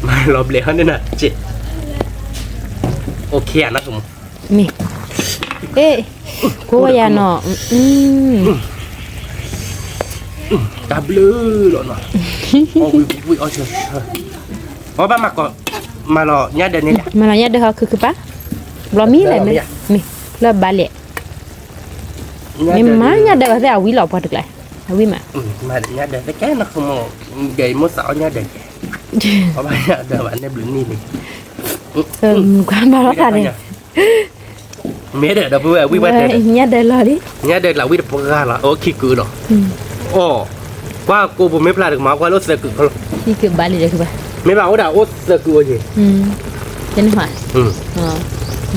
မၤလီၤဘျဲးဟီန့ၣ်နၤ, ကဲ, အိၣ်ခ့နီၤ, မ့ၢ်, အ့ၣ်, ကိးဝဲယၤနီၤ, တၢ်ဘျုးလီၤနီၤ, အီၣ်ဝံၤဝံၤအီၣ်ဆၢ, အီၣ်ဘၣ်မၤကီး, မၤလီၤညၣ်ဒၢးန့ၣ်လဲၣ်, မၤလီၤညၣ်ဒၢးဟီခုခုပၢ်, ဘျီမံလဲၣ်, မ့ၢ်, လၢဘၣ်လဲၣ်, မ့ၢ်မၤညၣ်ဒၢးအီၤသ့ၣ်အဝံလီၤပှၤတကျါ, အဝံမး, မၤညၣ်ဒၢးသ့ၣ်ကဲနီၤ, မိၢ်သးအီၣ်ညၣ်ဒၢးကဲ, အီၣ်ဘၣ်ညၣ်ဒၢးဘၣ်န့ၣ်ဘျုးနံၣ်လံ, ကွၢ်မၤလီၤသးန့ၣ် မ့ၢ်ဒီး ဒီပုၢ်ဝဲၢ် ဝံၣ်ဘၣ်တဲ, ညၣ်ဒၢးလီၤလံ, ညၣ်ဒၢးလီၤဝံၣ်တပှၢ်လီၤ အိၣ်ခံကုာ်ဒီး, အိၣ်, ကွၢ်ကိးပူၤမ့ၢ်ဖျါတကမၤ ကွၢ်လၢသၢကုာ်ခီလီၤ, မ့ၢ်ဘၣ်အိၣ်ဒၣ်အိၣ်သၢကုာ်အိၣ်က့ၤ,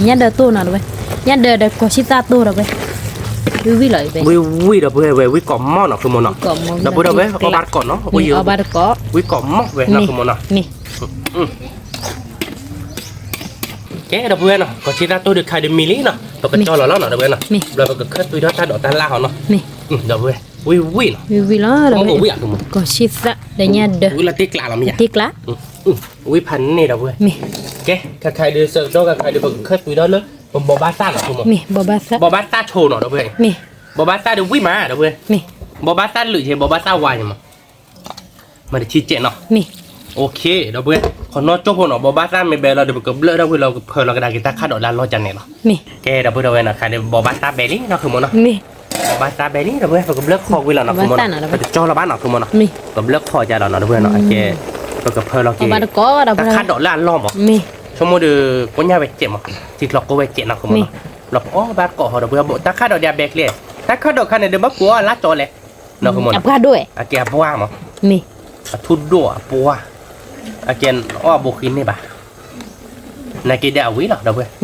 ညၣ်ဒၢးတိၢ်နီၤ ဒီပုၢ်ဝဲၢ်, ညၣ်ဒၢးဒီးကီၢ်ဆံသၣ်တိၢ်ဒီပုၢ်ဝဲၢ်, ဝံၣ်ဝံၣ်လီၤ, ဝံၣ်ဝံၣ်ဒီပုၢ်ဝဲၢ် ဝံၣ်ကိးမီၢ်နီၤ ခုမိၢ်နီၤ, ဒီပုၢ်ဝဲၢ် အီၣ်ဘၣ်တကိးနီၤ, အီၣ်ဘၣ်တကိး, ဝံၣ်ကိးမီၢ်ဝဲနီၤ ခုမိၢ်နီၤ, ကဲ ဒီပုၢ်ဝဲၢ်နီၤ ကီၢ်ဆံသၣ်တိၢ်ဒုးခါဒုးမံလံနီၤ ပကကၠီလီၤလီၤနီၤ ဒီပုၢ်ဝဲၢ်နီၤ, ဘျီပကခၢၣ်သွံထီၣ်တၢ်ဒိးတၢ်လၣ်ဟီနီၤ, ဒီပုၢ်ဝဲၢ် ဝံၣ်ဝံၣ်နီၤ, ဝံၣ်ဝံၣ်လီၤ, ကီၢ်ဆံသၣ်ဒီးညၣ်ဒၢး, ဝံၣ်လီၤတ့ကျးလီၤမ့ၢ်ယါ, တ့ကျး, ဝံၣ်ဖးန့ၢ်ဒီပုၢ်ဝဲၢ်, ကဲ ခါခါဒုး ဆၢကတီၢ်ခါခါဒုး ပကခၢၣ်သွံထီၣ်လၢ ပဘိးဘၣ်သၣ်နီၤ ဘိးဘၣ်သၣ်ဆိနီၤ ဒီပုၢ်ဝဲၢ်, ဘိးဘၣ်သၣ်ဒုးဝံၣ်မး ဒီပုၢ်ဝဲၢ်, ဘိးဘၣ်သၣ်လုာ်က့ၤ ဘိးဘၣ်သၣ်ဝါက့ၤမး မ့ၢ်တဆံးကဲးနီၤ, အိၣ်ခ့ ဒီပုၢ်ဝဲၢ်, ခီနီၣ်ကၠိဖိနီၤ ဘိးဘၣ်သၣ်မ့ၢ်ဘဲလီၤဒီး ပကဘျၢထီၣ်ဝံၤလီၤ ကဖၢလီၤကဒါက့ၤတၢ်ခၣ်ဒိးလၢအလီၢ်ကန့ၣ်လီၤ, ကဲ ဒီပုၢ်ဝဲၢ်နီၤ ခါဒုး ဘိးဘၣ်သၣ်ဘဲလံနီၤ ခုမိၢ်နီၤ, ဘိးဘၣ်သၣ်ဘဲလံ ဒီပုၢ်ဝဲၢ် ပကဘျၢခီဝံၤလီၤနီၤ ခုမိၢ်နီၤ, ပတကၠီလီၤဘၣ်နီၤ ခုမိၢ်နီၤ, ပကဘျၢခီကလီၤနီၤ ဒီပုၢ်ဝဲၢ်နီၤ, အကဲ ပကဖၢလီၤက့ၤ တၢ်ခၣ်ဒိးလၢအလီၢ်မး, ဆိကမိၣ်ဒီး ကိညၢ်ဝဲကဲးမး, ထံချီကိးဝဲကဲးနီၤ ခုမိၢ်နီၤ, ဘျီပအီၣ်ဘၣ်ကိးဟီဒီပုၢ်ဝဲၢ် တၢ်ခၣ်ဒိးဒ်အဘဲကျဲ, တၢ်ခၣ်ဒိးခါန့ၣ်ဒီး ဘၣ်ကိးအီၤလၢကၠီလဲၣ် နီၤ ခုမိၢ်နီၤ, အကဲအပှၢ်မး, အထူဒိၣ်အပှၢ်, အကဲအီၣ်အဘိဃံန့ၢ်ဘၣ်, နာ်က့ဒီးအဝံၤလီၤ ဒီပုၢ်ဝဲ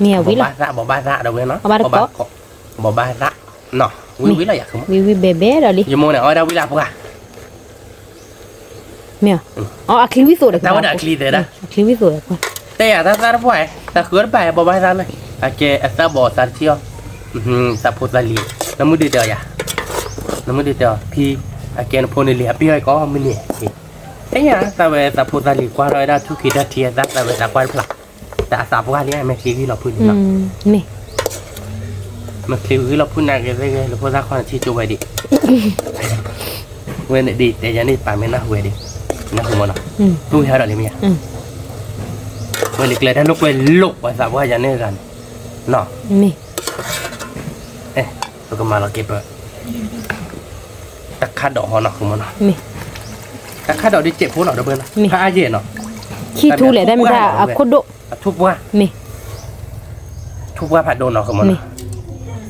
ၢ်, ဘိးဘၣ်သၣ် ဘိးဘၣ်သၣ် ဒီပုၢ်ဝဲၢ်နီၤ, ဘိးဘၣ်သၣ်, ဝံၤဝံၤလီၤယၤ ခုမိၢ်, ဝံၤဝံၤဘဲဘဲဒီးလံ, ယမိၢ်န့ၣ် အီၣ်ဒၣ်ဝံၤလၢအပှၢ် မ့ၢ်, အချံဝံၣ်သိးဒီး တၢ်ဝဲဒၣ်အချံသဲဒၣ်, အချံဝံၣ်သိးဒီး, တဲယၤတၢ်သၣ်တပှၢ်, တၢ်ဃုတပှၢ် ဘိးဘၣ်သၣ်လၢ, အကဲအသၣ်ဘီးသးတထံၣ်အီၤ, သးဖိသးလံၤ, နမုၢ်ဒုးတဲအီၤယၤ, နမုၢ်ဒုးတဲအီၤ ဖံ, အကဲနဖိနလံၤ အပ့ၢ်အီၤကီးမုၢ်နံၤ, တဲယၤ သးဝဲသးဖိသးလံၤ ကွၢ်ထီၣ်ဝဲဒၣ်ထူၣ်ခံတၢ်ထံအသၣ် သးဝဲသးကွၢ်တဖျါ, တၢ်အသးပှၢ်လံ မဲာ်ချံဂံၢ်လီၤဖုၣ်န့ၣ်လီၤ မဲာ်ချံဂံၢ်လီၤဖုၣ်နာ်က့ၤသ့ၣ်ဂ့ၤ လၢဖိသၣ်ခွါနထံၣ်ကၠိဝဲဒံး, ဝဲန့ၣ်ဒ်တဲယၤန့ၣ် ပာ်မ့ၢ်နၢ်ဟူဝဲဒံး, နၢ်ဟူမးနီၤ, တူၢ်ဟဲဒီးလံမ့ၢ်ယါ, ဝဲန့ၣ်ကျဲတၢ်လိာ်ကွဲလိာ်ပှၤသးပှၢ်ယၤန့ၣ်ဂၤန့ၣ်, နီၤ, ပကမၤလီၤက့ၤပ တၢ်ခၣ်ဒိးဟီနီၤ ခုမိၢ်နီၤ, တၢ်ခၣ်ဒိးဒ်စဲးဖိနီၤ ဒီပုၢ်ဝဲၢ်နီၤ, ဖးအါယဲၢ်နီၤ, ခံထူလဲၣ် တၢ်မ့ၢ်တၢ်အခိၣ်ဒိၣ်, အထူပှၢ်, ထူပှၢ်ဖးဒိၣ်နီၤ ခုမိၢ်နီၤ,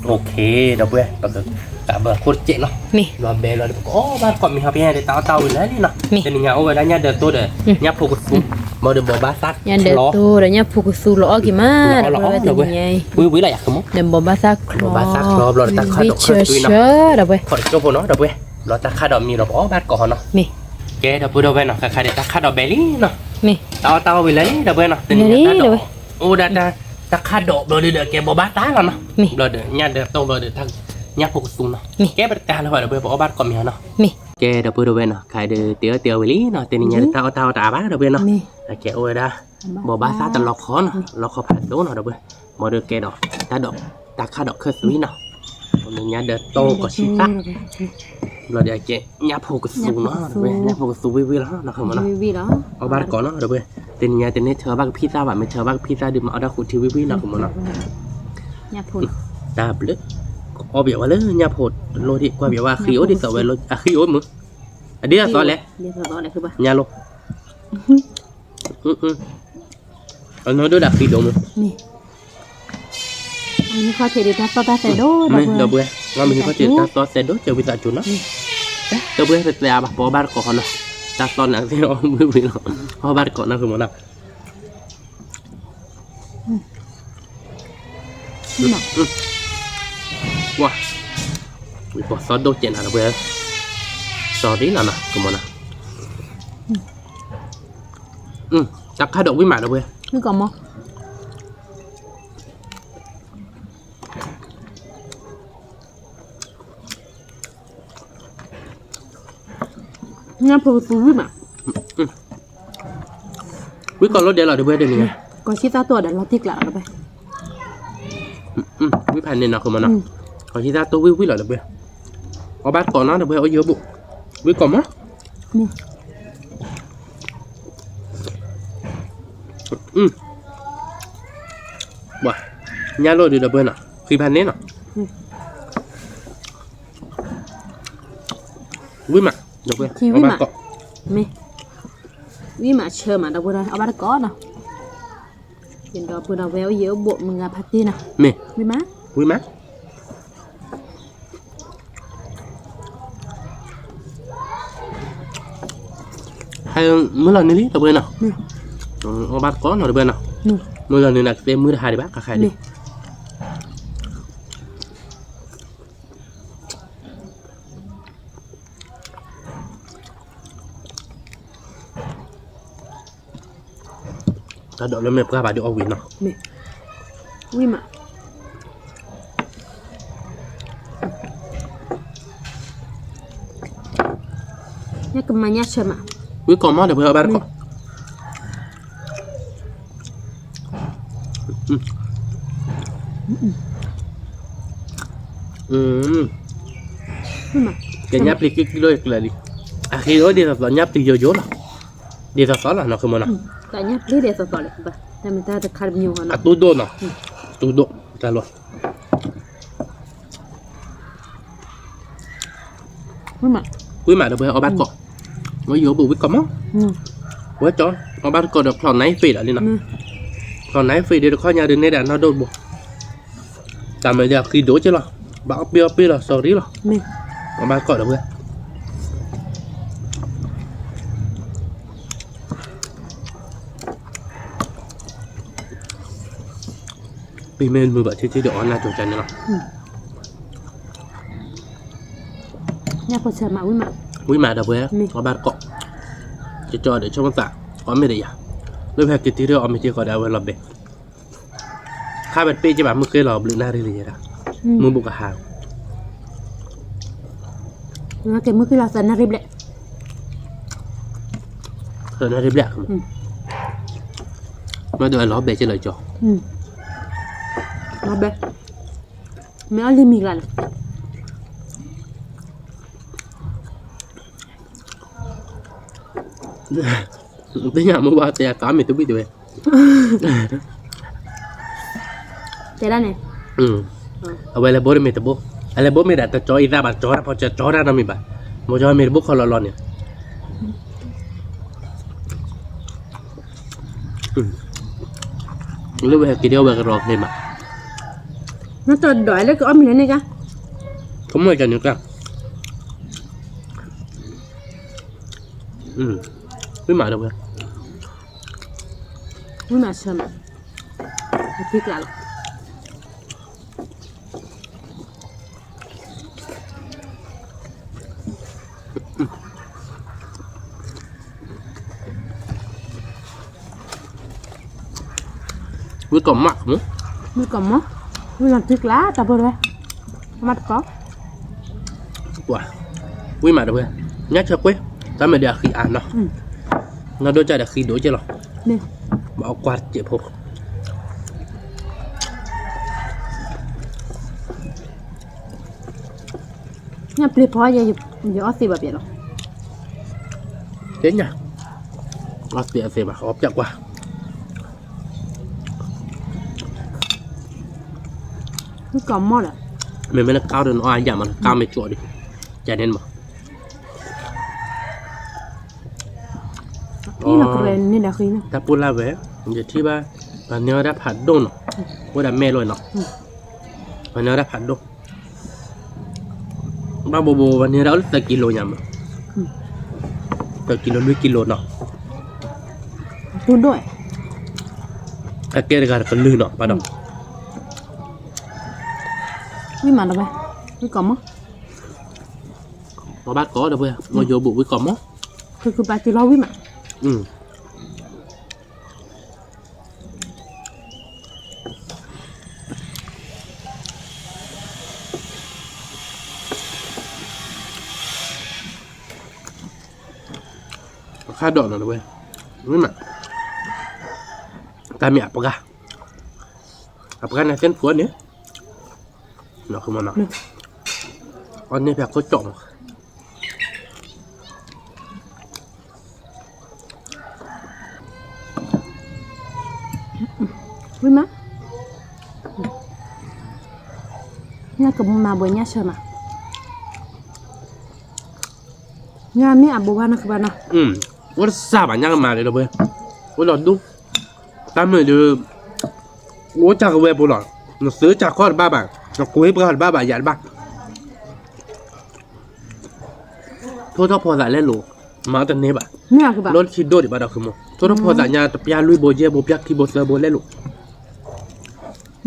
အိၣ်ခ့ ဒီပုၢ်ဝဲၢ် ပကကးဘၢအခိၣ်တစဲးနီၤ, လီၤဘဲလီၤဒီး ပကအီၣ်ဘၣ်တကိးမ့ၤဟီပယါဒီး တၢ်အီၣ်တၢ်အီဝံၤလၢာ်လံနီၤ, တနံၤညါအိၣ်ဝဲဒၣ်ညၣ်ဒၢးတိၢ်ဒီး ညၣ်ဖိကသူ, ဘၣ်ဒီးဘိးဘၣ်သၣ်, ညၣ်ဒၢးတိၢ်ဒီးညၣ်ဖိကသူလီၤအီၣ်က့ၤမး ဒီပုၢ်ဝဲၢ် တနံၤညါအံၤ, ဝံၤဝံၤလီၤယၤ ခုမိၢ်, ဒီးဘိးဘၣ်သၣ်ချီ, ဘိးဘၣ်သၣ်ချီ ဘျီဒီးတၢ်ခၣ်ဒိးခၢၣ်သွံနီၤ, ခီၣ်တကၠိဖိနီၤ ဒီပုၢ်ဝဲၢ်, ဘျီတၢ်ခၣ်ဒိးမံလီၤ ပအီၣ်ဘၣ်တကိးဟီနီၤ, ကဲ ဒီပုၢ်ဝဲၢ်နီၤ ခါခါဒီးတၢ်ခၣ်ဒိးဘဲလံနီၤ, တၢ်အီၣ်တၢ်အီဝံၤလၢာ်လံ ဒီပုၢ်ဝဲၢ်နီၤ, တနံၤညါတၢ်ဒိး, အိၣ်ဒၣ်တၢ် တၢ်ခါဒိးဘျီဒုဒီး ကဲဘိးဘၣ်သးလီၤနီၤ, ဘျီဒီး ညၣ်ဒၢးတိၢ်ဘျီဒီး ညၣ်ဖိကသူနီၤ, ကဲပတကးလၢၤဘၣ်ဒီး ပဝဲပအီၣ်ဘၣ်တကိးမ့ၢ်နီၤ, ကဲဒီပုၢ်ဒီဝဲၢ်နီၤ, ခဲအံၤဒုးတ့အီၣ်တ့အီဝံၤလံနီၤ, တနံၤညါဒုးတၢ်အီၣ်တၢ်အီတအါဘၣ်ဒီပုၢ်ဝဲၢ်နီၤ, အကဲအိၣ်ဝဲဒၣ် ဘိးဘၣ်သးတလီခီနီၤ, လီခီဖးဒိၣ်နီၤဒီပုၢ်ဝဲၢ်, ဘၣ်ဒီးကဲဒီး တၢ်ဒိး တၢ်ခါဒိးခၢၣ်သွံနီၤ, ညၣ်ဒၢးတိၢ်ကီၤဆံသၣ် ဘျီဒီးအကဲ ညၣ်ဖိကသူနီၤ, ညၣ်ဖိကသူဝံၣ်ဝံၣ်လီၤနီၤ, အီၣ်ဘၣ်တကိးနီၤဒီပုၢ်ဝဲၢ်, တနံၤညါတန့ၢ်ဆၢဘၣ်ကဖံးသၣ်ဘၣ်, မ့ၢ်ဆၢဘၣ်ကဖံးသၣ်ဒုး မၤအီၣ်တၢ်ဃုထံဝံၣ်ဝံၣ်နီၤ, ကမ့ၢ်နီၤ, တၢ်ဘျုး, ကအီၣ်ပၠးဝဲလၢညၣ်ဖိတလိၣ်ဒံး, ကွၢ်ပၠးဝဲအဃံအိၣ်ဒ်သိးဝဲလၢ အဃံအိၣ်မုၢ်, အဒ်သိးလဲၣ်, ညါလိၤ အနီၢ်ဒိၣ်ဒၣ်ဃံဒိၣ်မုၢ်, မ့ၢ်, မ့ၢ်ဟံၣ်ခီၣ်ထံးဒုးတၢ်သီၣ်တၢ်သဲဒိၣ်, ဒီပုၢ်ဝဲၢ်, မ့ၢ်ဟံၣ်ခီၣ်ထံးတၢ်သီၣ်သဲဒိၣ် ကဲဝံသးစူၤနီၤ, ဒီပုၢ်ဝဲၢ် တသဲအါဘၣ် ပအီၣ်ဘၣ်တကိးဃီနီၤ, တၢ်သီၣ်န့ၣ်သ့အီၣ်ဝံၣ်ဝံၣ်လီၤ, အီၣ်ဘၣ်တကိးနီၤ ကမ့ၢ်နီၤ, ပှၤ, ပှၤသီၣ်ဒိၣ်ကဲနၤဒီပုၢ်ဝဲၢ်, စီၤရံလီၤနီၤ ကမ့ၢ်နီၤ, တၢ်ခါဒိးဝံၣ်မးဒီပုၢ်ဝဲၢ်, ညၣ်ဖိကသူဝံၣ်မး, ဝံၣ်ကီၤလီၤဒဲးလီၤဒီပုၢ်ဝဲၢ်တနံၤညါ, ကီၤဆံသၣ်တိၢ်ဒီးလီၤတံၢ်ကျးလီၤဒီပုၢ်ဝဲၢ်, ဝံၣ်ဖးန့ၣ်နီၤ ကမ့ၢ်နီၤ, ကီၤဆံသၣ်တိၢ်ဝံၣ်ဝံၣ်လီၤဒီပုၢ်ဝဲၢ်, အီၣ်ဘၣ်တကိးနီၤဒီပုၢ်ဝဲၢ် အိၣ်ယိာ်ဘိၣ်, ဝံၣ်ကီၤမး ပှၤ, ညၣ်လိၢ်ဒုးဒီပုၢ်ဝဲၢ်နီၤ, ဃံဖးန့ၣ်နီၤ, ဝံၣ်မး, ဒီပုၢ်ဝဲၢ်, ဝံၣ်မး, ဝံၣ်မးဆၢမး ဒီပုၢ်ဝဲၢ် အီၣ်ဘၣ်တကိးနီၤ, ဒီပုၢ်ဝဲၢ်အိၣ်ယိာ်အိၣ်ဘိၣ် မုၢ်ဂၤဖးတ့ၢ်နီၤ, မ့ၢ်, ဝံၣ်မး, ဝံၣ်မး ဟဲမုၢ်လီၤနုာ်လံ ဒီပုၢ်ဝဲၢ်နီၤ, အီၣ်ဘၣ်တကိးနီၤ ဒီပုၢ်ဝဲၢ်နီၤ, မုၢ်လီၤနုာ်န့ၣ် ကသ့မုၢ်တဟါဒံးဘၣ် ခါခါဒံး, တၢ်ဒိးလၢမဲာ်ပှၢ်ဘၣ်ဒုးအီၣ်ဝံၤနီၤ, ဝံၣ်မး, ညၣ်ကမၤညၣ်ဆၢမး, ဝံၣ်ကီၤမး ဒီပုၢ်ဝဲၢ် အီၣ်ဘၣ်တကိး, ကဲညၣ်ပျံၤကံၢ်ကံၢ်လိာ်ကျၢၤလံ, အဃံအိၣ်ဒ်သိးသိးညၣ်ပျံၤယိာ်ယိာ်လီၤ, ဒ်သိးသိးလီၤနီၤ ကမ့ၢ်နီၤ, တၢ်ညၣ်ပျံၤဒ်သိးသိးလံ, တၢ်မ့ၢ်တၢ်တခါတမံၤ, အတူၢ်ဒိၣ်နီၤ, တူၢ်ဒိၣ်, တၢ်လီၤ ဝံၣ်မး ဒီပုၢ်ဝဲၢ် အီၣ်ဘၣ်တကိး, ဝံၣ်ယိာ်ဘိၣ်ဝံၣ်ကီၤမး, ဝဲကၠီ အီၣ်ဘၣ်တကိးဒီး ချီးနါဖ့းဒီးလံနီၤ, ချီးနါဖ့းဒီးတခီညါဒုးနဲဒၣ်နီၢ်ဒိၣ်တဘိ, တၢ်မ့ၢ်ဒ်အဃံဒိၣ်က့လီၤ, ဘၣ်အီၣ်ပ့ၢ်အီၣ်ပ့ၢ်လီၤ စီၤရံလီၤ, အီၣ်ဘၣ်တကိးဒီပုၢ်ဝဲၢ် ပမ့ၢ်မုာ်ဘၣ်ထံထံဒီးအီၣ်နၢ်ကၠိကၠန့ၣ်လီၤ, ဝံၣ်မးဒီပုၢ်ဝဲၢ် အီၣ်ဘၣ်တကိး, ကၠီဒီးဆိကမိၣ်သး, အီၣ်မ့ၢ်ဒီးယၤ, လၢဖဲက့ၤတံၢ်ထီၣ်အီၣ်မ့ၢ်တံၢ်ဃီဒီးအဝဲလီၤဘဲး, ခါဝဲတပ့ၢ်က့ဘၣ် မုၢ်ဃ့လီၤဘျုးနၣ်ရံၣ်လံယဲဒၣ်, မုၢ်ဘူးကဟါ ကဲမုၢ်ဃ့လီၤသၢနၣ်ရံၣ်ဘျဲၣ်, သၢနၣ်ရံၣ်ဘျဲၣ်, မ့ၢ်ဒီးလီၤဘဲးက့လီၤကၠီ, လီၤဘဲး, မ့ၢ်အီၣ်လံမံၤကျါန့ၣ် သ့ၣ်ညါမ့ၢ်ဘၣ်တဲအသးမ့ၢ်တဘံၣ်တဝဲ, တဲဒၣ်န့ၣ်, အဝဲလဲၤဘိတမ့ၢ်တဘိ, အလဲၤဘိမ့ၢ်ဒၣ်တကၠီအံသၣ်ဘၣ် ကၠီတၢ်ဖီကၠီတၢ်နီတမံၤဘၣ်, မ့ၢ်ကၠီမ့ၢ်တဘိခီလီၤလီၤန့ၣ် လၢဝဲဟဲက့ၤဒ်အဝဲကရီဖျ့မး, နတဒိးလၢကအီၣ်မ့ၤလၢန့ၣ်ကါ, ကမီၢ်ကန့ၣ်ကါ, ဝံၣ်မးဒီပုၢ်ဝဲၢ်, ဝံၣ်မးဆၢမး, အထံကျါလီၤ ဝံၣ်ကီၤမးမ့ၢ် ဝံၣ်ကီၢ်မီၢ်, ဝံၣ်လီၤထံကျါ တၢ်ဖိတဝဲ, မၤတကီ, ဝံၣ်မးတဝဲ, ညၣ်ဆၢကွ့ၢ်, တၢ်မ့ၢ်ဒီးအဃံအါနီၤ, နီၢ်ဒိၣ်ကၢ်ဒီးဃံဒိၣ်က့ၢ်လီၤ, ဘၣ်အီၣ်ကွၢ်တစဲးဖိ ညၣ်ပျ့ၤဖီယဲ ယအီၣ်သ့ဘၣ်ပျဲလီၤ, သ့ၣ်ညါ, အီၣ်သ့အသ့ဘၣ် အီၣ်ပျဲကွၢ်, ဝံၣ်ကီၢ်မီၢ်ဒီး, မ့မ့ၢ်လၢကါဒီးနအီၣ်အယၣ်မး ကါမ့ၢ်ကၠီဒံး, ကန့ၣ်မး တၢ်ပိၢ်လၢ်ဝဲ, ယထံၣ်ဘၣ်, ပှၤန့ၢ်ဝဲဒၣ်ဖးဒိၣ်နီၤ, အိၣ်ဒၣ်မဲာ်လီၤနီၤ, ပှၤန့ၢ်ဝဲဒၣ်ဖးဒိၣ်, ဘၣ်ဘိဘိ ပှၤန့ၢ်ဝဲဒၣ်အိၣ်လၢသၢကံလိညါမး, သၢကံလိ လွံၢ်ကံလိနီၤ, အကဲတဂၤတကလုာ်နီၤ ဘၣ်ဒီး, ဝံၣ်မးတဝဲ, ဝံၣ်ကီၢ်မီၢ်, ဘၣ်ကီးဒီးပှဲၤ မ့ၢ်ယိၤဘူးဝံၣ်ကီၢ်မီၢ်, ခုခုပာ်တ့ၢ်လီၤဝံၣ်မး, အခါဒီးနီၤတဝဲ, ဝံၣ်မး, တၢ်မ့ၢ်အပှၢ်, အပှၢ်န့ၣ်သ့ၣ်နဖှိၣ်န့ၣ်, အီၣ်န့ၢ်ဖဲခိၣ်ကၠီၣ်မး ဝံၣ်မး, ညၣ်ကမူမၤဘှဲညၣ်ဆၢမး, ညၣ်မ့ၢ်အဘိဘၣ်နီၢ်ကဘၣ်နီၤ, အိၣ်တစှၤဘၣ်ညၣ်ကမၤလၢဒီးပှဲၤ, အိၣ်လီၤဒူၣ်, တၢ်မုာ်ဒုး, အိၣ်တၢ်ကဝဲၤဖိလီၤ, နသုတၢ်ခီၣ်တဘၣ်ဘၣ်, နကွ့ပှၤတဘၣ်ဘၣ် ယၤတဘၣ် ထိၣ်ထီၣ်ဖီသးလဲလိာ်, မၤတန့ၢ်ဘၣ်, လီၢ်ထံဒိၣ်ဒံးဘၣ်ဒီးခုမိၢ်, ထိၣ်ထီၣ်ဖီသးညါတပျၢ်လွံၢ်ဘိယဲၢ်ဘိပျၢ်ခံဘိသၢဘိလဲလိာ်,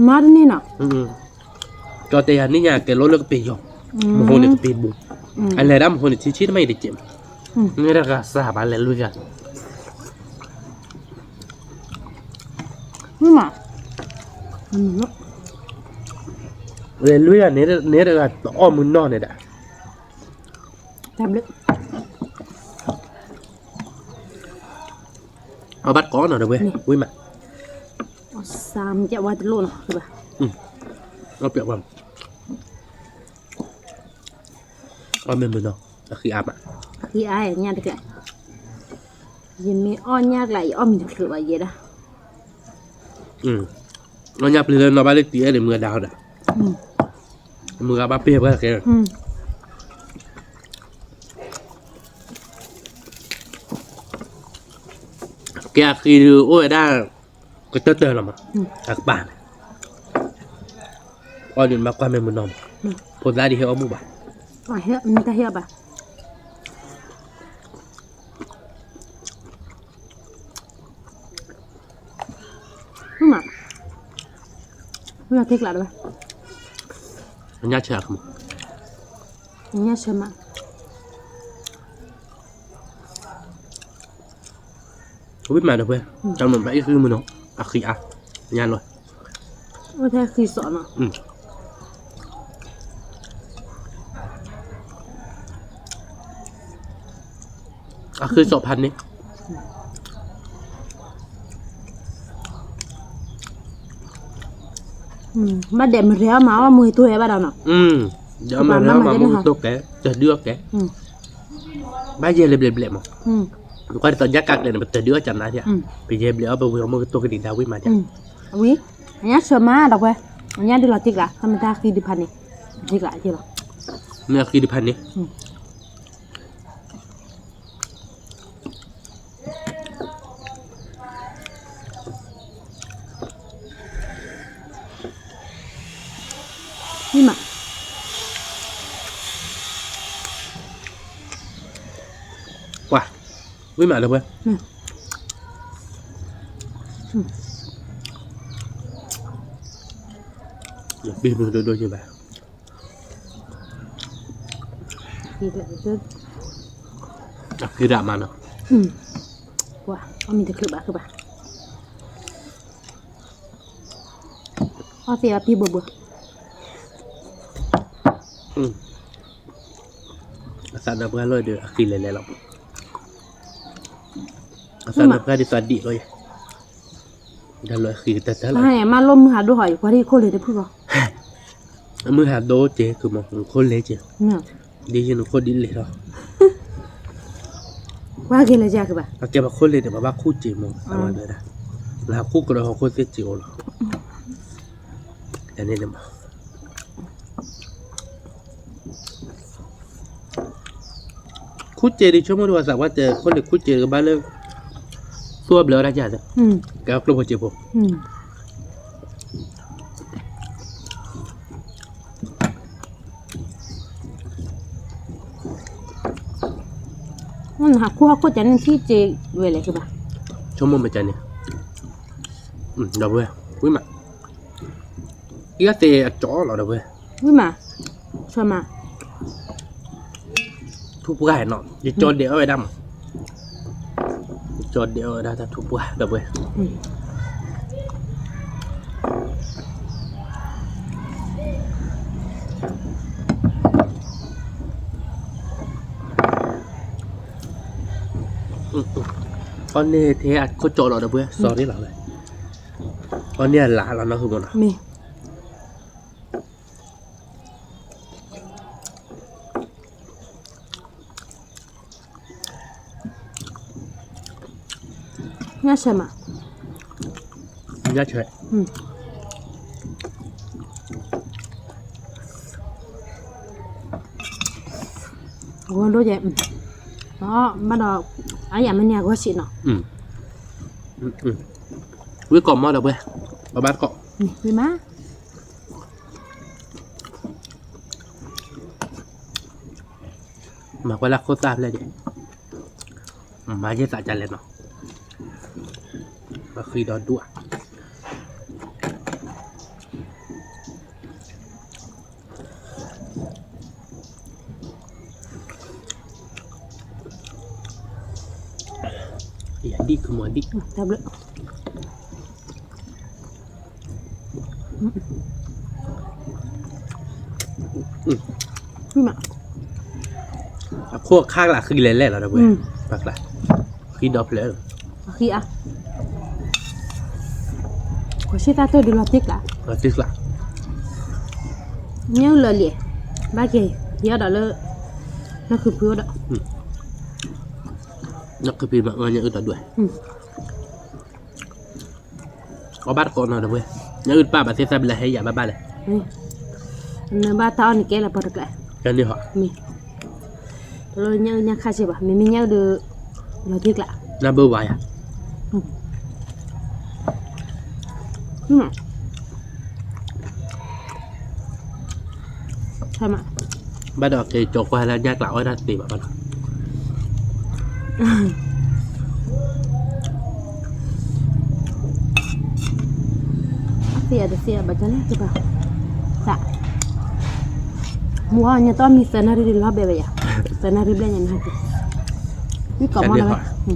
မၤတန့ၢ်နီၤ, ကီၢ်တဲယၤန့ၣ်ညါကဲလီၤလၢကပ့ၤယီၤ, မဟိန့ၣ်ကပ့ၤဘူး, အလဲၤဒၣ်မဟိန့ၣ်ထံဆံၣ်တမ့ၢ်အံၤတကဲးမး, န့ၣ်တဂၤစှၤဘၣ်လဲၤလွံၢ်ဂၤ မး, လဲၤလွံၢ်ဂၤန့ၣ်တဂၤတအီၣ်မုၢ်နီၢ်န့ၣ်ဒၣ်, တၢ်ဘျုး, အဘၣ်တကိးနီၤတဝဲ, ဝံၣ်မး, စၢ်မ့ၢ်ကဲဝါတလိၣ်နီၤ, ဘၣ်, အီၣ်ပျဲၢ်ဝဲ, အီၣ်မ့ၢ်မုၢ်နီၤ, အဃံအါမး, အဃံအါညၣ်တကျါ, ယမ့ၢ်အီၣ်ညၣ်ကျါ ယအီၣ်မ့ၢ်တချုးဘၣ်ယဲဒၣ်, အီၣ်ညၣ်ပျံၤလၢနီၢ်ဘၣ်လၢတံၤအဲၣ်န့ၣ် မုၢ်အဒါဟီဒီး, မုၢ်ဂၤဘၣ်ပ့ၢ်ဝဲကဲ ကဲအဃံဒုးအိၣ်ဝဲဒၣ် ကတၢၢ်တၢၢ်လီၤမး, အကပၤန့ၣ်, အီၣ်ဒုးမၤကွၢ်မ့ၢ်မုၢ်နီၢ်မး, ဖိသၣ်ဒ်ဟဲအီၣ်မူဘၣ်, တၢ်ဟဲအီၣ်ဘၣ်, မး, မ့ၢ်က့ၤကျးတဝဲ, ညၣ်ဆၢ, ညၣ်ဆၢမး ဝံၣ်မးဒီးပှဲၤ, တၢ်မ့ၢ်ဘၣ်အံၣ်ဃံမုၢ်နီၤ, အဃံအါ, ညါလီၤ, အိၣ်ထဲဃံစီးနီၤ, အဃံစီးဖးန့ၣ်, ဘၣ်ဒဲးမုၢ်ရဲအီၣ်မးအီၣ်မူဟံးတိၢ်ဟဲဘၣ်ဒီးနီၤ, ဒဲးမုၢ်ရဲအီၣ်မးမူဟံးတိၢ်ကဲ, တၢ်ဒုးအီၣ်ကဲ, ဘၣ်ယဲၢ်လဲၤဘျဲးဘျဲးမး, ကွၢ်ဒ်သိးညၣ်ကးကျဲန့ၣ် ပတၢ်ဒုးအီၣ်ကနါဒံး, ပယဲၢ်ဘျဲးအီၣ်ပဝံၤအီၣ်မူကတိၢ်ကဒံးဒၣ်ဝံၣ်မးဒံး, ဝံၤ, အညၣ်ဆၢမးဒီးပှဲၤ, အညၣ်ဒုးလီၤတံၢ်ကျါ, တၢ်မ့ၢ်တၢ်ဃံဒုးဖးန့ၣ်, တံၢ်ကျါလီၤ, မ့ၢ်အဃံဒုးဖးန့ၣ် ဝံၣ်မး, ကွၢ်, ဝံၣ်မးလၢပှဲၤ, ဘံမုၢ်ဒိၣ်ဒိၣ်ယဘၣ်, အဃံဒၣ်မးနီၤ, ကွၢ်, အီၣ်မ့ၢ်တချုးဘၣ်ဃုဘၣ်. အီၣ်သ့ၣ်အီပံဘိဘိ အသးဒီးပှၤလီၤဒီး အဃံလဲၤလဲၤလီၤ. အသးဒီးပှၤဒ်သိးဒံးလီၤယဲ, ဒီးလီၤဃံကတၢၢ်တၢၢ်လီၤ. မ့ၢ်လိၣ်မုၢ်ဟးဒိၣ်ဟီၣ် ယကွၢ်ဒ်ခိၣ်လ့ၤတဖုၣ်ဂီၢ်, မုၢ်ဟးဒိၣ်က့ၤ ကမီၤခိၣ်လ့ၤက့ၤ, ဒ်ယနခိၣ်ဒ်လ့ၤလီၤ. ကွၢ်က့ၤလၢယကဘၣ် အကဲပှၤခိၣ်လ့ၤဒီး ပှၤဘၣ်ခူၣ်က့ၤမီၤ သးဝဲဒၣ်, လၢဟးခူၣ်ကဒီးဟီၣ်ခိၣ်သ့ၣ်က့ၤအိၣ်လီၤ. န့ၣ်မး ခူၣ်က့ၤဒ်ဆိကမိၣ်ဒ်ပှၤသးပှၢ်တဲ ခိၣ်လ့ၤခူၣ်က့ၤကဘၣ်လၢ သူၣ်အဘျၢဝဲဒၣ်ကၢ်သ့, ကဲကျိၣ်ဖိစ့ဖိ, ဟးခူၣ်ဟီၣ်ခိၣ်ကန့ၣ် ထံၣ်က့ၤဝဲလဲၣ်ကဘၣ်, ဆိကမိၣ်မ့ၢ်ကန့ၣ်, ဒီပုၢ်ဝဲၢ် ဝံၣ်မး, အံၤအသ့အကၠီလီၤ ဒီပုၢ်ဝဲၢ်, ဝံၣ်မး, ဆီမး ထူပှၢ်နီၤ ယကၠီဒဲးအီၣ်ဝဲဒၣ်မး, ယကၠီဒဲးအီၣ်ဝဲဒၣ်တၢ်ထူပှၢ် ဒီပုၢ်ဝဲၢ်. အီၣ်န့ၢ်ထဲအခိၣ်ကၠီလီၤ ဒီပုၢ်ဝဲၢ် စီၤရ့လီၤဝဲ, အီၣ်န့ၢ်အလၢ်လီၤ နီၢ်ဃုမနီၤ. ညၣ်ဆဲးမး, ညၣ်ဆဲး, ဂီၤဒိၣ်ယဲ, ဘၣ်ဒီး အယၤမ့ၢ်န့ၢ်အဂီၢ်စံးနီၤ, ဝံၣ်ကိးမီၢ်ဒီပုၢ်ဝဲၢ်, ဝံၣ်မး မၤကွၢ်လၢခိၣ်သၣ်ဖျဲၣ်က့ၤ, မၤယဲၢ်သးဒ်လဲၣ်နီၤ, ပဃံဒီဒူၣ်ဧါ. ယဒံၣ်ခူမီၤဒံၣ်, တၢ်ဘျုး အခိၣ်အခါကျးဃံလဲၤလဲၣ်လီၤ ဒီပုၢ်ဝဲၢ်, ပှၤကျး, ဃံဒီဖျၢၣ်, ဃံအါ, ကဆ့တၢ်တၢၢ်ဒုးလီၤတံၢ်ကျး, လီၤတံၢ်ကျး, ညၣ်အုၣ်လၢာ်လံ, ဘၣ်က့ၤ, ယအီၣ်ဒီးလၢ, နီၢ်ခုဖုအိၣ်ဒီး, နီၢ်ခုဖုမၤအီၣ်ညၣ်အုၣ်တဒွဲၣ် အီၣ်ဘၣ်တကိးနီၤ ဒီပုၢ်ဝဲၢ်, ညၣ်အုၣ်တပၣ်ဘၣ်သ့ၣ်သၣ်ဘျဲၣ်ဟဲယၤဘၣ်ဘၣ်လဲၣ်, နဘၣ်တၢ်အီၣ်န့ၣ်ကဲလၢပှၤတကျး, ကဲန့ၣ်ဟီ, မ့ၢ်, တလိၣ်ညၣ်အုၣ်ညၣ်ခါစ့ၢ်ဘၣ်, မ့မ့ၢ်ညၣ်အုၣ်ဒီး, လီၤတံၢ်ကျး, နဘၣ်ဝါယၤ ဘၣ်ဒီးက့ၤကၠီကွၢ်လၢညၣ်ကျးအီၣ်တၢ်တသ့ဘၣ်ဘၣ်နီၤ, သ့ၣ်အတသ့ဘၣ်ကလဲၣ်ကဘၣ်, သး, မူအီၣ်ညါတီၢ်မံသၢနၣ်ရံၣ်လီၤဘဲဝဲယၤ, သၢနၣ်ရံၣ်ဘျဲၣ်ညါန့ၣ်ဟဲက့ၤ, ဝံၣ်ကိးမီၢ်လီၤဝ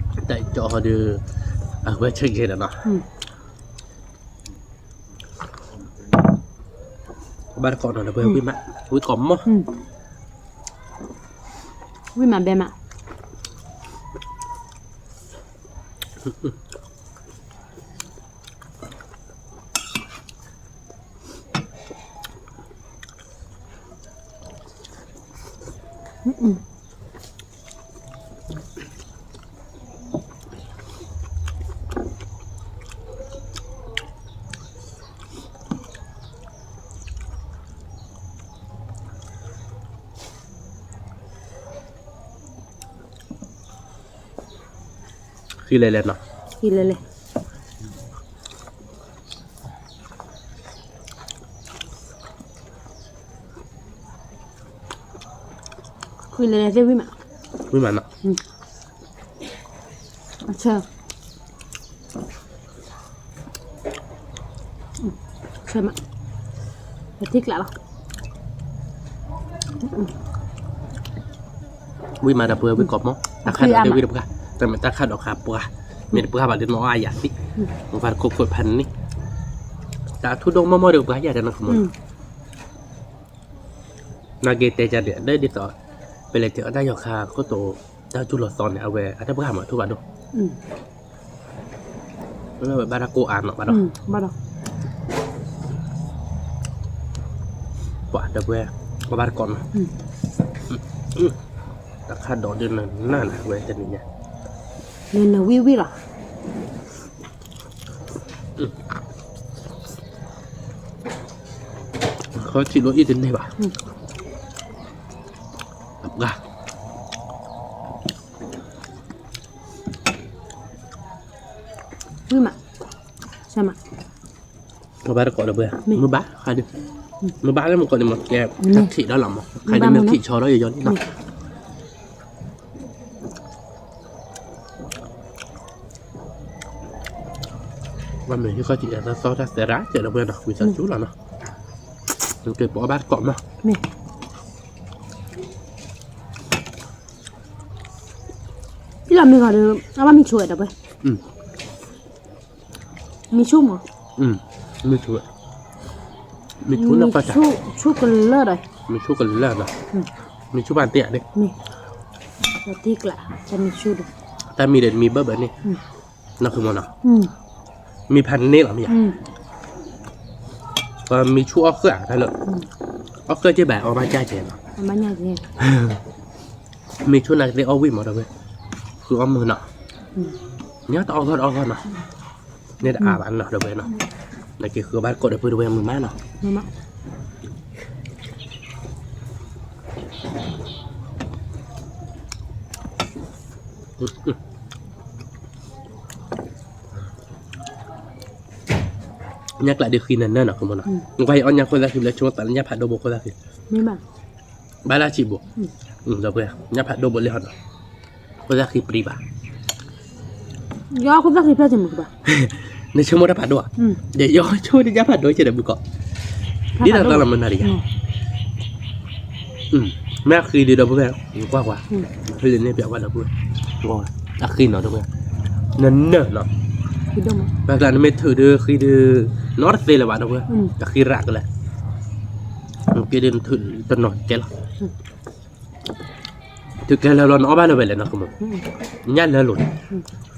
ဲ တၢ်ကၠီဟီဒီး, အဝဲဆဲးကဲဒီးနီၤ, ဘၣ်တကိးနီၤ ဒီပုၢ်ဝဲၢ် ဝံၣ်မး, ဝံၣ်ကိးမီၢ်, ဝံၣ်မးဘဲမး ဃံလဲၤလဲၤနီၤ, ဃံလဲၤလဲၤ, ဃံလဲၤလဲၤသ့ၣ်ဝံၣ်မး, ဝံၣ်မးနီၤ, အဆၢ ဆၢမး, ပထံၣ်ကျးလီၤ, ဝံၣ်မးဒီပုၢ်ဝဲၢ် ဝံၣ်ကိးမီၢ်, တၢ်ခါဒီးဝံၣ်တပှၢ် တၢ်မ့ၢ်တၢ်ခးဒီးခးပှၤ, မ့ၢ်တပှၤဘၣ်ဒီးနီၢ်အါယၤသံ, မ့ၢ်ပှၤတခိၣ်ခိၣ်ဖးန့ၣ်, တၢ်ထူဒိၣ်မီၢ်မီၢ်ဒီးပှၤယၤဒီးနီၢ်ကမီၤနီၤ, နာ်က့တဲကဒီး ဒ်သိး ပလဲၤတဲအီၣ်တၢ်ယီၤခါခိၣ်တိၤ တၢ်တူၢ်လီၤသီန့ၣ် အဝဲအတပှၢ်မၤထူဘၣ်ဒိၣ်, ဘၣ်တၢ်ကိၢ်အါနီၤဘၣ်ဒီး, ပှၤဒီပုၢ်ဝဲၢ် အီၣ်ဘၣ်တကိးနီၤ, တၢ်ခးဒီးဒ်နနၢ်နၤဝဲတနံၤညါ, နနဝံၣ်ဝံၣ်လီၤ. ခီထံးလိအံၣ်တန့ၢ်ဘၣ်, အပှၤ ဝံၣ်မး, ဆၢမး, အဘၣ်တကိးဒီပုၢ်ဝဲၢ်, မုၢ်ဘၣ်, မုၢ်ဘၣ်လၢမုၢ်ကီးန့ၣ်မး ကဲထံးထံးဒီးလီၤမး, ခါဒ်မ့ၢ်ထံးဆီထီၣ်ယီၤယီၤန့ၣ်လီၤ. ဘၣ်မ့ၢ်ဟံၣ်ခီၣ်ထံးအသီတၢ်သဲရၣ်ကဲဒီပုၢ်ဝဲၢ်နီၤ, ဝံသးစူၤလီၤနီၤ, ကဲပအီၣ်ဘၣ်တကိးမး, ဖံလီၤမ့ၢ်ဂီၤဒီး အဘၣ်မံဆိဝဲဒီပုၢ်ဝဲၢ်, မံဆိမး, မံဆိဝဲ, မံဆိနၢ်ပၢၢ်တၢ်, မံဆိကလၢာ်ဒီး, မံဆိကလၢာ်ဒီး, မံဆိဘၣ်တ့ၢ်ဧါန့ၣ်, မ့ၢ်, တံကျး, တၢ်မံဆိဒီး, တၢ်မံဒီးမံဘၢဘၢန့ၣ်, နီၢ်ခိမးနီၤ, မံဖးန့ၢ်လီၤမ့ၢ်ဧါ, ပမံဆိအီၣ်ဃၢၣ်ဧါတၢ်လၢ, အီၣ်ဃၢၣ်က့ဘၣ်အီၣ်ဘၣ်ကၢ်ကဲနီၤ, မံဆိနၤကသ့အီၣ်ဝံၣ်မးဒီပုၢ်ဝဲၢ်, ဃုအီၣ်မုၢ်နီၤ, န့ၣ်တအီၣ်ဂီၢ်တအီၣ်ဂီၢ်နီၤ, န့ၣ်တအါဘၣ်နီၤဒီပုၢ်ဝဲၢ်နီၤ, နက့ၤဃုအီၣ်ဘၣ်တကိးဒီပုၢ်ဝဲၢ်မုၢ်မးနီၤ. ညၣ်ကျးဒုးဃံနၢၤနၢၤနီၤ ကမီၤနီၤ, နကွၢ်အီၣ်ညၣ်ခိၣ်သၣ်ဃံလၢဆိသးလၢညၣ်ဖးဒိၣ်ဘိခိၣ်သၣ်ဃံ, ဘၣ်လၢဆံးဘိ, ညၣ်ဖးဒိၣ်ဘိလံဟီနီၤ, ခိၣ်သၣ်ဃံပြံဘၣ်, ယီခိၣ်သၣ်ဃံဖျၢၣ်စ့ၢ်မုၢ်ကဘၣ်, နဆိကမိၣ်တၢ်ဖးဒိၣ်ဧါ, ယယီဆိကမိၣ်ညၣ်ဖးဒိၣ်ကဲဒီးဘုကီး, ဒ်တၢ်သီလီၤမုၢ်နၤတယၤ မ့ၢ်အဃံဒုးဒီပုၢ်ဝဲၢ်, ကွၢ်ကွၢ်, ဖဲန့ၣ်ပျးကွၢ်ဒီပုၢ်ဝဲၢ်, အဃံနီၤဒီပုၢ်ဝဲၢ်, နနၢၤနီၤ, ဘၣ်ကျါနမ့ၢ်ထုးဒုးဃံဒုး, နီတသ့လၢၤဘၣ်ဒီပုၢ်ဝဲၢ်, အဃံရးကလဲာ်, က့ဒုးနထုးတနီၤကဲလီၤ, ထုးကဲလၢာ်လီၤနအီၣ်ဘၣ်လၢၤဝဲလဲၣ်နီၤကမီၤ, ညၣ်လၢလိၤန့ၣ်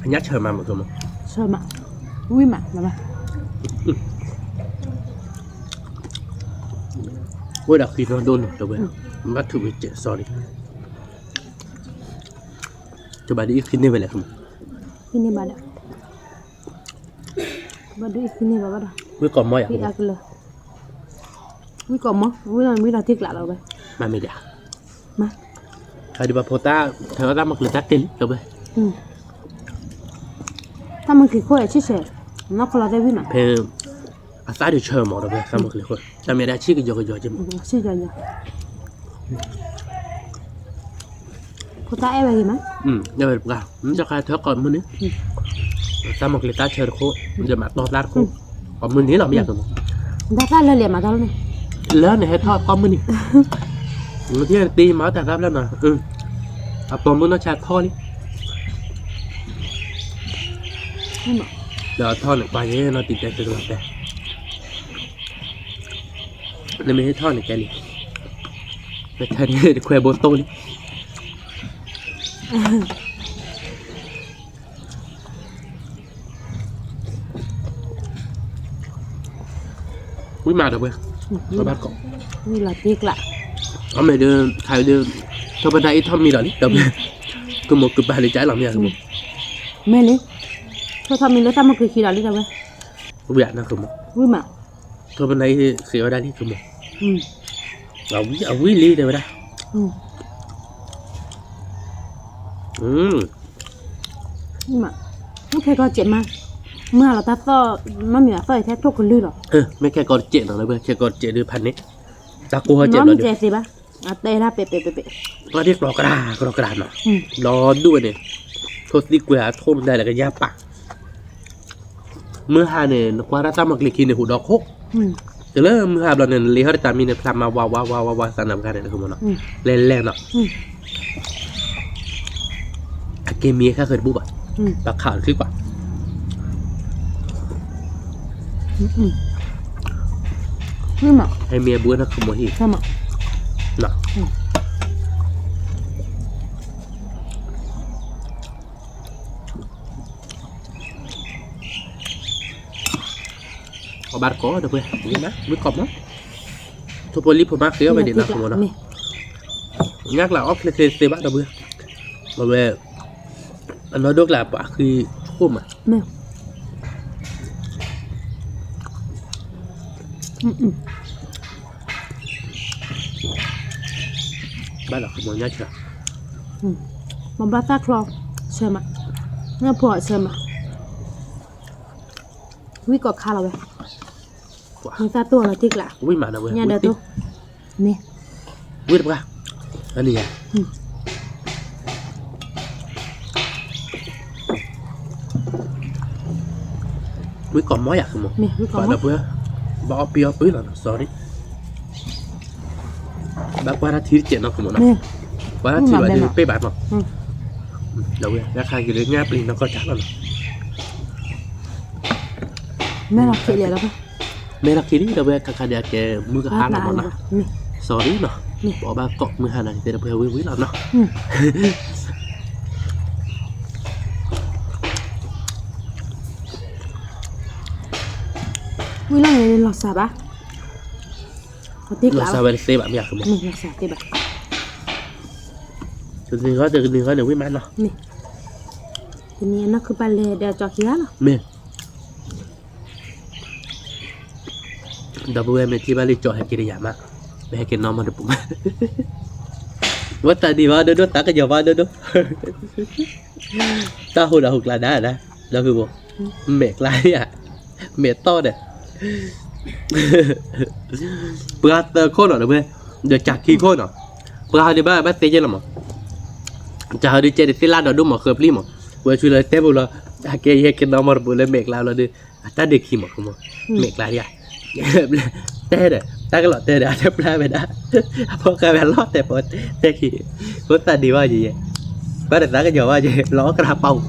အညၣ်ဆၢမးမုၢ်ကမီၤ, ဆၢမး, ဝံၣ်မး, အိၣ်ဒီးဃံနီၢ်ဒိၣ်နီၤ တဝဲ, ဘၣ်ထုးဝံၤကဲးစီလံ, တဘၣ်ဒ်အံၤဃံန့ၢ်ဝဲလဲၣ်, ဃံန့ၢ်ဘၣ်ဒီး, ဘၣ်ဒ်အံၤဃံန့ၢ်ဘၣ်ဘၣ်ဒီး, ဝံၣ်ကိးမီၤယၤ, ဝံၣ်ကိးမီၤ, ဝံၣ်ဒီးမ့ၢ်ဒီးထံကျးလီၤဝဲ, မၤမ့ၢ်ဒၣ်, မၤ, ဟဲဒုးဘၣ်ဖိသၣ်, ဟဲအီၣ်တၢ်မၤကျုၤတၢ်တ့ၢ်လံ တဝဲ, တၢ်မၤကျုၤခိၣ်ဆံၣ်ဆဲး, နီၢ်ခီလီၤသဲဝံၣ်မး, ဖဲ, အသၣ်ဒုးဆၢမး တဝဲ တၢ်မၤကျုၤခိၣ်, တၢ်မ့ၢ်ဒၣ်ဆံၣ်ကယီကယီက့မး, ဆံၣ်ကယီကယီ ဖိသၣ်အဲၣ်ဝဲဂ့ၤမး, အဲၣ်ဝဲတပှၢ်, တၢ်ခါထၢကိးမုၢ်နံၤ, တၢ်မၤကျုၤတၢ်ဆၢတခိၣ်, ဒီးမၤတီသၣ်တခိၣ်, ကိးမုၢ်နံၤလီၤမ့ၢ်ယၤကမီၤ, တၢ်သၣ်လၢလဲၤမၤတၢ်လီၤန့ၣ်, လၢန့ၣ်ဟဲထီၣ်ကိးမုၢ်နံၤ, မ့ၢ်တ့မၤတၢ်သၣ်ဖျၢၣ်နီၤ, အပိာ်မုၣ်နီၢ်ဆါထီၣ်လံ, ဒီးထီၣ်န့ၣ် ပှၤယဲနီၤတံၤတဲာ်တကလီၤတဲာ် နမ့ၢ်ဟ့ၣ်ထီၣ်န့ၣ်ကဲလံ, နထဲန့ၣ်တခွဲဘိတိၢ်လံ, ဝံၣ်မးဒီးဝဲ, ဘၣ်ကိး, ဝံၣ်လီၤတံၢ်ကျး, အမ့ၢ်ဒုး, ခါဒုး, ထိၣ်ဖနၢ်အံၤထီၣ်မံဒီးလံ ဒီးဝဲ, ကမိၢ်ကပၤလံကလီၤမ့ၢ်ယၤကမိၢ်, မ့ၢ်လံ, ထိၣ်ထီၣ်မံလၢတၢ်မၤကျုၤခံဒီးလံဒီးဝဲ, ဝံၣ်မး, ထိၣ်ဖနၢ်အံၤဃ့ဝဲဒၣ်လံကမိၢ်, အဝံၣ်လံတဲဝဲဒၣ်, မ့ၢ်ခဲကီးတစဲးမး, မုၢ်ဟါလီၤတၢ်သီၣ်, မ့ၢ်မ့ၢ်အသီၣ်အံၤထဲထိၣ်ကလုၢ်လီၤ, မ့ၢ်ခဲကီးတစဲးနီၤလၢဝဲ ခဲကီးတစဲးဒုးဖးန့ၣ်, တၢ်ကိၢ်ဟီၣ်စဲးနီၤလၢဝဲ, အတဲဒၣ်ပဲာ်ပဲာ်ပဲာ်ပဲာ်, ကျီဒံကျီကရၢကရၢကရၢနီၤ, ဒီဒူၣ်ဝဲန့ၣ်, ထိၣ်သံကွဲၤအထိၣ်မတၤလၢကယၢ်ပာ် မုၢ်ဟါန့ၣ် နကွၢ်တၢ်တၢ်မီၤကျ့ခံန့ၣ် ဟူးဒီးခိၣ်, တုၤလၢမုၢ်ဟါဘျီန့ၣ် နလ့ဟီၣ်တၢ်မံန့ၣ် ဖျါမးဝါဝါဝါဝါဝါသးနၤပှၤန့ၣ် နကမီၤနီၤ, လဲၤလဲၤနီၤ, အကဲမံၤအခါဃၢၤတဘူၣ်ဘၣ်, ဘၣ်ခးအီၤတချံကွၢ်, ဟဲမံၤအဘူးနခမီၤဟံၣ်, အဘၣ်တကိးဒီပုၢ်ဝဲၢ်, ဝံၣ်ကိးမး, ထိၣ်ဖိလံၣ်ဖိမးဃ့အီၣ်ဝဲဒၣ်နီၤ ကမီၤနီၤ, ညၣ်ကျါအီၣ်ချ့သ့သ့ဘၣ်ဒီပုၢ်ဝဲၢ်, အဝဲ အနီၢ်ဒိၣ်ကျါပှၤဃံဆိၣ်မး, ဘၣ်ဒီးကမီၤညၣ်ဆၢ, မ့ၢ်ဘၣ်သၣ်ချီဆၢမး, ညၣ်ဖိအဆၢမး, ဝံၣ်ကိးခါလီၤဝဲ, မ့ၢ်သၣ်တိၢ်လီၤတ့ၢ်ကျါ, ဝံၣ်မးဒီပုၢ်ဝဲၢ်, ညၣ်ဒၢတိၢ်, မ့ၢ်, ဝံၣ်တပှၢ်, အန့ၣ်ယၤ ဝံၣ်ကိးမီၤယၤကမီၤ, မ့ၢ်ဝံၣ်ကိးမီၤ, ဘၣ်ဒီပုၢ်ဝဲၢ်, ဘၣ်အီၣ်ပံအီၣ်ပုၢ်လီၤနီၤ sorry, ဘၣ်ကွၢ်တၢ်ထံတစဲးနီၤကမီၤနီၤ, ကွၢ်တၢ်ထံဘၣ်ဒုးပ့ၢ်ဘၣ်နီၤ, ဒီပုၢ်ဝဲၢ် တၢ်ခါက့ၤလၢညၣ်ပျံၤနီၢ်ကီၢ်တၢ်လီၤနီၤ, မဲလီၤခံလံဒီပုၢ်ဝဲၢ်, မဲလီၤခံလံဒီပုၢ်ဝဲၢ် ခါခါဒံးအကဲမုၢ်ကဟါလီၤမီၤနီၤ, sorry နီၤ, ပအီၣ်ဘၣ်ကိးမုၢ်ဟါနီၤ ကတဲဒီပုၢ်ဝဲၢ်ဝံၤဝံၤလီၤနီၤ, ဝံၤလီၤန့ၣ်လီၤစၢ်ဘၣ်, လီၤစၢ်ဝဲတသ့ဘၣ်မ့ၢ်ဧါ, လီၤစၢ်သ့ဘၣ်, တနံၤဃီတနံၤဃီန့ၣ် ဝံၣ်မးနီၤ, တနံၤအနီၢ်ခုပၢ်လဲၤဒီးကၠီခံဂၤလီၤ, မ့ၢ် ဒီပုၢ်ဝဲၢ်မ့ၢ်ထံၣ်ဘၣ်လံကၠီဟဲက့ၤတယၤမး, ပဟဲက့ၤနီၢ်မီၢ်တပူၤမး, ဝဲသးဒံးဘၣ်ဒိၣ်ဒိၣ် သးကညီၤဘၣ်ဒိၣ်ဒိၣ်, တၢ်ဟူးဒီးဟူးကျါဒါဒၣ်, ဒီပုၢ်ဝဲၢ်, မဲာ်ကျါဧါ, မဲာ်တီၢ်ဒီး ပှၤသၢခိၣ်နီၤ ဒီပုၢ်ဝဲၢ်, ဒီးကၢ်ခံခိၣ်နီၤ, ပှၤဟီဒုးဘၣ်ဘၣ်သ့ကဲလီၤမး, ကၢ်ဟီဒုးကဲဒုးသ့ၣ်လၢဒီးဒိၣ်မးဃၢၤပျံၤမး, ဝဲဆူလၢတဲပူၤလီၤ, အကဲယဟဲက့ၤနီၢ်မီၢ်တပူၤလၢမဲာ်ကျါလီၤဒီး, အတၢ်ဒုးခံမးကမီၤ, မဲာ်ကျါဧါ, တဲဒီး တၢ်ကလီၤတဲာ်ဒီး အတပျၢ်ဝဲဒၣ်, အဖိၣ်ဃာ်ဝဲလီၤတဲာ်ပီတဲာ်ခံ, ဖိသၣ်ဒံးဘၣ်ယဲယဲ, ဘၣ်ဒီးသးကညီၤဘၣ်ယဲ လီၤအီၣ်ကရၢပာ်,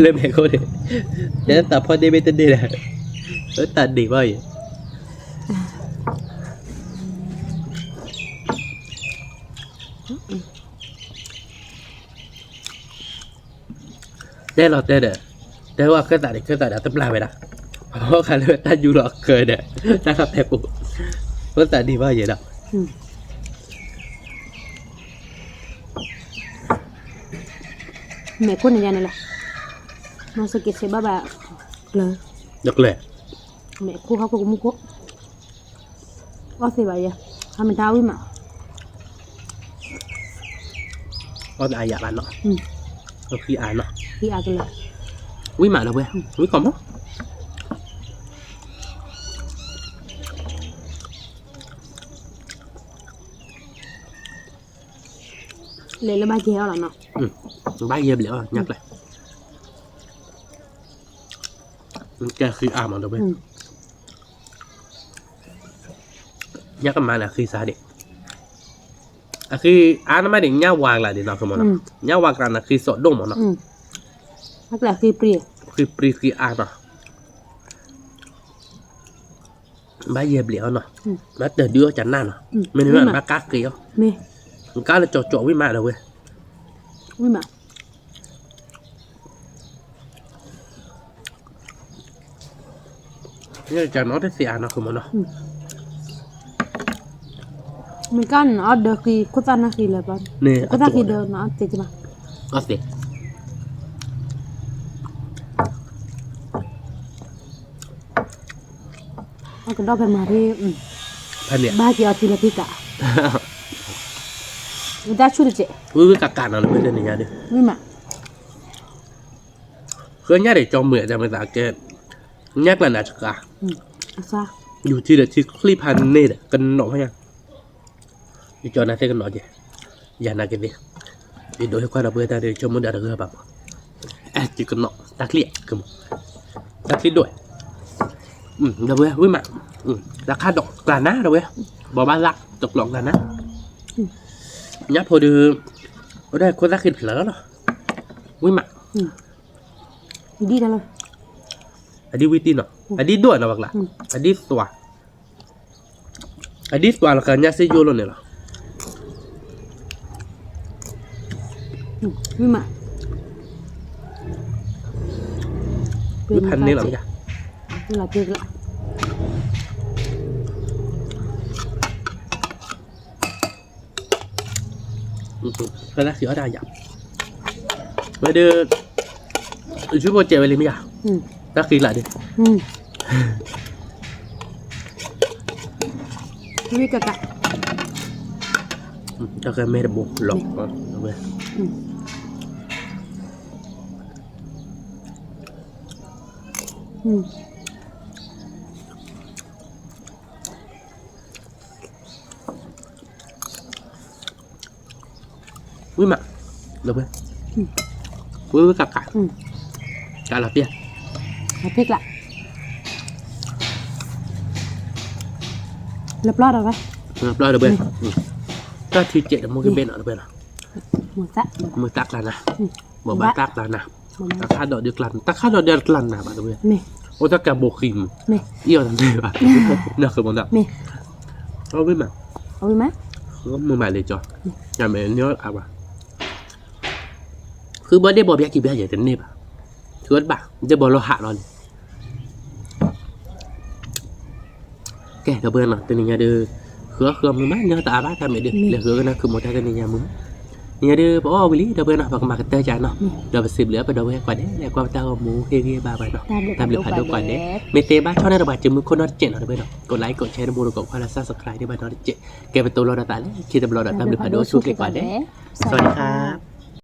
လၢမဲာ်ခိၣ်န့ၣ်, တဲသးဖီဒ့မ့ၢ်တန့ၢ်ဒီး, ဖိသၣ်ဒံးဘၣ်ယဲ တဲလီၤတဲဒီး, တဲဝဲခၢၣ်သးန့ၣ် ခၢၣ်သးဒီးတပျၢ်ဝဲဒၣ်, အဖိၣ်ဃာ်လၢတၢ်ယူလီၤအဃၢၤဒီး, တၢ်ခီတဲပူၤ, ဖိသၣ်ဒံးဘၣ်ယဲဒီး, မဲာ်ခိၣ်န့ၣ်ယါန့ၣ်လီၤ, မၤစက့ၤဆဲးဘၣ်ဘၣ်, ကျၢၤ, ကျၢၤ, မဲာ်ခိၣ်ဟီၣ်ခိၣ်ကမူၣ်ခိၣ် အီၣ်သ့ဘၣ်ယဲ, ဟးမတၤဝံၣ်မး, အီၣ်တအါယၤဘၣ်နီၤ, အဃံအါနီၤ, ဃံအါကလၢာ်, ဝံၣ်မးဒီပုၢ်ဝဲၢ်, ဝံၣ်ကီးမီၤ, လဲၤလၢဘၣ်ကဲအီၤလီၤနီၤ, ဘၣ်ယဲဘျဲးအီၤ ညၣ်ကျဲ, ကဲဃံအါမးဒီပုၢ်ဝဲၢ် ညၣ်ကမါန့ၣ် အဃံစးဒံး, အဃံအါန့ၣ်မးဒံး ညၣ်ဝါကျါဒံးနီၤ ကမီၤနီၤ, ညၣ်ဝါကျါန့ၣ် ဃံစိးဒိၣ်မးနီၤ, ဃံပြံ, ဃံအါနီၤ, ဘၣ်ယဲၢ်ဘျဲးအီၤနီၤ, ဘၣ်တၢၢ်ဒုးအီၣ်ကနၣ်နီၤ, မ့ၢ်န့ၣ်ဘၣ်ကါဃ့အီၤ, ကါလၢကၠီကၠီဝံၣ်မးဒီးဝဲ, ဝံၣ်မး န့ၣ်တၢ်နီတသ့အါနီၤ ကမီၤနီၤ, မ့ၢ်ကါန့ၣ် အီၣ်ဒၢဃံ ခိၣ်သၣ်နၢ်ဃံလၢၤဘၣ်, ခိၣ်သၣ်ဃံဒၢနီၤ အီၣ်သ့ကမး, အီၣ်သ့, အကဒီးဖဲမၤရ့, ဖဲန့ၣ် ဘၣ်က့ၤအီၤတုၤလၢဖံကး, ဝံတၢ်ဆူၣ်တစဲး, ဝံဝံကးကးနီၤ လၢမ့ၢ်တန့ၣ်ညါဒီး, ဝံမး ဃၢညၣ်ဒီးကၠီမုၢ်အတၢ်မ့ၢ်သးကဲ, ညၣ်ကျါန့ၣ်အစှၤ, ယူၤထံဒီးထံချံဖးန့ၢ်ဒီး ကနီၤဖဲညါ, ယကၠီနၤသ့ၣ်ကနီၤက့ၤ, ယၤနာ်က့ၤသ့ၣ်, ယဒိးဟ့ၣ်ခွါဒီပုၢ်ဝဲၢ်တၢ်ဒီး ဆိကမိၣ်ဒၣ်တဂၤဘၣ်မး, အဲၣ်က့ၤကနီၤ တၢ်ချံ, တၢ်ချံဒိၣ်, ဒီပုၢ်ဝဲၢ် ဝံၣ်မး, တၢ်ခါဒီးကျါနၤ ဒီပုၢ်ဝဲၢ်, ဘိးဘၣ်သးတကျိးကျါနၤ, ညၣ်ဖိဒုး, အိၣ်ဒၣ်ခိၣ်သၣ်ဃံတဖျၢၣ်လီၤ, ဝံၣ်မး, အဒံၣ်ဝံၣ်တံၢ်နီၤ, အဒံၣ်ဒိၣ်နီၤပှၤကျါ, အဒံၣ်သွါ, အဒံၣ်သွါလီၤကညၣ်စ့ယိၣ်လီၤန့ၣ်လီၤ, ဝံၣ်မး, ဝံၣ်ဖးန့ၣ်လီၤ, ဖဲသၣ်ဃံအီၣ်တၢ်ယၤ, ဝဲဒုး, ယုၢ်ဖိစဲးဝဲလံမ့ၢ်ယၤ, သၣ်ဃံလးဒုး, ဝံၣ်ကကး, တၢ်ကမဲတဘိလီၤ, ဝဲ ဝံၣ်မး, ဒီပုၢ်ဝဲၢ်, ဝံၣ်ဝံၣ်ကးကး, ကးလီၤပျဲၢ်, လီၤပျဲၢ်ဒီးဝဲ, လီၤပျဲၢ်ဒီးဝဲ, တၢ်ထံစဲးတမိၢ်ကဘ့ၣ်နီၤ ဒီပုၢ်ဝဲၢ်နီၤ, မုာ်သၣ်ကျါနၤ, ဘိးဘၣ်သၣ်ကျါနၤ, တၢ်ခါဒီးဒုးကျါ, တၢ်ခါဒီးဒုးကျါနၤဘၣ် ဒီပုၢ်ဝဲၢ်, အိၣ်တၢ်ကးဘိးဃံမုာ်, အံၤအီၤတန့ၢ်ဘၣ်, နီၢ်ဃုမီၤသၣ်, အဝံၣ်မး, မုာ်မးလၢကၠီ, ယမ့ၢ်န့ၢ်အါဘၣ် ဃုဘီဒ့ၣ်ဘီဘျါကံဘျါယဲတန့ၢ်ဘၣ်, ထုးတဘၣ်, ဒ့ၣ်ဘီလီၤဟးလီၤန့ၣ်, ကဲ ဒီပုၢ်ဝဲၢ်နီၤ တနံၤညါဒုး, ဃုအီၣ်ဃုအီမုာ်မး ညီတအါဘၣ်တၢ်မဲာ်ဒုး, လဲၤဃုကနၣ်ခုးမိၢ်တၢ်တနံၤညါမုာ်, နံၤညါဒုး ပအီၣ်ဝံၤလံ ဒီပုၢ်ဝဲၢ်နီၤ ပကမၤကတၢၢ်ကနီၤ, ဒီးပစံးဘျုးအပဒီပုၢ်ဝဲၢ်ကိးဂၤဒဲး လၢကွၢ်ပတၢ်ဂီၤမူဟ့ၣ်ဂံၢ်ဘါပှၤနီၤ, တၢ်ဘျုးဖးဒိၣ်ကိးဂၤဒဲး, မ့ၢ်သ့ဘၣ်ဆီၣ်န့ၢ်ဒီးပှၤစုမုၢ်ခိၣ်နီတစဲးနီၤ ဒီပုၢ်ဝဲၢ်နီၤ, ကိးlikeကိးshareတဘိဒီးကိးကွၢ်လၢ subscribe န့ၢ်ဘၣ်နီတစဲး, ကဲပတိၤလီၤဒီးသးလၢခံတဘျီဒီး တၢ်ဘျုးဖးဒိၣ်ဆူၣ်ချ့ကိးဂၤဒဲး, စဝၤဒံခါ